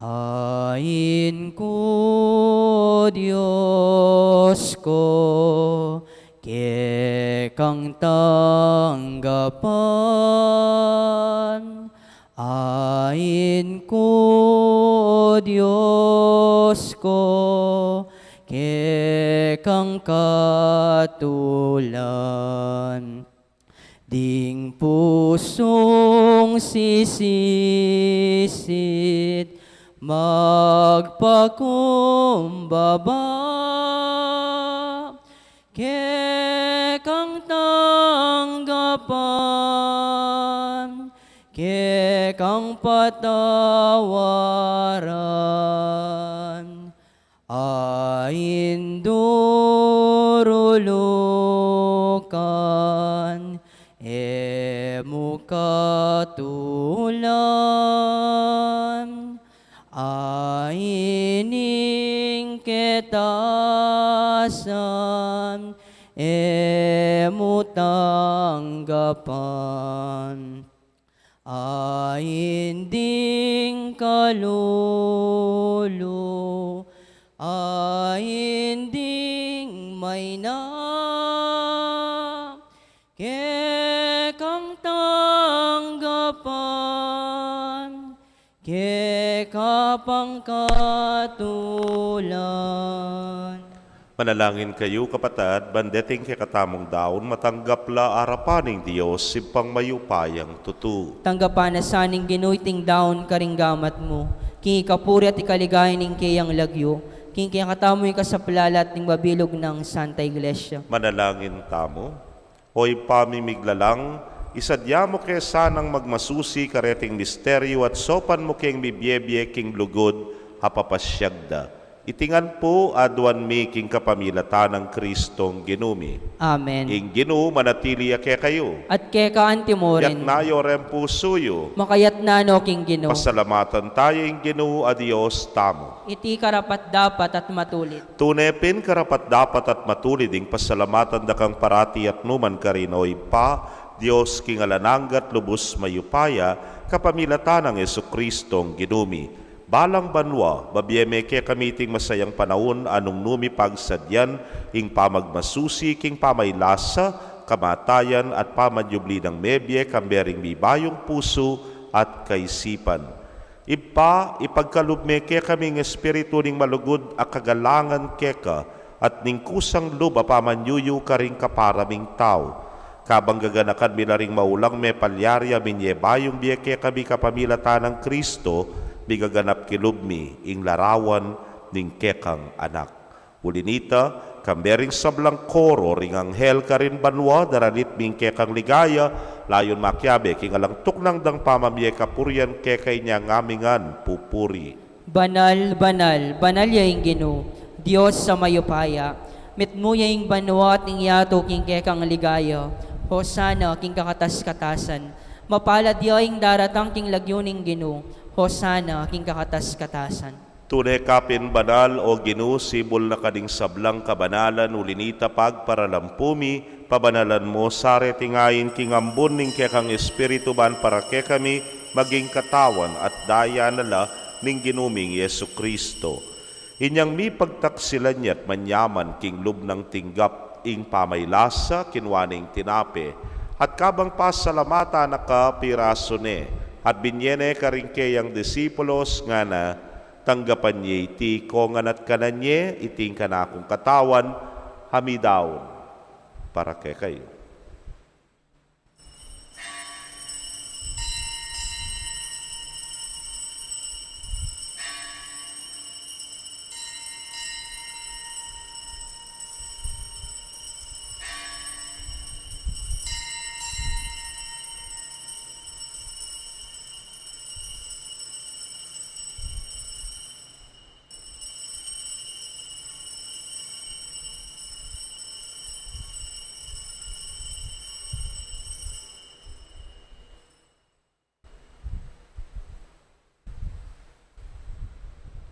Ain ku, Dios ku, kekang tanggapan. Ain ku, Dios ku, kekang katulan. Ding pusung sisisit magpakumbaba, kekang tanggapan, kekang patawaran. Ain durulukan, e mu katulan. Ain ing ketasan, e mu tanggapan. Ain ding kalulu, ain ding maina, kekang tanggapan, keka pang katulan. Manalangin kayu, kapatad, ban deting kekatamung daun, matanggap la arapan ning Dios, Ibpang mayupayang tutu. Tanggapan na sa ning Ginu iting daun karing gamat mu, king ikapuri at ikaligaya ning keyang lagyu, king kekatamung ikasaplala at ning mabilug nang Santa Iglesia. Manalangin tamu. O Ibpa ming miglalang, isadya mu ke sanang magmasusi kareting misteryu at saupan mu keng mibiebie king lugud a papasyag da. Iti ngan pu aduan mi king kapamilatan nang Kristong Ginu mi. Amen. Ing Ginu manatili ya kekayu. At keka antimurin. Yatna yu reng pusu yu. Makayatna no king Ginu. Pasalamatan tamu ing Ginu a Dios tamu. Iti karapat-dapat at matulid. Tune pin karapat-dapat at matulid ing pasalamatan da kang parati at nukarin man, O Ibpa, Dios king alang angga at lubus mayupaya, kapamilatan nang Jesucristong Ginu mi. Balang banua, babie me kekami iting masayang panaun a nung nu mi pagsadyan ing pamagmasusi king pamailasa, kamatayan at pamanyubli nang mebie kambe ring mibayung pusu at kaisipan. Ibpa, ipagkalub me kekami ing espiritu ning malugud a kagalangan keka at ning kusang lub a pamanyuyu karing kapara ming tau. Kabang gaganakan mi la ring maulang mepalyari a minye bayung bie kekami kapamilatan nang Kristo, migaganap kilub mi ing larawan ning kekang Anak. Uli nita, kambe ring sablang koro ring anghel karin banua, daralit mi ing kekang ligaya, layun makiabe king alang tuknang dang pamamie kapurian keka inyang amingan pupuri. Banal, banal, banal ya ing Ginu, Dios a mayupaya. Mitmu ya ing banua at ing yatu king kekang ligaya. Hosana king kakatas-katasan. Mapalad ya ing daratang king lagyu ning Ginu. Hosana king kakatas-katasan. Tune ka pin banal, o Ginu, sibul na ka ning sablang kabanalan, uli nita pagparalampu mi, pabanalan mu sa reting ain king ambun ning kekang Espiritu ban para kekami maging katawan at daya na la ning Ginu ming Jesucristo. Inyang mipagtaksilan ya't manyaman king lub nang tinggap ing pamaylasa, kinua ne ing tinape, at kabang pasalamatan na ka, pirasu ne, at binye ne karing keyang disipulos, ngana, tanggapan ye iti kongan at kanan ye, iti ing kanakung katawan a midaun para kekayu.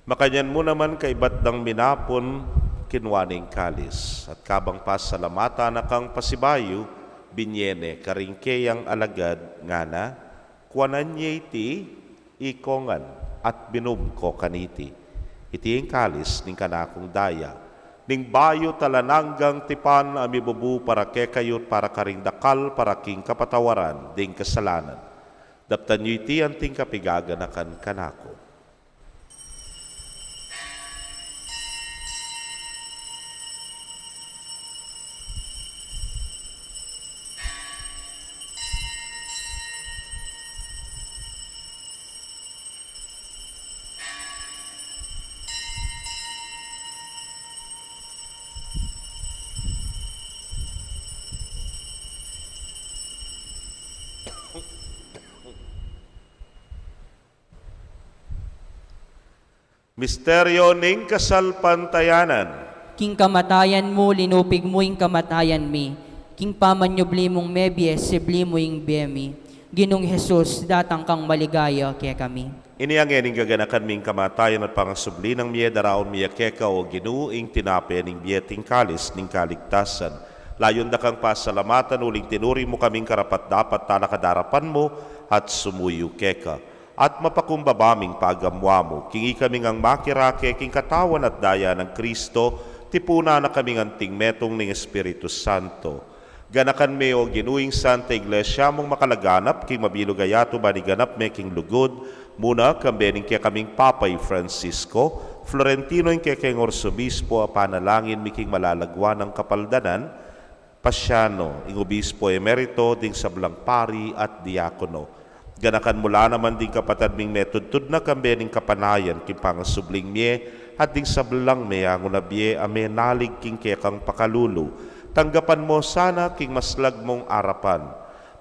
Makanyan mu naman kaibat dang minapun, kinua ne ing kalis, at kabang pasalamatan na kang pasibayu, binye ne karing keyang alagad, ngana, kuanan ye iti, ikongan, at minum ko kaniti. Iti ing kalis ning kanakung daya, ning bayu at alang anggang tipan a mibubu para kekayu at para karing dakal para king kapatawaran ding kasalanan. Daptan yu iti anting kapigaganakan kanaku. Misteryo ning kasalpantayanan. King kamatayan mu, linupig mu ing kamatayan mi. King pamanyubli mung mebie, sibli mu ing bie mi. Ginung Jesus, datang kang maligaya kekami. Ini ngeni ing gaganakan mi king kamatayan at pangasubli nang mie, daraun mi keka, o Ginu, ing tinape ning bie at ing kalis ning kaligtasan. Layun da kang pasalamatan uling tinuri mu kaming karapat-dapat talakad king arapan mu at sumuyu keka. At mapakumbaba ming pagamuan mu, king ikami ngang makirake king katawan at daya nang Kristo, tipunan na kaming anting metung ning Espiritu Santo. Ganakan me, o Ginu, ing Santa Iglesia mung makalaganap king mabilug a yatu ban iganap me king lugud, muna kambe ning kekaming Papa i Francisco, Florentino ing kekeng Arsobispo a panalangin mi king malagwa nang kapaldanan, Pasiano, ing Obispo Emerito, ding sablang pari at diakono. Ganakan mu la naman ding kapatad ming metudtud na kambe ning kapanayan king pangasubling mie, at ding sablang meangun a bie a menalig king kekang pakalulu. Tanggapan mu sana king maslag mung arapan.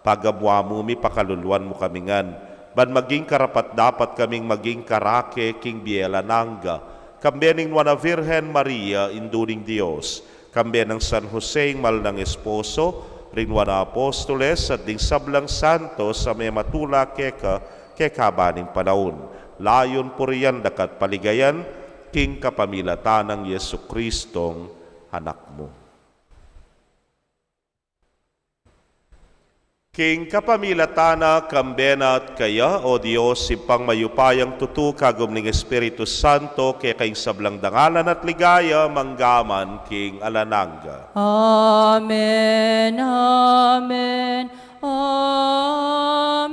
Pagamuan mu mi, pakaluluan mu kami ngan, ban maging karapat-dapat kaming maging karake king bie alang angga, kambe ning Nuan a Virgen Maria, Indu ning Dios, kambe nang San Jose, ing mal nang esposo, ring Nuan a Apostoles, at ding sablang santos a mematula keka, kekaban ning panaun, layun purian da ka at paligayan, king kapamilatan nang Jesucristong Anak mu. King kapamilatan na, kambe na at kaya, o Dios, Ibpang mayupayang tutu, kagum ning Espiritu Santo, keka ing sablang dangalan at ligaya, mangga man king alang angga. Amen, amen, amen.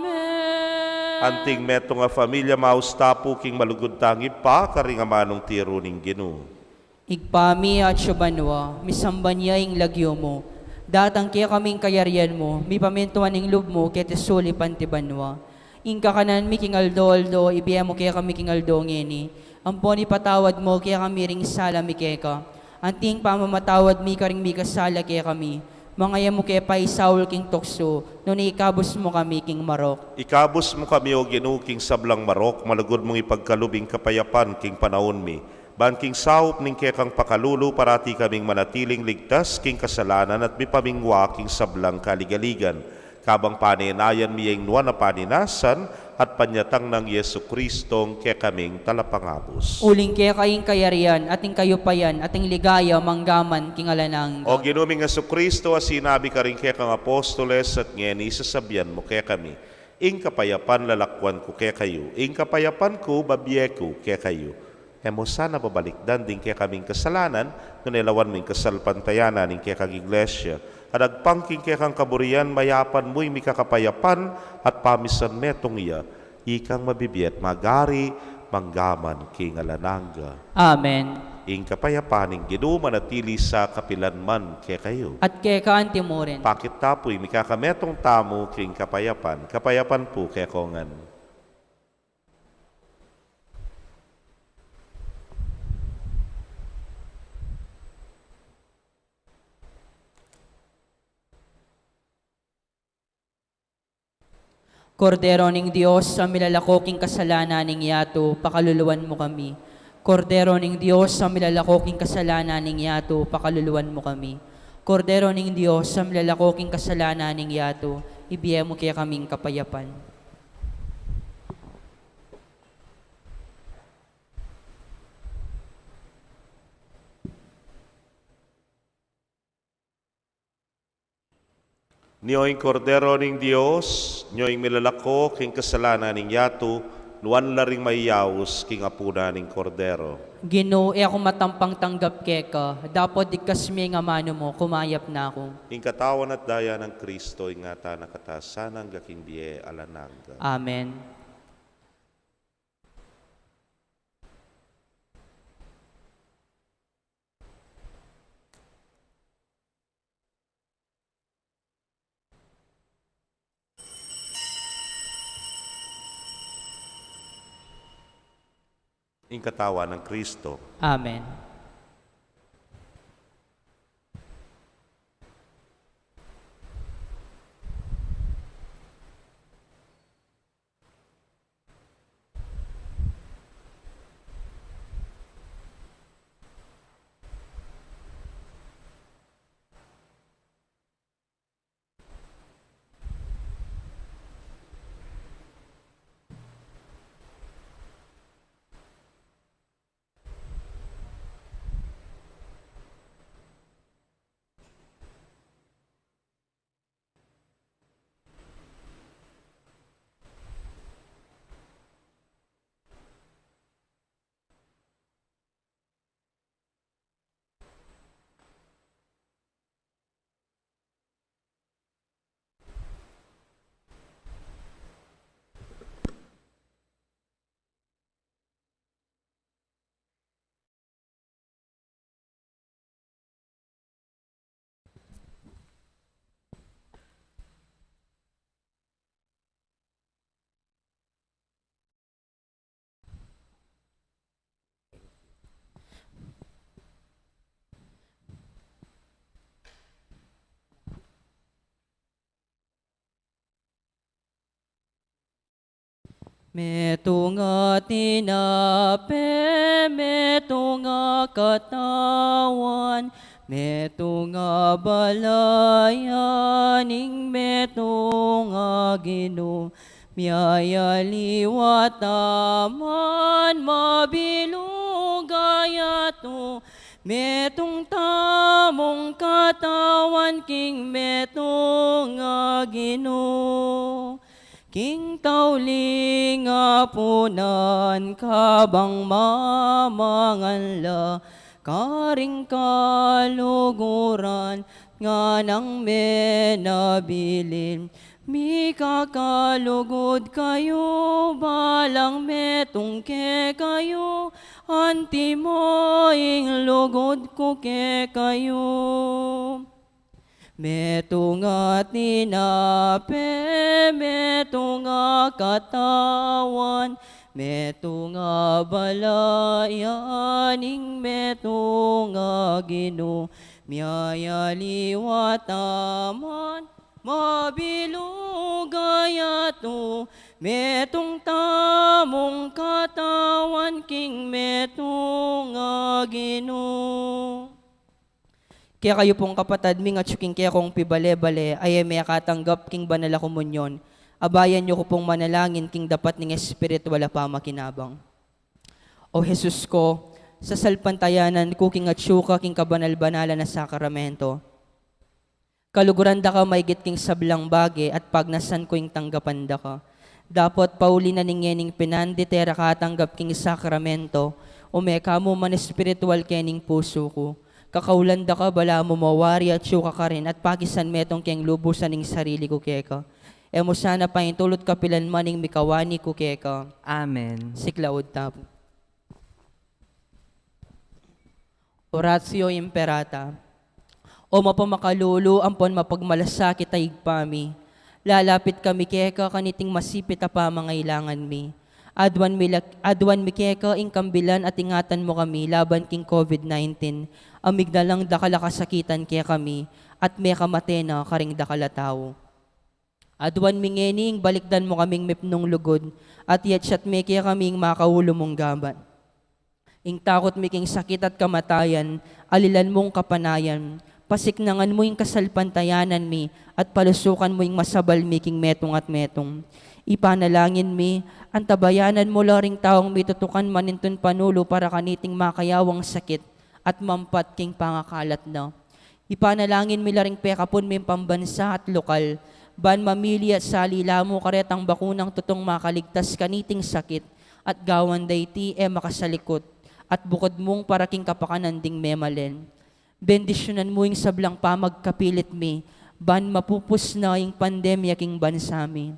Anting metung a familia, mausta pu king malugud tang Ibpa, karing amanung tiru ning Ginu. Ibpa mi, atsu ka banua, misamban ya ing lagyu mu. Datang kekami ing kayarian mu, mipamintuan ing lub mu, keti sulip anti banua. Ing kakanan mi king aldo-aldo, ibie mu kekami king aldo ngeni. Ampon ipatawad mu kekami ring sala mi keka. Anting pamamatawad mi karing mikasala kekami, manga e mu ke paisaul king tuksu, nune ikabus mu kami king marok. Ikabus mu kami, O Ginu, king sablang marok, malugud mung ipagkalub ing kapayapan king panaun mi, ban king saup ning kekang pakalulu parati kaming manatiling ligtas king kasalanan at mipamingwa king sablang kaligaligan, kabang panenayan mi ing nuan a paninasan at panyatang nang Jesucristo ing kekaming Talapangabus. Uling keka ing kayarian, at ing kayupayan, at ing ligaya, manggaman king alang angga. O Ginu ming Jesucristo, a sinabi karing kekang apostoles, at ngeni sasabian mu kekami, ing kapayapan lalakwan ku kekayu, ing kapayapan ku babie ku kekayu. E mu sana babalikdan ding kekaming kasalanan, nune lawan mu ing kasalpantayanan ning kekang Iglesia, at agpang king kekang kaburian mayapan mu ing mikakapayapan at pamisan metung ya, ikang mabibie at magari manggaman king alang angga. Amen. Ing kapayapan ning Ginu manatili sa kapilan man kekayu. At keka anti mu rin. Pakit ta pu ing mikakametung tamu king kapayapan. Kapayapan pu kekongan. Kordero ning Dios, a milalako king kasalanan ning yatu, pakaluluan mu kami. Kordero ning Dios, a milalako king kasalanan ning yatu, pakaluluan mu kami. Kordero ning Dios, a milalako king kasalanan ning yatu, ibie mu kekaming kapayapan. Nyo ing Kordero ning Dios, nyo ing milalako king kasalanan ning yatu, nuan la ring mayaus king apunan ning Kordero. Ginu, e ku matampang tanggap keka, dapot ikasmi ing amanu mu, kumayap na ku. Ing katawan at daya nang Kristo, ingatan na kata sana angga king bie alang angga. Amen. Ing katawan nang Kristo. Amen. Metung a tinape, metung a katawan, metung a balayan, ing metung a Ginu, miyayaliwa taman mabilug a yatu, metung tamung katawan king metung a Ginu. King tauling apunan kabang mamangan la, karing kaluguran nganang menabilin, mikakalugud kayu, balang metung kekayu, antimo ing lugud ku kekayu. Metung a tinape, metung a katawan, Metung a bala ya ning metung a Ginu, miyayaliwat a man, mabilug a yatu, metung tamung katawan king metung a Ginu. Kekayu pung kapatad ming atyu king kekong pibale-bale, a e mekatanggap king banal a komunyon, abayan yu ku pung manalangin king dapat ning espiritual a pamakinabang. O Jesus ku, sasalpantayanan ku king atyu ka king kabanal-banalan a sakramento. Kaluguran da ka maigit king sablang bage at pagnasan ku ing tanggapan da ka. Dapot pauli na ning ngening pinandit e ra katanggap king sakramento, ume ka mu man espiritual kening pusu ku. Kakaulan da ka balamu mawari atyu ka karin at pakisan metung keng lubusan ing sarili ku keka. E mu sana paintulut kapilan man ing mikawani ku keka. Amen. Siklaud tamu. Oratio Imperata. O mapamakalulu ampon mapagmalasakit a Ibpa mi, lalapit kami keka kaniting masipit a pamangailangan mi. Aduan mi, lak- aduan mi keka ing kambilan at ingatan mu kami laban king COVID nineteen, a migdalang dakal a kasakitan kekami, at mekamate na karing dakal a tau. Aduan mi ngeni ing balikdan mu kaming mipnung lugud, at iyatsat me kekami ing makaulu mung gamat. Ing takut mi king sakit at kamatayan, alilan mung kapanayan, pasiknangan mu ing kasalpantayanan mi, at palusukan mu ing masabal mi king metung at metung. Ipanalangin mi, antabayanan mu la ring taung mitutukan manintun panulu para kaniting makayawang sakit, at mampat king pangakalat na. Ipanalangin mi la ring pekapun ming pambansa at lokal, ban mamili at sali la mu karetang bakunang tutung makaligtas kaniting sakit, at gawan da iti e makasalikut, at bukud mung para king kapakanan ding memalen. Bendisyunan mu ing sablang pamagkapilit mi, ban mapupus na ing pandemya king bansa mi.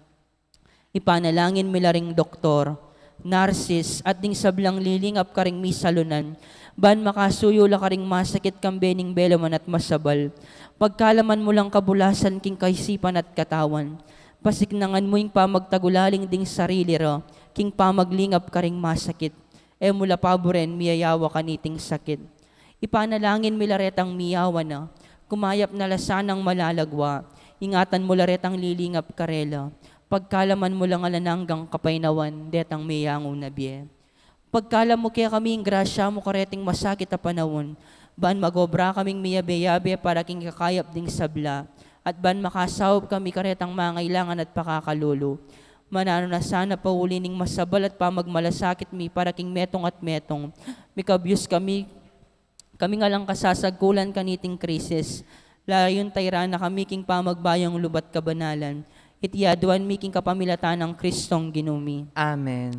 Ipanalangin mi la ring doktor, narsis, at ding sablang lilingap karing misalunan, ban makasuyu la karing masakit kambe ning belaman at masabal. Pagkalaman mu lang kabulasan king kaisipan at katawan. Pasiknangan mu ing pamagtagulaling ding sarili ra, king pamaglingap karing masakit. E mu la paburen miyayawa kaniting sakit. Ipanalangin mi la retang miyawa na, kumayap na la sanang malalagwa, ingatan mu la retang lilingap karela, pagkalaman mu lang alang anggang kapaynawan detang meyangu na bie. Pagkalam mu kekami ing grasya mu kareting masakit a panaun, ban magobra kaming miyabe-yabe para king kakayap ding sabla, at ban makasaup kami karetang mangailangan at pakakalulu. Mananu na sana pauli ning masabal at pamagmalasakit mi para king metung at metung. Mikabyus kami, kami nga lang kasasagkulan kaniting krisis. Layun tayran na kami king pamagbayung lub at kabanalan. Iti aduan mi king kapamilatan nang Kristong Ginu mi. Amen.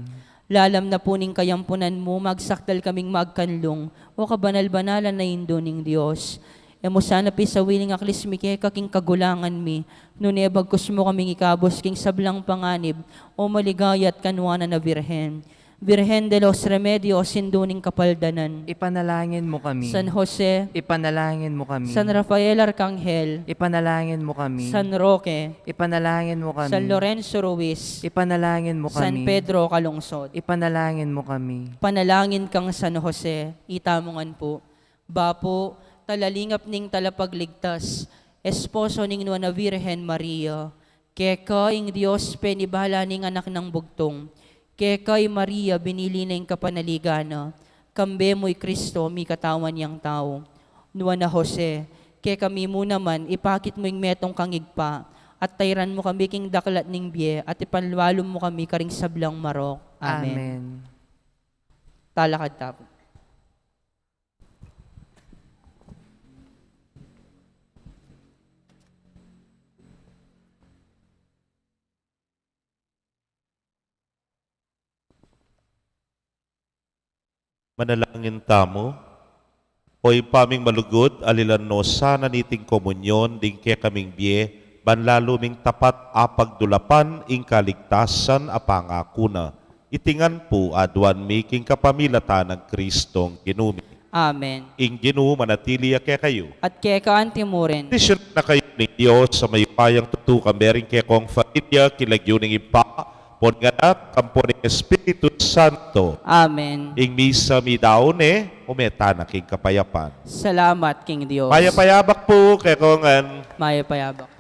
Lalam na pu ning kayampunan mu, magsakdal kaming magkanlung, o kabanal-banalan a Indu ning Dios. E mu sana pisawiling aklis mi keka king kagulangan mi, nune bagkus mu kaming ikabus king sablang panganib, o maligaya at kanuanan a Birhen. Virgen de los Remedios, Indu ning Kapaldanan. Ipanalangin mu kami. San Jose. Ipanalangin mu kami. San Rafael Arkanghel. Ipanalangin mu kami. San Roque. Ipanalangin mu kami. San Lorenzo Ruiz. Ipanalangin mu kami. San Pedro Calungsod. Ipanalangin mu kami. Panalangin kang San Jose, itamu ngan pu. Bapu, talalingap ning Talapagligtas, esposo ning Nuan a Virgen Maria, keka ing Dios penibala ning Anak nang Bugtung, keka i Maria binili na ing kapanaligan na, kambe mu i Kristo mikatawan yang tau. Nuan a Jose, kekami mu naman ipakit mu ing metung kang ibpa, at tayran mu kami king daklat ning bie, at ipanlualum mu kami karing sablang marok. Amen. Amen. Talakad tamu. Manalangin tamu. O Ibpa ming malugud, alilan no sana niting komunyon ding kekaming bie, ban lalu ming tapat a pagdulapan ing kaligtasan a pangaku na. Iti ngan pu aduan mi king kapamilatan nang Kristong Ginu mi. Amen. Ing Ginu manatili ya kekayu. At keka anti mu rin. Bendisyunan na kayu ning Dios a mayupayang tutu, kambe ring kekong familia, king lagyu ning Ibpa, Ampo ning Anak, ampo ning Espiritu Santo. Amen. Ing misa meyari ne, ume tana king kapayapan. Salamat king Dios. Mayap a abak pu kekongan. Mayap a abak.